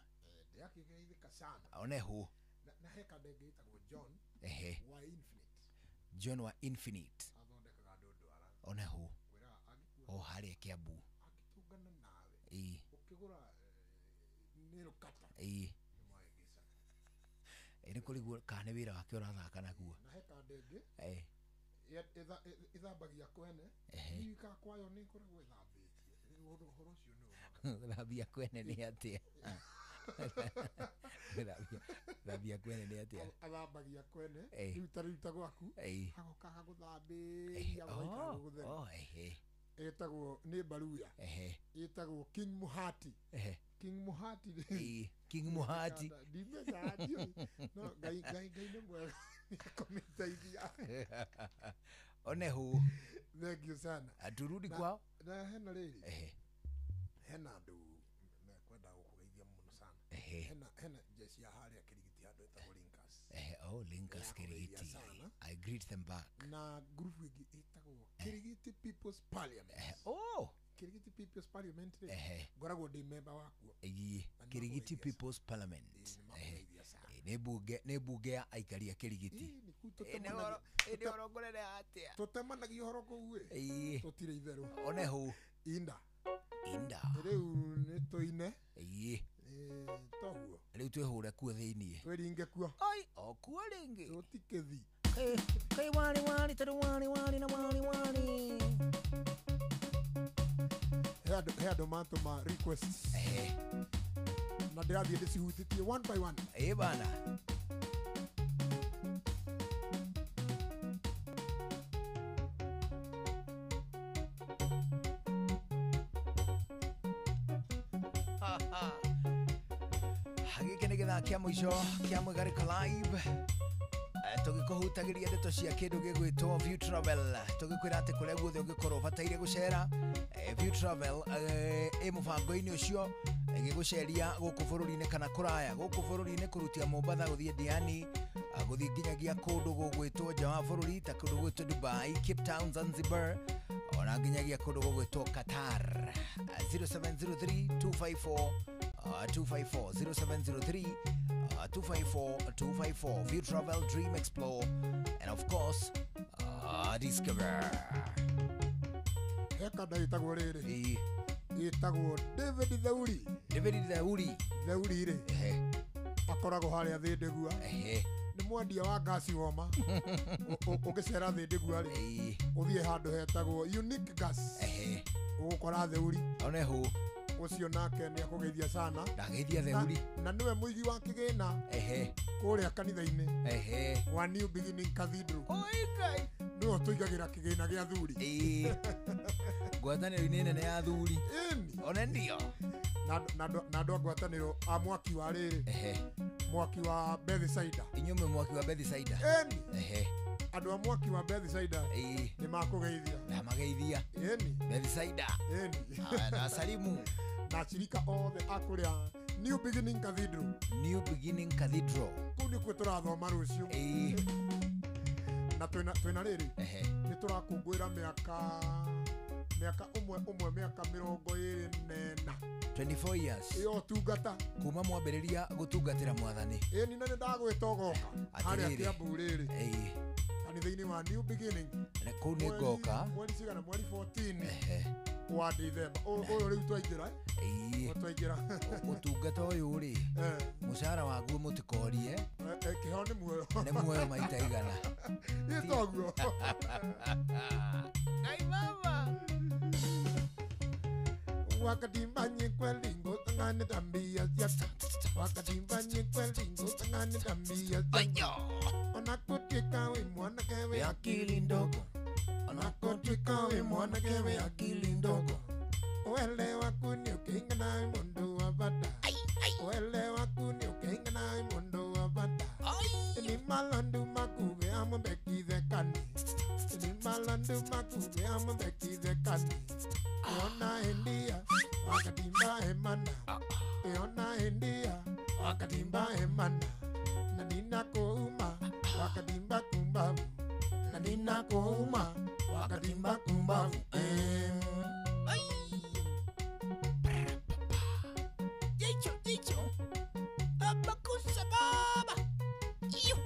Ndĩrakĩgeithĩka sana. One hũ. Na he kandenge ĩtagwo John wa Infinite. John wa Infinite. Athondekaga andũ ndwara. One hũ. Ngwĩraga angĩkuona. O harĩa Kiambu. Angĩtũngana nawe. Ũkĩgũra nail cutter. Nĩ kũrigwo kana nĩ wĩra wake ũrathaka naguo. Na he kandenge. Ĩthambagia kwene. Ndiũĩ kwayo nĩ ĩkoragwo ĩthambĩtie. Rĩu ũhoro ũcio nĩ ũmakaga. Gũthambia kwene nĩ atĩa? Gũthambia kwene nĩ atĩa? Athambagia kwene. Rĩu ta rĩu ta gwaku. Agoka agagũthambĩria gũgaikara gũgũtheru. Ĩtagwo nĩ Baruya. Ĩtagwo King Muhati. King Muhati rĩ. King Muhati. Ndimenyaga ndiũĩ. No Ngai Ngai Ngai nĩ mwega. Nĩekũmĩteithia. One hũ. Thank you sana. Aturudi kwao. Na hena rĩrĩ. Hena andũ mekwenda gũkũgeithia mũno sana. Hena jeshi ya harĩa Kĩrigiti handũ ĩtagwo Linkas. Oh, Linkas Kĩrigiti. I greet them back. Na group ĩngĩ ĩtagwo Kĩrigiti People's Parliament. Oh. Kĩrigiti People's Parliament rĩ, ngoragwo ndĩ member wakuo. Kĩrigiti People's Parliament. Nĩ mbunge ya aikari a Kĩrigiti. Nĩ ũhoro ngũrere atĩa? Tũtemanagia ũhoro kũu ĩ. Tũtirĩ itherũ. One hũ. Inda. Inda. Rĩu nĩ tũine. Toguo. Rĩu twĩhũre kuo thĩiniĩ. Twĩringe kuo. Oi, o kuo rĩngĩ. Tũtikĩthi. Kai wari wari tondũ wari wari na wari wari. He andũ matũma requests. Na ndĩrathiĩ ndĩcihutĩtie one by one. Ĩ bana. Gĩkĩ nĩ gĩthaa kĩa mũico kĩa Mwĩgarĩko Live. Tũgĩkũhutagĩria ndeto cia kĩndũ gĩgwĩtwo View Travel, tũgĩkwĩra atĩ kũrĩa guothe ũngĩkorwo ũbataire gũcera, View Travel ĩ mũbango-inĩ ũcio ĩgĩgũceria gũkũ bũrũri-inĩ kana kũraya. Gũkũ bũrũri-inĩ kũrutia Mombatha gũthiĩ Diani, gũthiĩ nginyagia kũndũ gũgwĩtwo nja wa bũrũri ta kũndũ gũgwĩtwo Dubai, Cape Town, Zanzibar, ona nginyagia kũndũ gũgwĩtwo Qatar. 0703 254 254 0703 254 254. View Travel, Dream, Explore, and of course, Discover. He kanda ĩtagwo rĩrĩ. Ĩtagwo David Theuri. David Theuri. Theuri rĩ. Akoragwo harĩa Thĩndĩgua. Nĩ mwendia wa ngasi woma. Ũngĩcera Thĩndĩgua rĩ, ũthiĩ handũ hetagwo Unique Gas. Ũgũkora Theuri. One hũ. Ucio nake ni akugeithia sana. Ndageithia Theuri. Na niwe muigi wa kigina. Ehe. Kuria kanitha-ini. Ehe. Wa New Beginning Cathedral. Oi Ngai. Niwe tuigagira kigina gia thuri. Ii. Ngwatanĩro-inĩ nene ya thuri. Ĩni. One ndio. Na andũ a ngwatanĩro a mwaki wa rĩrĩ. Ehe. Mwaki wa Bethsaida. Inyuĩ mwĩ mwaki wa Bethsaida. Ĩni. Ehe. Andũ a mwaki wa Bethsaida nĩ makũgeithia. Ndamageithia. Ĩni. Bethsaida. Ĩni. Na salimu. Na ashirika othe a kũrĩa New Beginning Cathedral. New Beginning Cathedral. Kũu nĩkuo tũrathoma rũciũ. Ĩĩ. Na twĩna rĩrĩ. Ehe. Nĩ tũrakũngũĩra mĩaka ũmwe mĩaka 24. 24 years. Ĩyo tungata. Kuma mwambĩrĩria gũtungatĩra mwathani. Ĩni na nĩ ndagwĩta ũgoka. Harĩa Kiambu rĩrĩ. Ĩĩ. Kanitha-inĩ wa New Beginning. Na kũu nĩ ngoka. Mweri cigana? Mweri 14. Ehe. Wa Dithemba. Ũyũ rĩu twaingĩra. Ĩĩ. Twaingĩra. Ũtungata ũyũ rĩ. Mũcara waguo mũtikorie. Kĩheo nĩ muoyo. Nĩ muoyo maita igana. Ĩ toguo. Ngai mama. Wakati kweli ngotangane tambia siasa. Wakati kweli ngotangane tambia siasa. Onakotwika we mwanake we akili ndogo. Onakotwika we mwanake we akili ndogo. Uelewa kuni ukinga na mundu wa bata. Uelewa kuni ukinga na mundu wa bata. Ni malandu makube amubeki kani. Ni malandu makube amubeki kani. Ona India wakatimba emana. Ona India wakatimba emana. Na nina kuuma wakatimba kumbavu. Na nina kuuma wakatimba kumbavu. Jicho jicho abakusa baba. Iyo.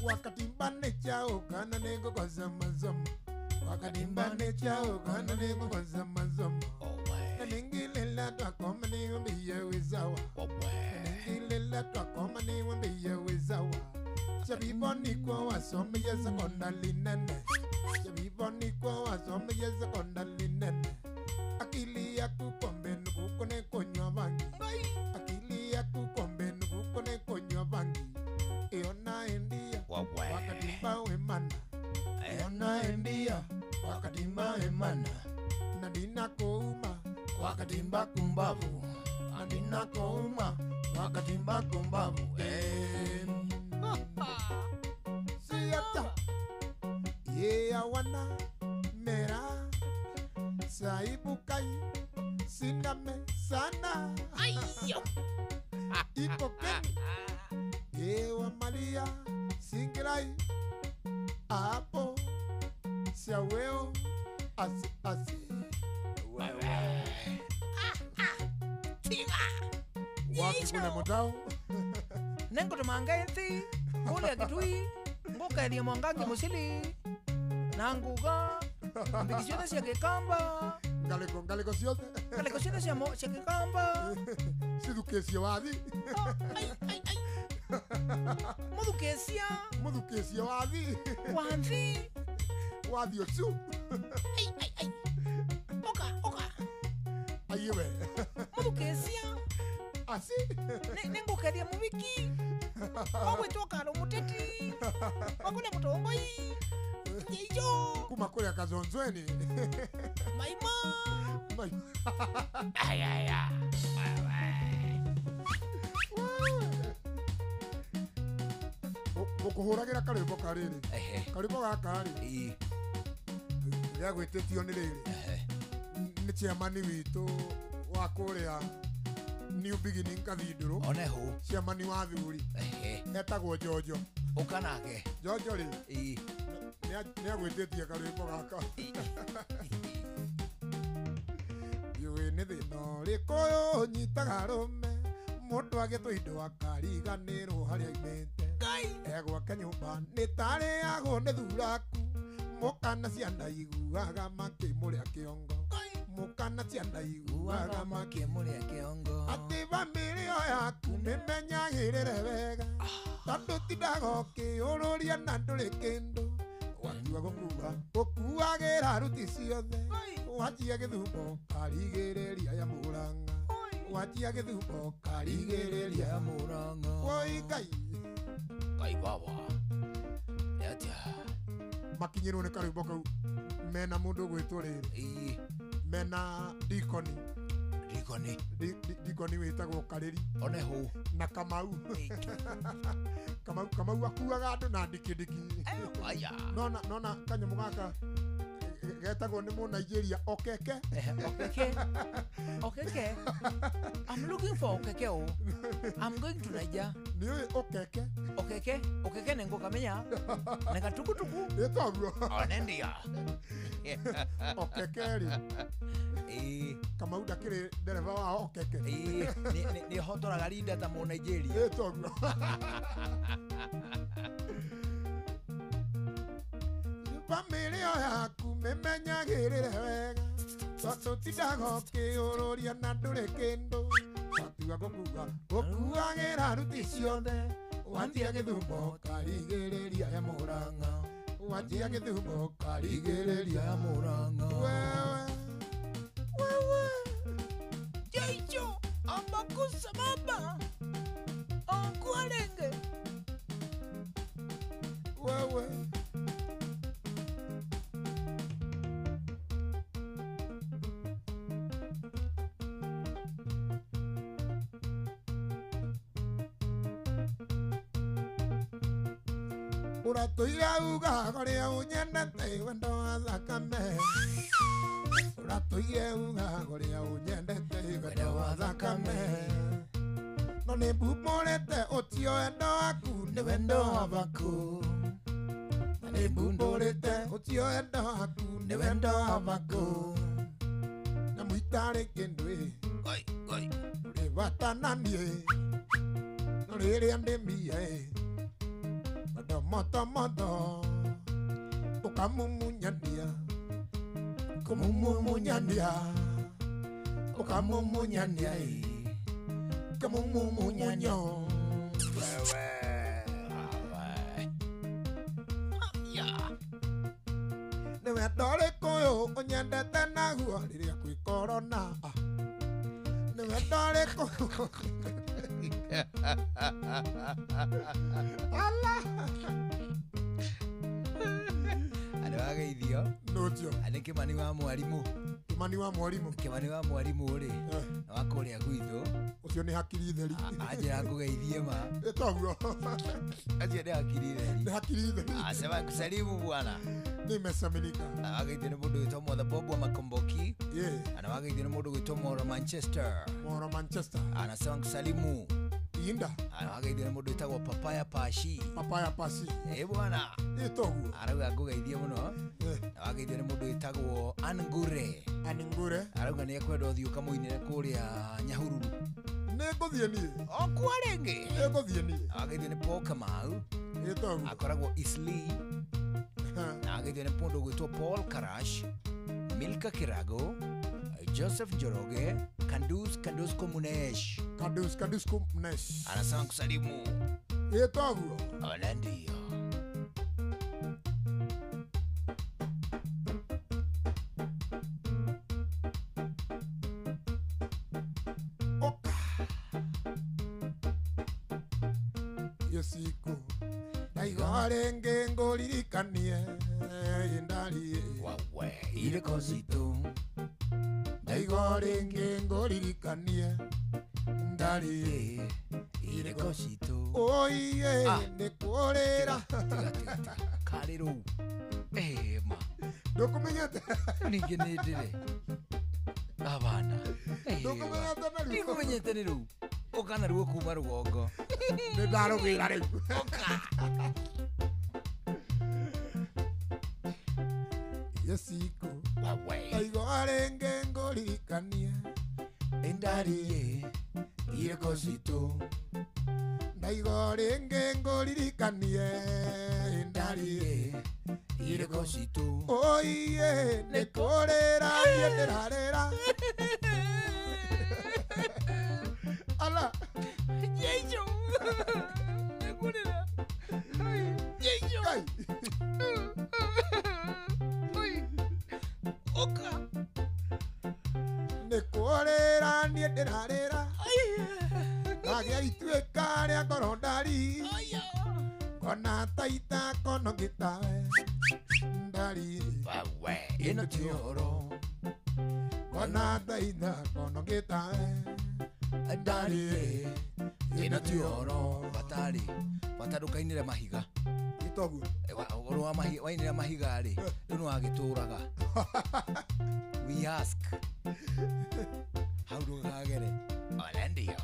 Wakatimba nechao kana nengo kwa zama zama. Wakatimba nechao kana nengo kwa zama zama. Na ningilela twakoma niwambiye wizawa. Na ningilela twakoma niwambiye wizawa. Chabiboni kwa wasome sekondari nene. Chabiboni kwa wasome sekondari nene. Akili yaku kombe nukukone konywa bangi. Akili yaku kombe nukukone konywa bangi. Iona India wakatimba wemana. Iona India wakatimba wemana. Na nina kuuma wakatimba kumbavu. Na nina kuuma wakatimba kumbavu. Siata ye wana mera saibukai siname sana. Ayo. Iko keni ewa Maria singirai apo siaweo asi asi wewe. Tiga. Wapi kuna motao? Nengo tumanga enthi kule kitui ngoka mwangangi musili na nguga mbiki ciothe cia gikamba ngaliko ciothe ngaliko ciothe cia gikamba cithukicie wathi. Ai ai ai muthukicia muthukicie wathi wathi wathi ucio. Ai ai ai oka oka aiwe muthukicia asi ningukeria mubiki ogwitwo karo muteti wakune mutongoi njijo kuma kuria kazonzweni maima ayaya gukuhuragira karwimbo kariri karwimbo gaka ri gĩa gwĩtĩtio nĩ rĩrĩ nĩ chairman witũ wa kũrĩa New Beginning Cathedral. Oneho. Chairman wa thuri. Etagwo Jojo. Ukanake. Jojo ri. Nĩ agwĩtĩtie karwimbo gaka. Yũĩ nĩ thĩna ũrĩkũ ũyũ ũnyitaga arũme mũndũ agĩtwo indo akariganĩrwo harĩa aimĩte. Egwake nyũmba nĩ tarĩagwo nĩ thuraku mũkana ciana iguaga makĩmũrĩa kĩongo. Mũkana ciana iguaga makĩmũrĩa kĩongo. Atĩ bamĩrĩ ĩyo yaku mĩmenyagĩrĩre wega tondũ tindaga ũkĩũrũria na ndũrĩ kĩndũ. Watua gũkua ũkuagĩra ruti ciothe. Wanjia gĩthumo karigĩrĩria ya Murang'a. Wanjia gĩthumo karigĩrĩria ya Murang'a. Woi Ngai. Ngai baba. Nĩ atĩa? Makinyĩrwo nĩ karwĩmbo kau mena mũndũ ũgwĩtwo rĩrĩ. Mena Dikoni. Dikoni. Dikoni wĩtagwo Karĩri. One hũ. Na Kamau. Kamau akuaga andũ na ndikindiki. Aya. Nona kanyamũ gaka getagwo nĩ Mũnigeria Okeke. Okeke. Okeke. I'm looking for Okeke o. I'm going to Niger. Nĩ Okeke. Okeke. Okeke nĩ ngũkamenya. Na gatukutuku. Ĩtoguo. One ndia. Okeke rĩ. Kamau ndakĩrĩ ndereba wa Okeke. Nĩ hotoraga rinda ta Mũnigeria. Ĩtoguo. Bamĩrĩ ĩyo yaku mĩmenyagĩrĩre wega tondũ tindaga ũkĩũrũria na ndũrĩ kĩndũ watua gũkua gũkuagĩra ruti ciothe wanjia gĩthumo karigĩrĩria ya Murang'a wanjia gĩthumo karigĩrĩria ya Murang'a wewe wewe Jaicho ambakusa baba okuarenge wewe Ũratũire ugaga ũrĩa ũnyendete wendo wa thakame. Ũratũire ugaga ũrĩa ũnyendete wendo wa thakame. No nĩ mbumũrĩte ũtio wendo waku nĩ wendo wa baku. Na nĩ mbumũrĩte ũtio wendo waku nĩ wendo wa baku. Nyamũ itarĩ kĩndũ ĩ. Ũrĩ bata na niĩ. No rĩrĩa ndĩmia ĩ. Moto moto ukamumunyania kumumunyania ukamumunyania kamumumunyanyo wewe ya nĩ wendo ũrĩkũ ũyũ ũnyendete naguo rĩrĩa kwĩ korona nĩ wendo ũrĩkũ Ala Andũ ageithio nũtio nĩ Kĩmani wa mwarimu. Kĩmani wa mwarimu. Kĩmani wa mwarimu rĩ na wa kũrĩa gwitũ ũcio nĩ hakiri theri anjĩra ngũgeithie ma ĩtoguo acio nĩ hakiri theri nĩ hakiri theri asema kusalimu bwana nimesalimika. Ageithio nĩ mũndũ wĩtwo Mother Bob wa Makomboki. Yeah. Ana wageithio nĩ mũndũ wĩtwo Moro Manchester. Moro Manchester anasema kusalimu. Inda ana wageithio nĩ mũndũ wĩtagwo Papaya Pashi. Papaya Pashi bwana ĩtoguo arauga ngũgeithie mũno. Na wageithio nĩ mũndũ wĩtagwo Angure. Angure arauga nĩ ekwenda ũthiĩ ũkamũinĩre kũrĩa Nyahururu. Nĩ ngũthiĩ niĩ okua rĩngĩ nĩ ngũthiĩ niĩ. Wageithio nĩ Paul Kamau ĩtoguo akoragwo Isli. Na wageithio nĩ mũndũ ũgwĩtwo Paul Karash, Milka Kirago, Joseph Njoroge, Kandus Komunesh. Kandus Komunesh anasema kusalimu. Ĩtoguo ona ndio. Yosiku ndaiga rĩngĩ ngũririkanie ndariĩ wawe irĩko citũ ndaiga rĩngĩ ngũririkanie ndariĩ irĩko citũ oiye nĩ kũrĩra karĩ rũu ma ndũkũmenyete ningĩ nĩ ndĩrĩ abana ndũkũmenyete na rĩu ndikũmenyete nĩ rũu ũka naruo kuma rũgongo nĩ ndarũgĩra rĩu ũka yesiku wawe ndaiga rĩngĩ ngũririkanie ndariĩ irĩko citũ ndaiga rĩngĩ ngũririkanie ndariĩ irĩko citũ oiye nĩ kũrĩra niĩ ndĩrarĩra ala Jaicho nĩngũrĩra Jaicho Ngai Oi ũka Ona taita kono gitawe ndari wawe ino ti ũhoro Ona taita kono gitawe ndari ino ti ũhoro batari bata ndũkainĩre mahiga itoguo ũhoro wa mahiga wainĩra mahiga rĩ rĩu nĩwagĩtũraga we ask hau ndũkagere ona ndio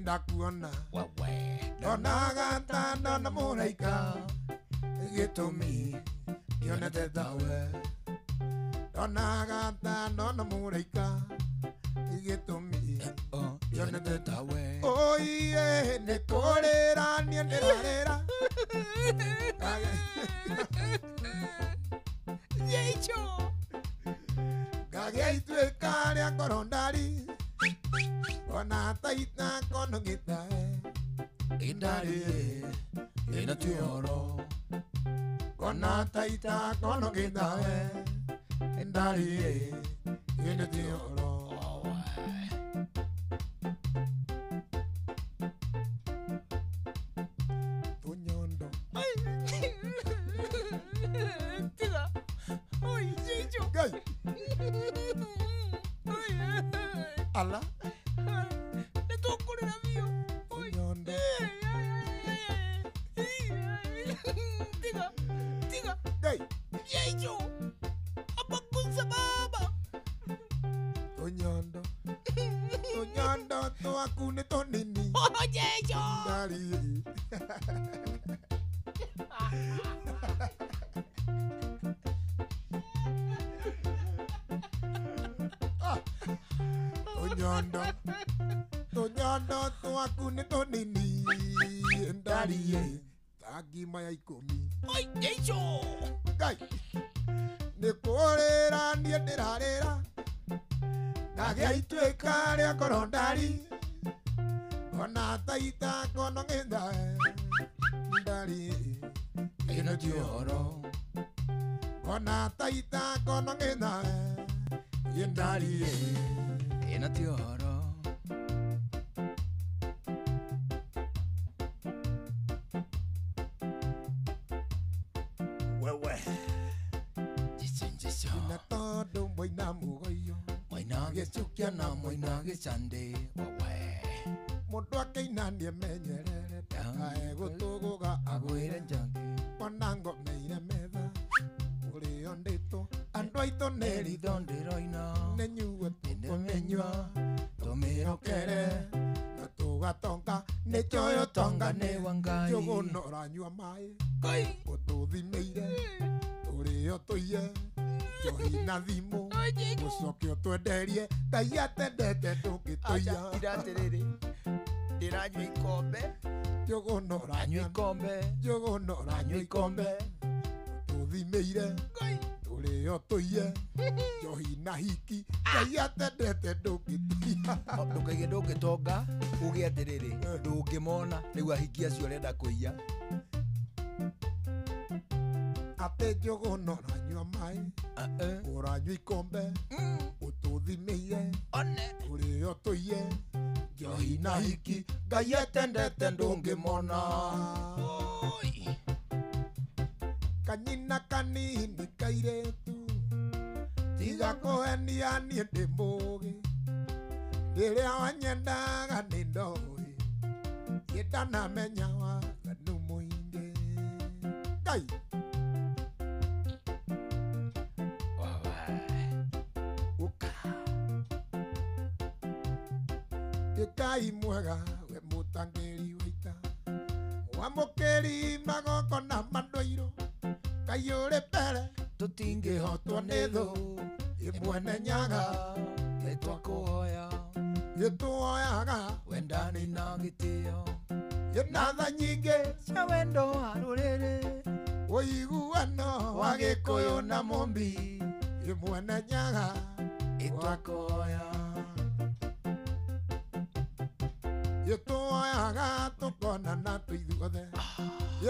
ndakuona wawe ndonaga ta ndona mũraika gĩtũmi ndionete tawe ndonaga ta ndona mũraika gĩtũmi ndionete tawe oiye nĩ kũrĩra niĩ ndĩrarĩra Yecho ngagĩa ituĩka rĩa ngoro ndari ona taita kono gĩtae indari ino ti ũhoro ona taita kono gĩtae ndari ino ti ũhoro Tunyondo tiga oi Yecho Ngai ala nĩtũkũrĩra biũ Tunyondo tiga tiga Ngai Yecho abakunza baba Tunyondo Tunyondo twaku nĩ tũnini oh Yecho ndari Tunyondo Tunyondo twaku nĩ tũnini ndari ta ngima ya ikũmi oi Yecho Ngai nĩ kũrĩra niĩ ndĩrarĩra ndagĩa ituĩka rĩa ngoro ndari ona taita kono ng'ethae ndari ino ti ũhoro ona taita kono ng'ethae ndari ino ti ũhoro wewe jicho na tondũ mwaina mũgoiyo mwaina gĩcukia na mwaina gĩcandĩ wawe mũndũ akĩina nĩemenyerere ndakae gũtũgũga agwĩre njangi ona ngomeire metha ũrĩo ndĩtũ andũ aitũ nĩ ritho ndĩroina nĩnyuo tũkũmĩnyua tũmĩrokere na tũgatonga nĩkĩoyo tonga nĩ wa Ngai njũgũna ũranyua maĩ ũtũthimĩire tũrĩo tũiye njohi na thimũ ũcoke ũtwenderie Ngai atendete ndũngĩtũiya ira atĩrĩrĩ ndĩranyua ikombe njũgũna ũranyua ikombe njũgũna ũranyua ikombe ũtũthimĩire tũrĩo tũiye njohi na hiki Ngai atendete ndũngĩtũiya ndũkaige ndũngĩtonga uge atĩrĩrĩ ndũngĩmona rĩu ahiki acio ũrenda kũiya atĩ njũgũna ũranyua maĩ ũranyua ikombe ũtũthimĩire tũrĩo tũiye njohi na hiki Ngai atendete ndũngĩmona kanyina kanini kairĩtu tiga kũhenia niĩ ndĩ mũũgĩ rĩrĩa wanyendaga nĩ ndoĩ niĩ ndanamenya waganu mũingĩ Ngai ũka Ngai mwega we mũtangĩri wa ita mwamũkĩri magongona ma ndũirũ Ngai ũrĩ mbere tũtingĩhotwo nĩ thũ ĩmwene nyaga nĩtwakũhoya nĩtũhoyaga wendani na gĩtĩo ĩna tha nyingĩ cia wendo wa rũrĩrĩ ũiguano wa Gĩkũyũ na Mũmbi ĩmwene nyaga ĩtwakũhoya ĩtũhoyaga tũkonana tũithuothe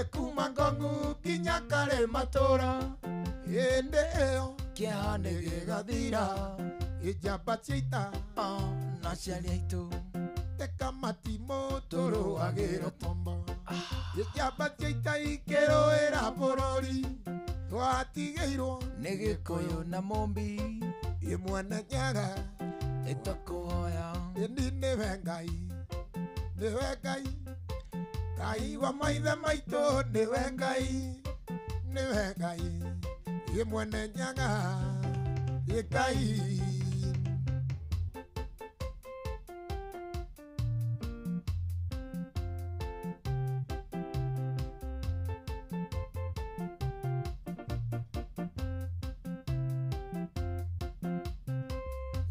ĩkuma Ngong'u nginya Karĩ matũra hĩndĩ ĩyo kĩeha nĩ gĩgathira ĩnjamba cia ita na aciari aitũ teka matimũ tũrũagĩrwo tombo Njamba cia ita ikĩrũĩra bũrũri twatigĩirwo nĩ Gĩkũyũ na Mũmbi ĩ Mwene Nyaga ĩtakũhoya ĩni nĩwe Ngai nĩwe Ngai Ngai wa maithe maitũ nĩwe Ngai nĩwe Ngai ĩ Mwene Nyaga ĩ Ngai.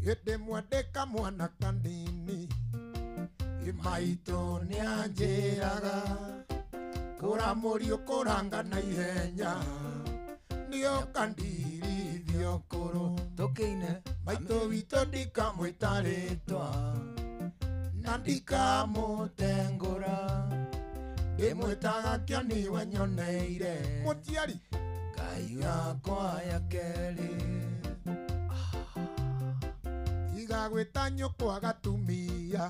Hĩndĩ mwandĩka mwana kanini maitũ nĩanjĩraga kũra mũriũ kũranga na ihenya nĩũkandirithio kũrũ tũkĩine maitũ witũ ndikamwĩta rĩtwa na ndikamũtengũra ndĩmwĩtaga kĩoni wanyoneire mũtiari Ngai wakwa ya kerĩ igagwĩta nyũkwa gatumia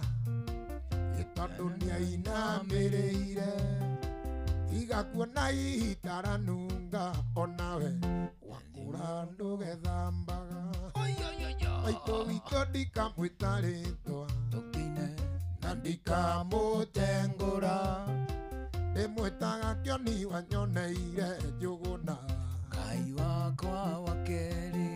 tondũ nĩainamĩrĩire igakuona itaranunga onawe wakũra ndũgethambaga maitũ witũ ndikamwĩta rĩtwa na ndikamũtengũra ndĩmwĩtaga kĩoni wanyoneire njũgũna Ngai wakwa wa kerĩ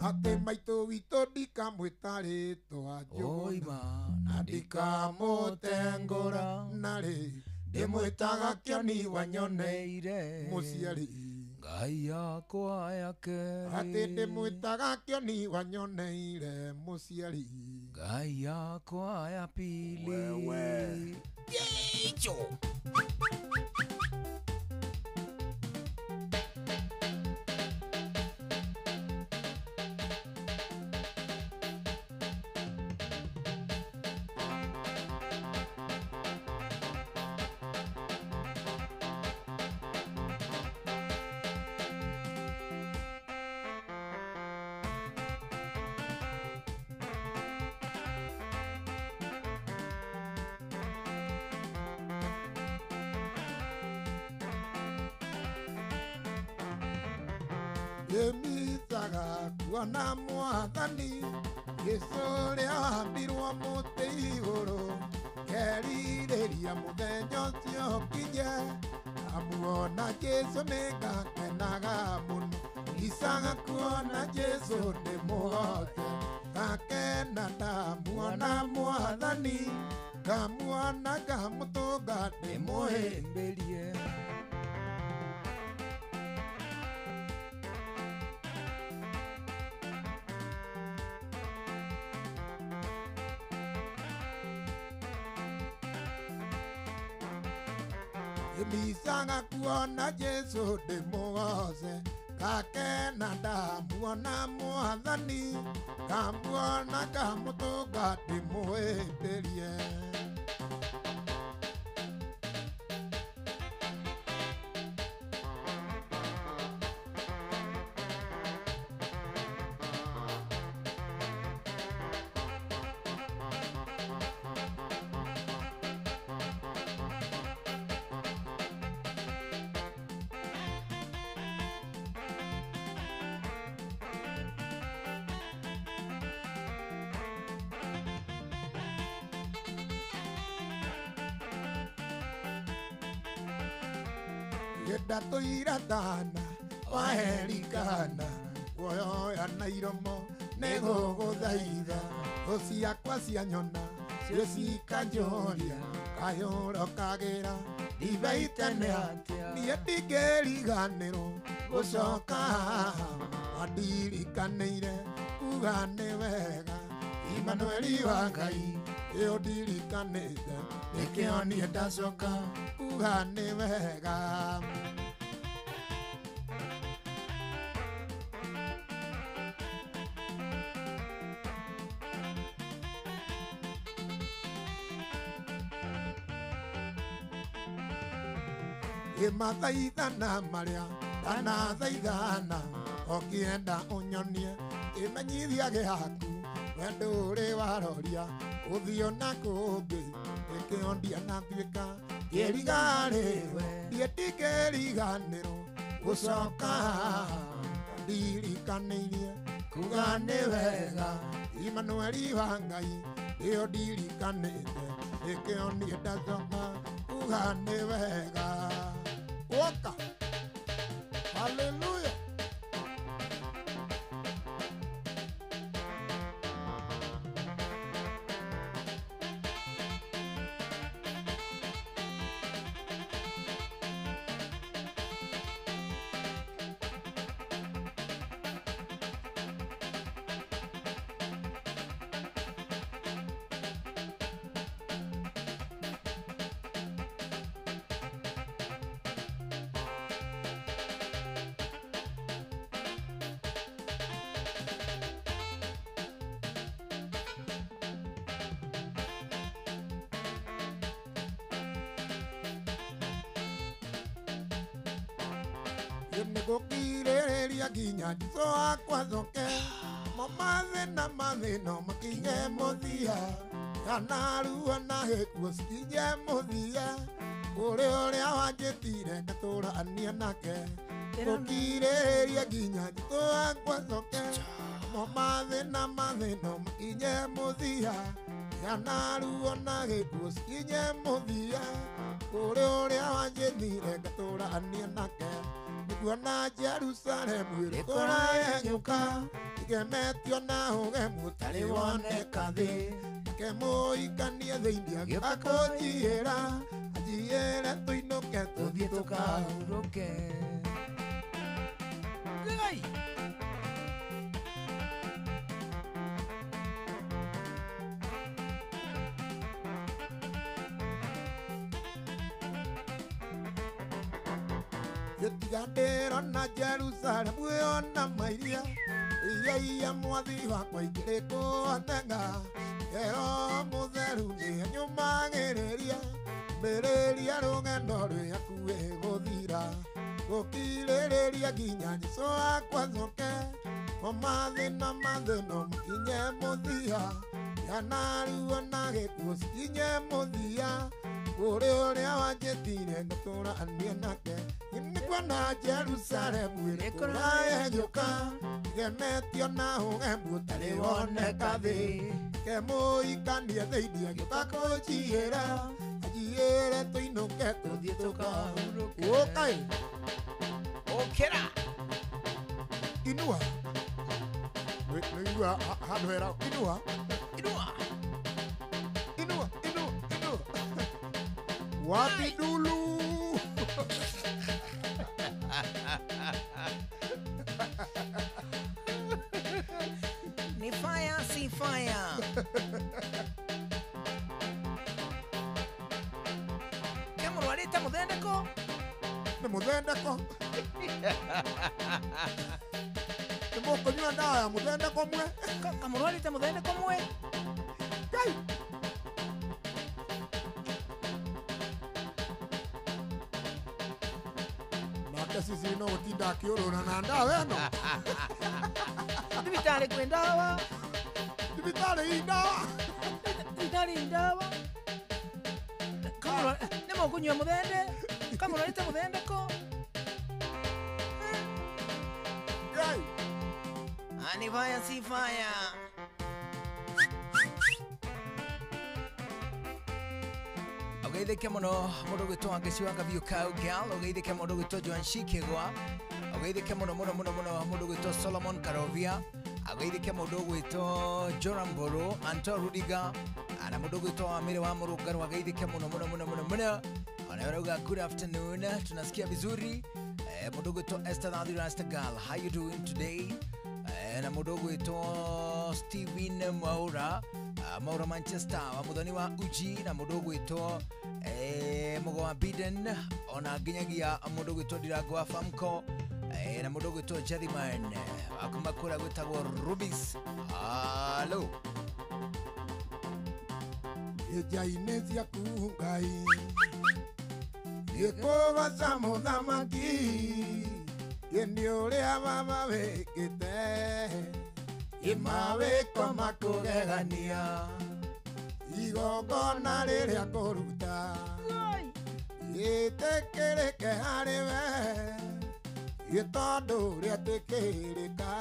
atĩ maitũ witũ ndikamwĩta rĩtwa njũgũna na ndikamũtengũra narĩ ndĩmwĩtaga kĩoni wanyoneire mũciari Ngai yakwa ya kerĩ atĩ ndĩmwĩtaga kĩoni wanyoneire mũciari Ngai yakwa ya pili wewe Jicho. Ĩmithaga kuona mwathani Jesũ ũrĩa wambirwo mũtĩ igũrũ kerirĩria mũthenya ũcio ũkinye amuona Jesũ nĩngakenaga mũno icaga kuona Jesũ ndĩmũhote ngakena ndamuona mwathani ngamuona ngamũtũnga ndĩmũhĩmbĩrie. Ĩmicaga kuona Jesũ ndĩmũgoce ngakena ndamuona mwathani ngamuona ngamũtũnga ndĩmũhĩmbĩrie. Ndatũira thana waherikana guoyoya na iromo nĩgũgũthaitha thũ ciakwa cianyona ciĩcikanjũria kayũrokagĩra ndibei tene atĩa niĩ ndingĩriganĩrwo gũcoka haha wandirikanĩire kuga nĩ wega Imanueli wa Ngai ĩyo ndirikanĩte nĩkĩo niĩ ndacoka kuga nĩ wega. Ĩmathaithana marĩa ndanathaithana ũkĩenda ũnyonie ĩmenyithia gĩaku wendo ũrĩ waroria ũthiũ na kũngĩ nĩkĩo ndianatuĩka Ngĩriganĩrwo Ndiĩ ndingĩriganĩrwo Gũcoka Ndirikanĩirie Kuga nĩ wega Imanueli wa Ngai Nĩyo ndirikanĩte Nĩkĩo niĩ ndacoka Kuga nĩ wega Woka Hallelujah. Nĩgũkirĩrĩria nginya Jesũ wakwa acoke mo mathĩna mathĩna makinye mũthia kana ruo na gĩkuũ cikinye mũthia kũrĩ ũrĩa wanjĩtire ngatũrania nake gũkirĩrĩria nginya Jesũ wakwa acoke mo mathĩna mathĩna makinye mũthia kana ruo na gĩkuũ cikinye mũthia kũrĩ ũrĩa wanjĩtire ngatũrania nake Kuona Jerusalemu ĩrĩkũraenyũka ĩgemetio na ũgemu ũtarĩ woneka thĩ nake mũikanie thĩinĩ agĩũka kũnjiyĩra anjiyĩre tũinũke tũthiĩ tũkahurũke. Ngai. Gĩtiga ndĩrona Jerusalemu ĩona mairia iya mwathi wakwa ingĩrĩ kũonenga ero mũtheru nĩanyũmagĩrĩria mbĩrĩria rũgendo rwĩ hakuhĩ gũthira gũkirĩrĩria nginya Jesũ wakwa acoke o mathĩna mathĩna makinye mũthia kana ruo na gĩkuũ cikinye mũthia kũrĩ ũrĩa wanjĩtire ngatũranie nake nĩkuona Jerusalemu ĩrĩkũraenyũka ĩgemetio na ũgemu ũtarĩ woneka thĩ ke mũikanie thĩinĩ agĩũka kũnjiyĩra anjiyĩre tũinũke tũthiĩ tũkahurũke. Ũkai ũkĩra inua nĩigua handũ hera inua inua inua inua inua wapi dulu Ni fire si fire. Kemurwarite muthendeko? Nĩ muthendeko. Nĩ mũkũnyua ndawa ya muthendeko mwe? Kamũrwarĩte muthendeko mwe? Ngai. Nake sisi no gũtinda akĩũrũra na ndawa ĩno. Thibitarĩ kwĩ ndawa. Thibitarĩ i ndawa. Thibitarĩ i ndawa. Nĩ mũkũnyua mũthende? Kamũrwarĩte mũthendeko? Ngai. Ni fire si fire. Ũgeithĩke mũno mũndũ ũgwĩtwo Wangeci wa Gabiũ Cowgirl, ũgeithĩke mũndũ ũgwĩtwo Joan Shikĩgwa, ũgeithĩke mũno mũno mũno mũno mũndũ ũgwĩtwo Solomon Karovia, ũgeithĩke mũndũ ũgwĩtwo Joram Mburu, Anto Rudiga, na mũndũ ũgwĩtwo Wamĩrĩ wa Mũrũngarũ, ageithĩke mũno mũno mũno mũno mũno. Ona ũrauga good afternoon, tunasikia vizuri. Mũndũ ũgwĩtwo Esther Thathi Rasta Girl, how you doing today? Na mũndũ ũgwĩtwo Steven Mwaura, Mwaura Manchester wa mũthoni wa Uji, na mũndũ ũgwĩtwo Mũgo wa Biden, ona nginyagia mũndũ ũgwĩtwo Ndirango wa Famco, na mũndũ ũgwĩtwo Jerryman wa kuma kũrĩa gwĩtagwo Rubis. Halo. Nja-inĩ ciaku Ngai nĩkũgoca mũthamaki nĩ ũrĩa baba wĩkĩte ĩmawĩko makũgegania igongona rĩrĩa ngũruta Ĩtĩkĩrĩke harĩ we ĩ tondũ rĩatĩkĩrĩka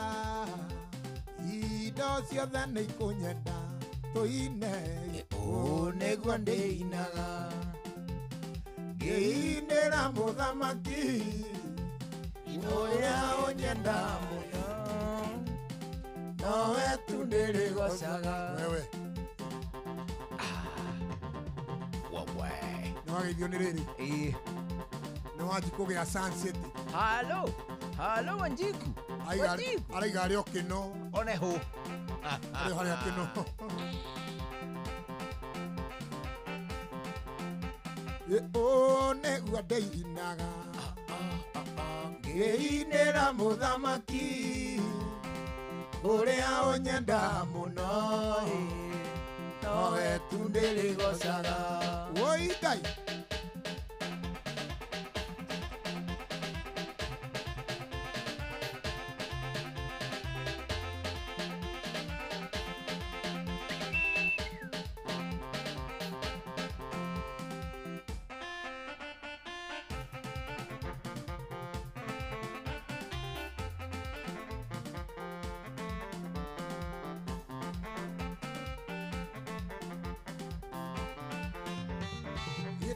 indo ciothe nĩ ikũnyenda tũine ũũ nĩguo ndĩinaga ngĩinĩra mũthamaki ũrĩa ũnyenda mũno nowe tu ndĩrĩgocaga wewe Wewe. Nĩwageithio nĩ rĩrĩ nĩ Wanjikũ gĩa Sun City. Halo halo Wanjiku. Wanjiku. Araiga arĩ o kĩno one hũ arĩ o harĩa kĩno ũũ nĩguo ndĩinaga ngĩinĩra mũthamaki ũrĩa ũnyenda mũno nowe tu ndĩrĩgocaga woi Ngai.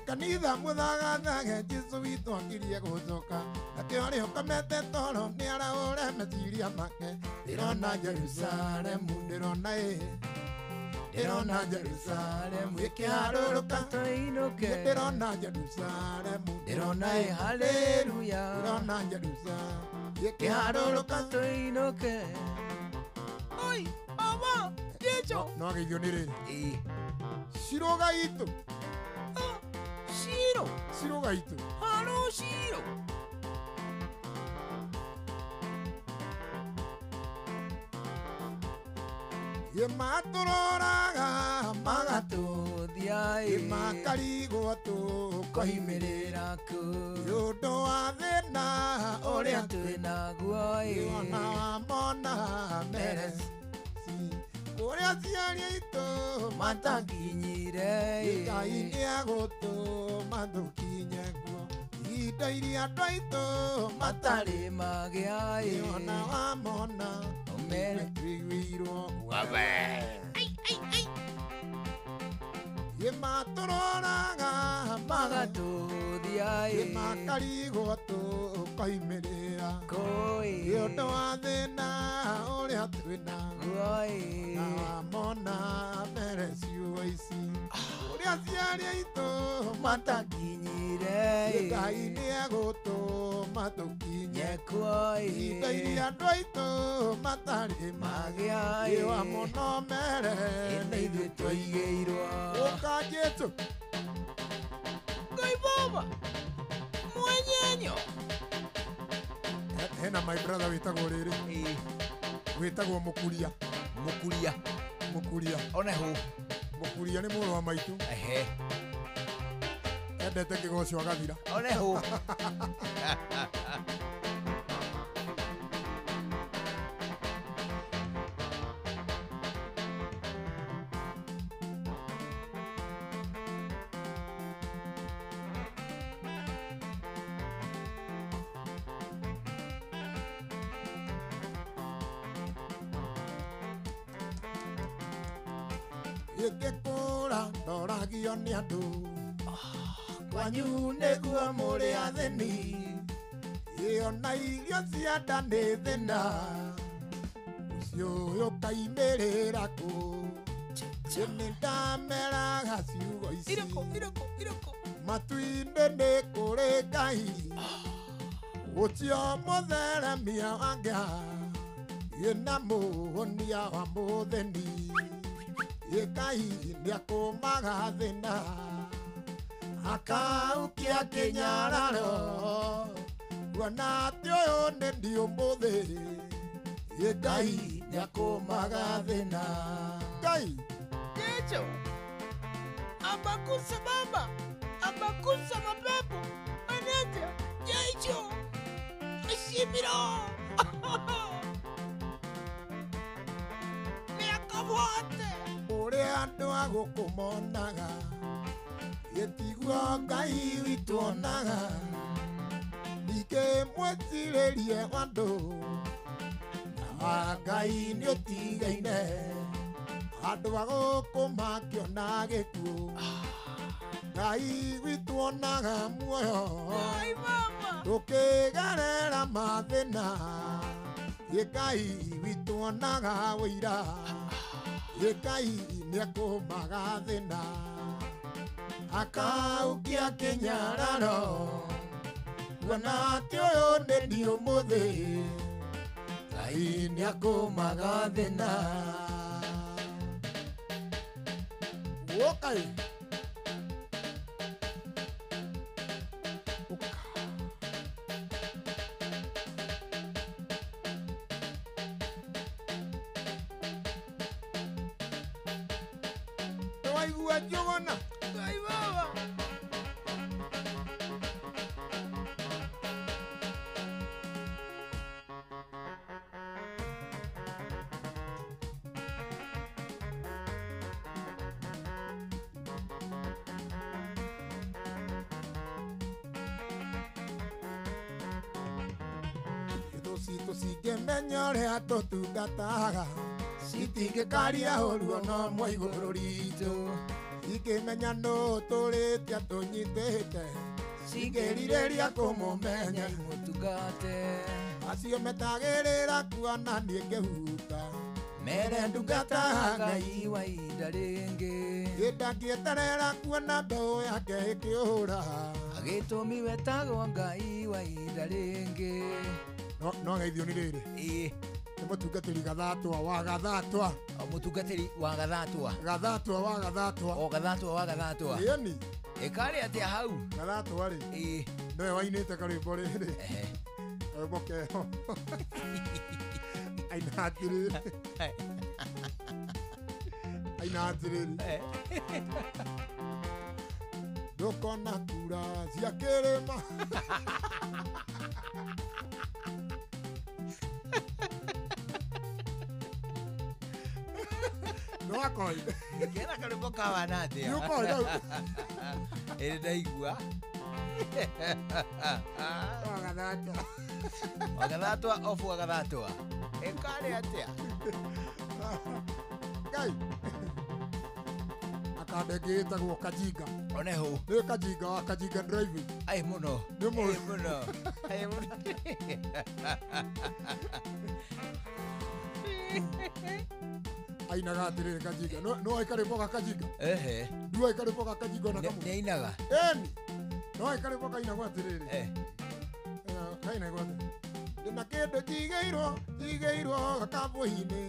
Kanitha mũthagathage Jesũ witũ akirie gũcoka nakĩo rĩ ũkomete toro nĩaraũre meciria make ndĩrona Jerusalemu ndĩrona ĩ ndĩrona Jerusalemu ĩkĩharũrũka tũinũke ndĩrona Jerusalemu ndĩrona ĩ haleluya ndĩrona Jerusalemu ĩkĩharũrũka tũinũke oi mama Jesu no ageithio nĩ rĩrĩ ciroga itũ Shiro ciroga itũ halo Shiro Ĩ matũroraga magatũthia ĩ makarigwo tũkoimĩrĩra kũ nĩ ũndũ wa thĩna ũrĩa twĩnaguo ĩ ona wamona mereci kũrĩa aciari aitũ matakinyire ĩ Ngai nĩegũtũma tũkinye kuo ihinda iria andũ aitũ matarĩ magĩa ĩ ona wamona mere tũiguirwo Wawe. Ĩ matũroraga magatũthia ĩ makarigwo tũkoimĩrĩra kũ ĩ nĩ ũndũ wa thĩna ũrĩa twĩnaguo ĩ na wamona mbere ciugo ici ũrĩa aciari aitũ matakinyire ĩ Ngai nĩegũtũma tũkinye kuo ĩ ihinda iria andũ aitũ matarĩ magĩa ĩ wamona mere nĩ ithuĩ twaigĩirwo ũka Jesũ Ngai baba mwenyenyo hena my brother wĩtagwo rĩrĩ wĩtagwo Mũkuria Mũkuria Mũkuria one hũ Mũkuria nĩ mũrũ wa maitũ ehe endete kĩgoco agathira one hũ Ĩngĩkũra ndoragio nĩ andũ kwanyu nĩguo mũrĩ athĩni ĩyo na irio cia nda nĩ thĩna ũcio ũyũ ũkaimĩrĩra kũ nĩ ndameraga ciugo ici matu-inĩ nĩ kũrĩ Ngai ũcio mũtheremia wa ngĩa ĩna mũhonia wa mũthĩni Ngai nĩakũmaga thĩna akaukia kĩnyararo kuona atĩ ũyũ nĩ ndiũ mũthĩ Ngai nĩakũmaga thĩna Ngai Jesu abakusa baba abakusa mapepo anete Jesu ashimiro Mĩaka wote ũrĩa andũ a gũkũ monaga gĩtiguo nĩguo Ngai witũ onaga ningĩ mwĩtirĩrie andũ na Ngai nĩũtigaine andũ a gũkũ makĩona gĩkuũ Ngai witũ onaga muoyo tũkĩgerera mathĩna Ngai witũ onaga wĩira Ngai nĩakũmaga thĩna akaukia kĩnyararo kuona atĩ ũyũ nĩ niĩ ũmũthĩ Ngai nĩakũmaga thĩna Wokai Waigua njũgũna Ngai baba Thũ citũ cingĩmenya ũrĩa tũtungataga citingĩkaria ũru ona ũmwe igũrũ ritũ cingĩmenya nũ tũrĩte atũnyitĩte cingĩrirĩria kũmũmenya imũtungate acio metagĩrĩra kuona niĩ ngĩhuta mere ndungata Ngai wa ihinda rĩngĩ ndangĩeterera kuona mbeũ yake ĩkĩũra agĩtũmi wetagwo Ngai wa ihinda rĩngĩ no geithio nĩ rĩrĩ ĩĩ nĩ mũtungatĩri Gathatwa wa Gathatwa o mũtungatĩri wa Gathatwa Gathatwa wa Gathatwa o Gathatwa wa Gathatwa ĩni ĩkarĩ atĩa hau Gathatwa rĩ ĩĩ nĩwe wainĩte karwĩmbo rĩrĩ karwĩmbo keho aina atĩrĩrĩ aina atĩrĩrĩ ndũkona kura cia kĩrĩma Nĩwakoi kena karwĩmbo kawana atĩa Nĩũkoi rĩu ĩrĩ ndaigua Wagathatwa Wagathatwa ofu Wagathatwa ĩkarĩ atĩa Ngai akanda ĩngĩ ĩtagwo Kajinga oneho nĩ Kajinga wa Kajinga driving ai mũno nĩ mũno mũno ai mũno ainaga atĩrĩrĩ Kajinga no aikarĩmbo ga Kajinga ehe ndu aikarĩmbo ga Kajinga ona kamwe nĩ ainaga ĩni no aikarĩmbo kainagwo atĩrĩrĩ kainagwo atĩrĩrĩ ndĩna kĩndũ njigĩirwo gakabũ-inĩ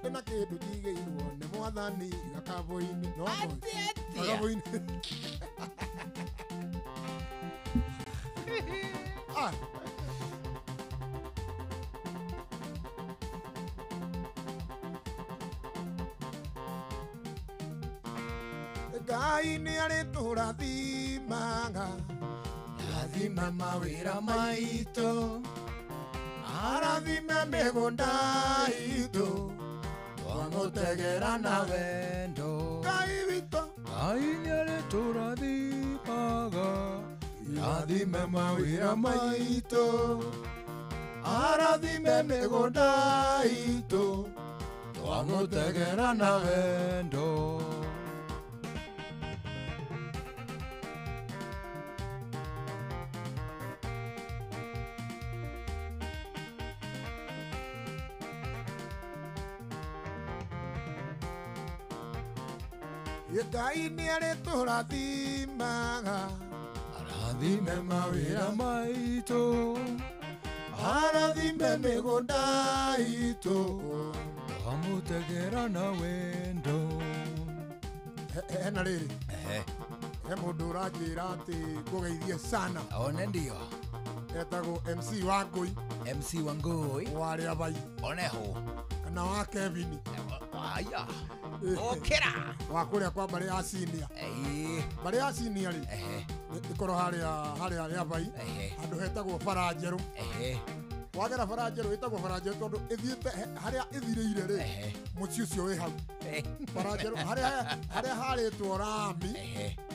ndĩna kĩndũ njigĩirwo nĩ mwathani gakabũ-inĩ no gakabũ-inĩ ah Ngai nĩ arĩtũrathimaga rathima mawĩra maitũ arathime mĩgũnda itũ twamũtegera na wendo Ngai witũ Ngai nĩ arĩtũrathimaga rathime mawĩra maitũ arathime mĩgũnda itũ twamũtegera na wendo Ngai nĩ arĩtũrathimaga arathime mawĩra maitũ arathime mĩgũnda itũ twamũtegera na wendo hena rĩrĩ he mũndũ ũranjĩra atĩ ngũgeithie sana one ndio etagwo MC Wangũi MC Wangũi wa Rĩabai oneho kana wa Kevin aya okera wa kũrĩa kwa mbarĩ ya senior mbarĩ ya senior rĩ ĩkorwo harĩa harĩa Rĩabai handũ hetagwo bara njerũ Wagera bara njerũ, ĩtagwo bara njerũ tondũ ĩthiĩte harĩa ĩthirĩire rĩ, mũciĩ ũcio wĩ hau. Bara njerũ harĩa harĩtwo rami,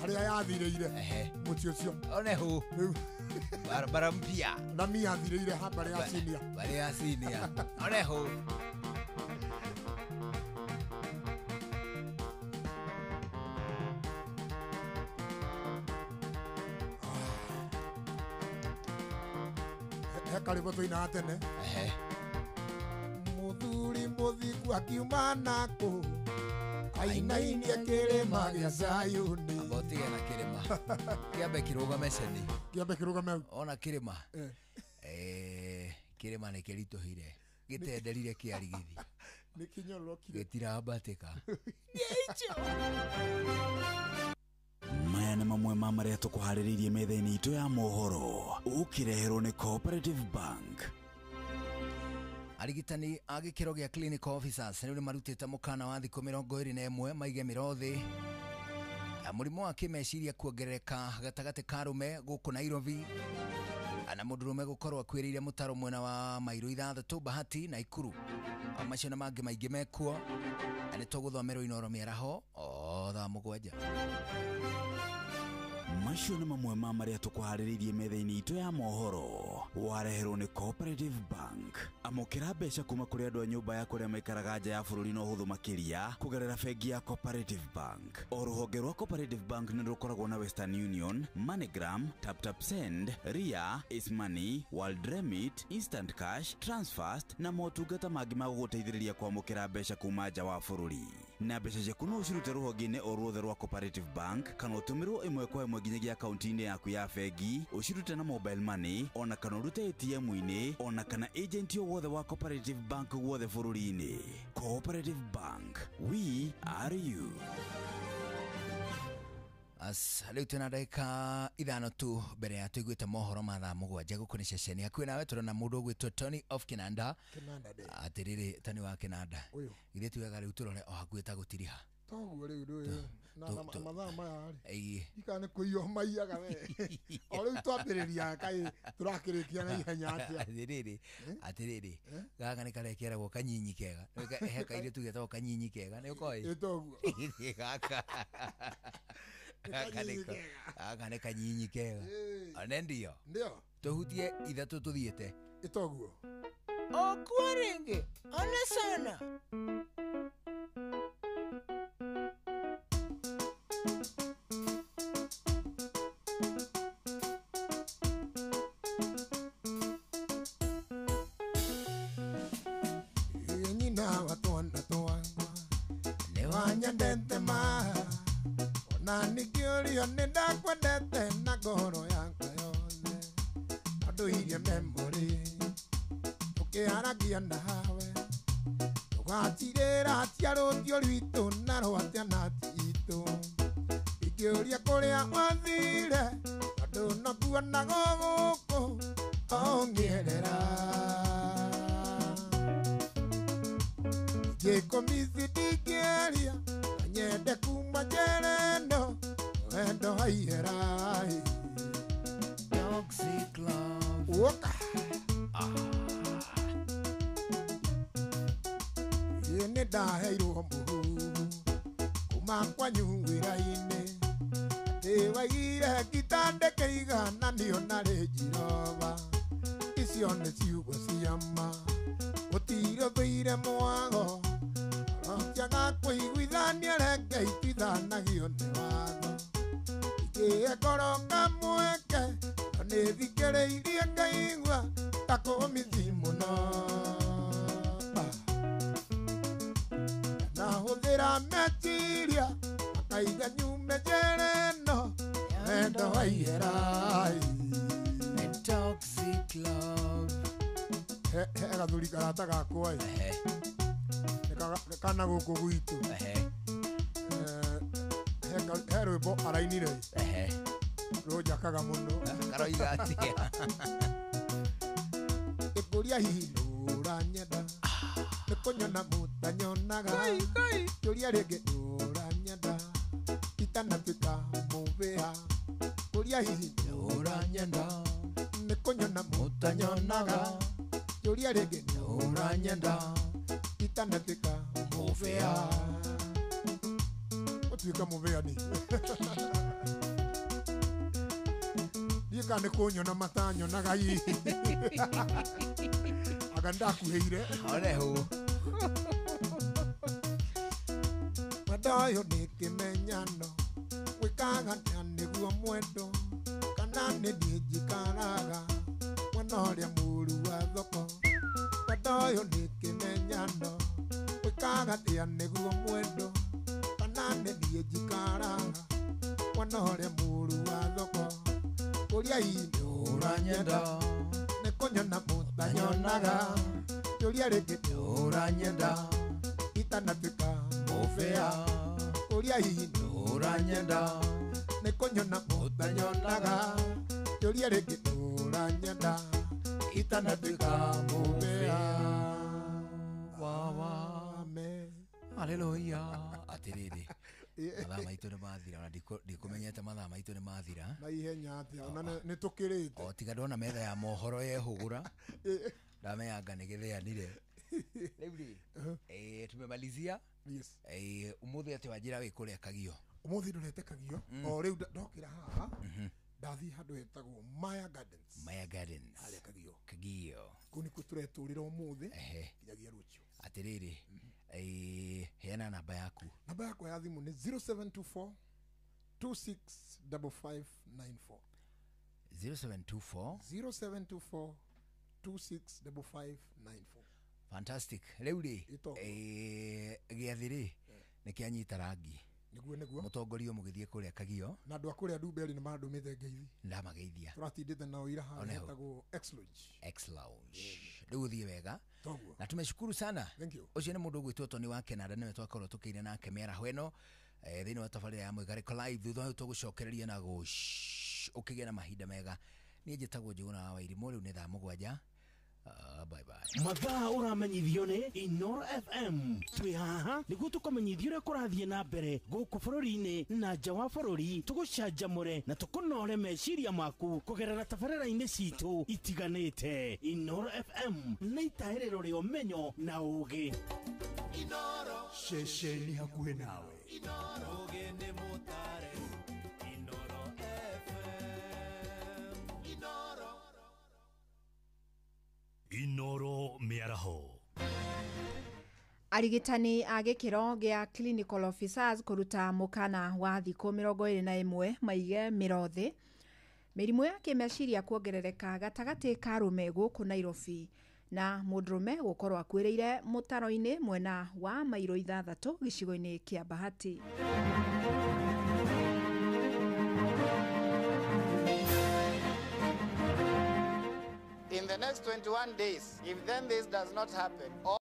harĩa yathirĩire mũciĩ ũcio. One hu. Barabara mpya. Rami yathirĩire ha bara ya senior. Bara ya senior. One hu. Karĩbo tũinaga tene. Mũthuri mũthingu akiuma nakũ, ainainie kĩrĩma gĩa Zayuni. Amba ũtige na kĩrĩma. Kĩambe kĩrũgame ceni. Kĩambe kĩrũgame hau. Ona kĩrĩma. Kĩrĩma nĩ kĩritũhire. Gĩtenderire kĩarigithi. Nĩ kĩnyororokire. Gĩtirambatĩka. Maya nĩ mamwe ma marĩa tũkũharĩrĩirie metha-inĩ itũ ya mohoro, ũkĩreherwo nĩ Cooperative Bank. Arigitani a gĩkĩro gĩa clinical officers rĩu nĩmarutĩte mũkana wa thikũ 21 maige mĩro thĩ. Mũrimũ wa kĩmeciria kuongerereka gatagatĩ ka arũme gũkũ Nairobi, na mũndũrũme gũkorwo akuĩrĩire mũtaro mwena wa mairo 6 Bahati na Ikuru. Macio na mangĩ maingĩ mekuo, nĩ tũgũthomerwo Inoro mĩaraho o thaa 7. Macio nĩ mamwe ma marĩa tũkũharĩrĩirie metha-inĩ itũ ya mohoro, wareherwo nĩ Cooperative Bank. Amũkĩra mbeca kuma kũrĩ andũ a nyũmba ya kũrĩa maikaraga nja ya bũrũri na ũhũthũ makĩria kũgerera bengi ya Cooperative Bank. O rũhonge rwa Cooperative Bank nĩ rũkoragwo na Western Union, MoneyGram, TapTap Send, Ria, Ace Money, World Remit, Instant Cash, Transfast na motungata mangĩ ma gũgũteithĩrĩria kwamũkĩra mbeca kuma nja wa bũrũri. Na mbeca ciaku no ũcirute rũhonge-inĩ o ruothe rwa Cooperative Bank kana ũtũmĩrwo ĩmwe kwa ĩmwe nginyagia akaunti-inĩ yaku ya bengi, ũcirute na mobile money, ona kana ũrute ATM-inĩ, ona kana agent o wothe wa Cooperative Bank guothe bũrũri-inĩ. Cooperative Bank, we are you. As rĩu twĩna ndagĩka 5 tu mbere ya tũiguĩte mohoro ma thaa 7 gũkũ nĩ ceceni hakuhĩ nawe. Tũrona mũndũ ũgwĩtwo Tony of Kinanda. Atĩrĩrĩ, Tony wa Kinanda, githĩ tugaga rĩu tũrore o hakuhĩ ta gũtiriha. Toguo rĩu ndũĩ na mathaa maya rĩ, ikana nĩ kũiywo maiyaga we. O rĩu twambĩrĩria kaĩ tũrakĩrĩkia na ihenya atĩa. Atĩrĩrĩ, gaka nĩ karĩa keragwo kanyinyi kega. He kairĩtu getagwo kanyinyi kega, nĩ ũkoĩ? Ĩ toguo. Gaka. Gaka nĩ kanyinyi kega. One ndio. Ndio. Tũhutie 3 tũthiĩte. Ĩ toguo. Okuo rĩngĩ. One sana. Nyina wa twana twakwa nĩwanyendete ma, ona nĩkĩũrio nĩndakwendete na ngoro yakwa yothe, no ndũirie memory tũkĩaragia nawe, tũgatirĩra tia rũtio rwitũ na rwa ciana citũ, ingĩũria kũrĩa wathire tondũ no kuonaga gũkũ ũngĩerera. Ingĩkũmithi ndingĩaria na nyende kuma njera ĩno wendo waihera. Toxic love. Woka. Ĩ nĩndaheirwo mũhuhu kuma kwanyu wĩra-inĩ, atĩ waigire ngitandĩke igananio na Range Rover. Icio nĩ ciugo cia ma, gũtirĩ ũthũire mwago, rotiaga kũiguithania reke ituithanagio nĩ watho. Ingĩhe ngoro kamweke no nĩthikĩrĩirie ngaigua ta kũmithi mũno. Nahũthĩra meciria makaiga nyume njera ĩno wendo waihera. Toxic love. He gathuri karata gakwa ĩ, kana gũkũ gwitũ he rwĩmbo arainire rũnjakaga mũno. Karoiga atĩa? Ĩkũria hihi nũranyenda nĩ kũnyona mũtanyonaga, kũria rĩngĩ nũranyenda itanatuĩka mũbĩa, kũria hihi nũranyenda nĩ kũnyona mũtanyonaga Njũria rĩngĩ nĩ ũranyenda itanatuĩka mũbĩa. Ũtuĩka mũbĩa nĩ niĩ kana nĩ kũnyona matanyonaga ii anga ndakuhĩire onehu. Mwendo ũyũ nĩ kĩmenyano gwĩkaga atĩa nĩguo mwendo kana nĩ niĩ njikaraga mwena ũrĩa mũũru wa thoko. Mwendo ũyũ nĩ kĩmenyano gwĩkaga atĩa nĩguo mwendo kana nĩ niĩ njikaraga mwena ũrĩa mũũru wa thoko. Ũria ii nĩ ũranyenda nĩ kũnyona mũtanyonaga. Njũria rĩngĩ nĩ ũranyenda itanatuĩka mũbĩa. Ũria ii nĩ ũranyenda nĩ kũnyona mũtanyonaga. Njũria rĩngĩ nĩ ũranyenda itanatuĩka mũbĩa. Wawa. Amen. Haleluya. Atiriri, mathaa maitũ nĩ mathira, ona ndikũmenyete mathaa maitũ nĩ mathira na ihenya atĩa ona nĩ tũkĩrĩte. O tiga ndona metha ya mohoro yehũgũra ndamenyanga nĩ gĩthĩanire. Rĩu rĩ, tumemalizia. Yes. Ũmũthĩ atĩ wanjĩra wĩ kũrĩa Kagio. Ũmũthĩ ndorete Kagio o rĩu ndokĩra haha ndathiĩ handũ hetagwo Maya Gardens. Maya Gardens harĩa Kagio. Kagio kũu nĩkuo tũretũrĩra ũmũthĩ nginyagia rũciũ. Atĩrĩrĩ, heana namba yaku. Namba yakwa ya thimũ nĩ 0724 265594. 0724 0724 265594. Fantastic. Rĩu rĩ, gĩathĩ rĩ nĩ kĩanyita rangi. Nĩguo nĩguo. Mũtongoria mũgĩthiĩ kũrĩa Kagio. Na andũ a kũrĩa Ndumberi nĩ mandũmĩte ngeithi. Ndamageithia. Tũratindĩte nao ira harĩa hetagwo X Lounge. X Lounge. Rĩu ũthiĩ wega. Toguo. Na tumeshukuru sana. Thank you. Ũcio nĩ mũndũ ũgwĩtwo Tony wa Kenanda nĩwe twakorwo tũkĩire nake mĩaraho ĩno thĩinĩ wa tabarĩra ya Mwĩgarĩko Live. Thutha ũyũ tũgũcokereria na ũkĩgĩa na mahinda mega. Niĩ njĩtagwo Njũgũna wa Wairimũ, rĩu nĩ thaa 7. Bye bye. Mathaa ũramenyithio nĩ Inoro FM. Twĩ haha nĩguo tũkũmenyithia ũrĩa kũrathiĩ na mbere gũkũ bũrũri-inĩ na nja wa bũrũri, tũgũcanjamũre na tũkũnore meciria maku kũgerera tabarĩra-inĩ citũ itiganĩte. Inoro FM nĩ itaĩrĩro rĩa ũmenyo na ũũgĩ. Inoro ceceni hakuhĩ nawe. Inoro ũũgĩ nĩ mũtare. Inoro FM. Inoro Inoro mĩaraho. Arigitani a gĩkĩro gĩa clinical officers kũruta mũkana wa thikũ 21 maige mĩro thĩ. Mĩrimũ ya kĩmeciria kuongerereka gatagatĩ ka arũme gũkũ Nairobi na mũndũrũme gũkorwo akuĩrĩire mũtaro-inĩ mwena wa mairo 6 gĩcigo-inĩ kĩa Bahati. In the next 21 days, if then this does not happen,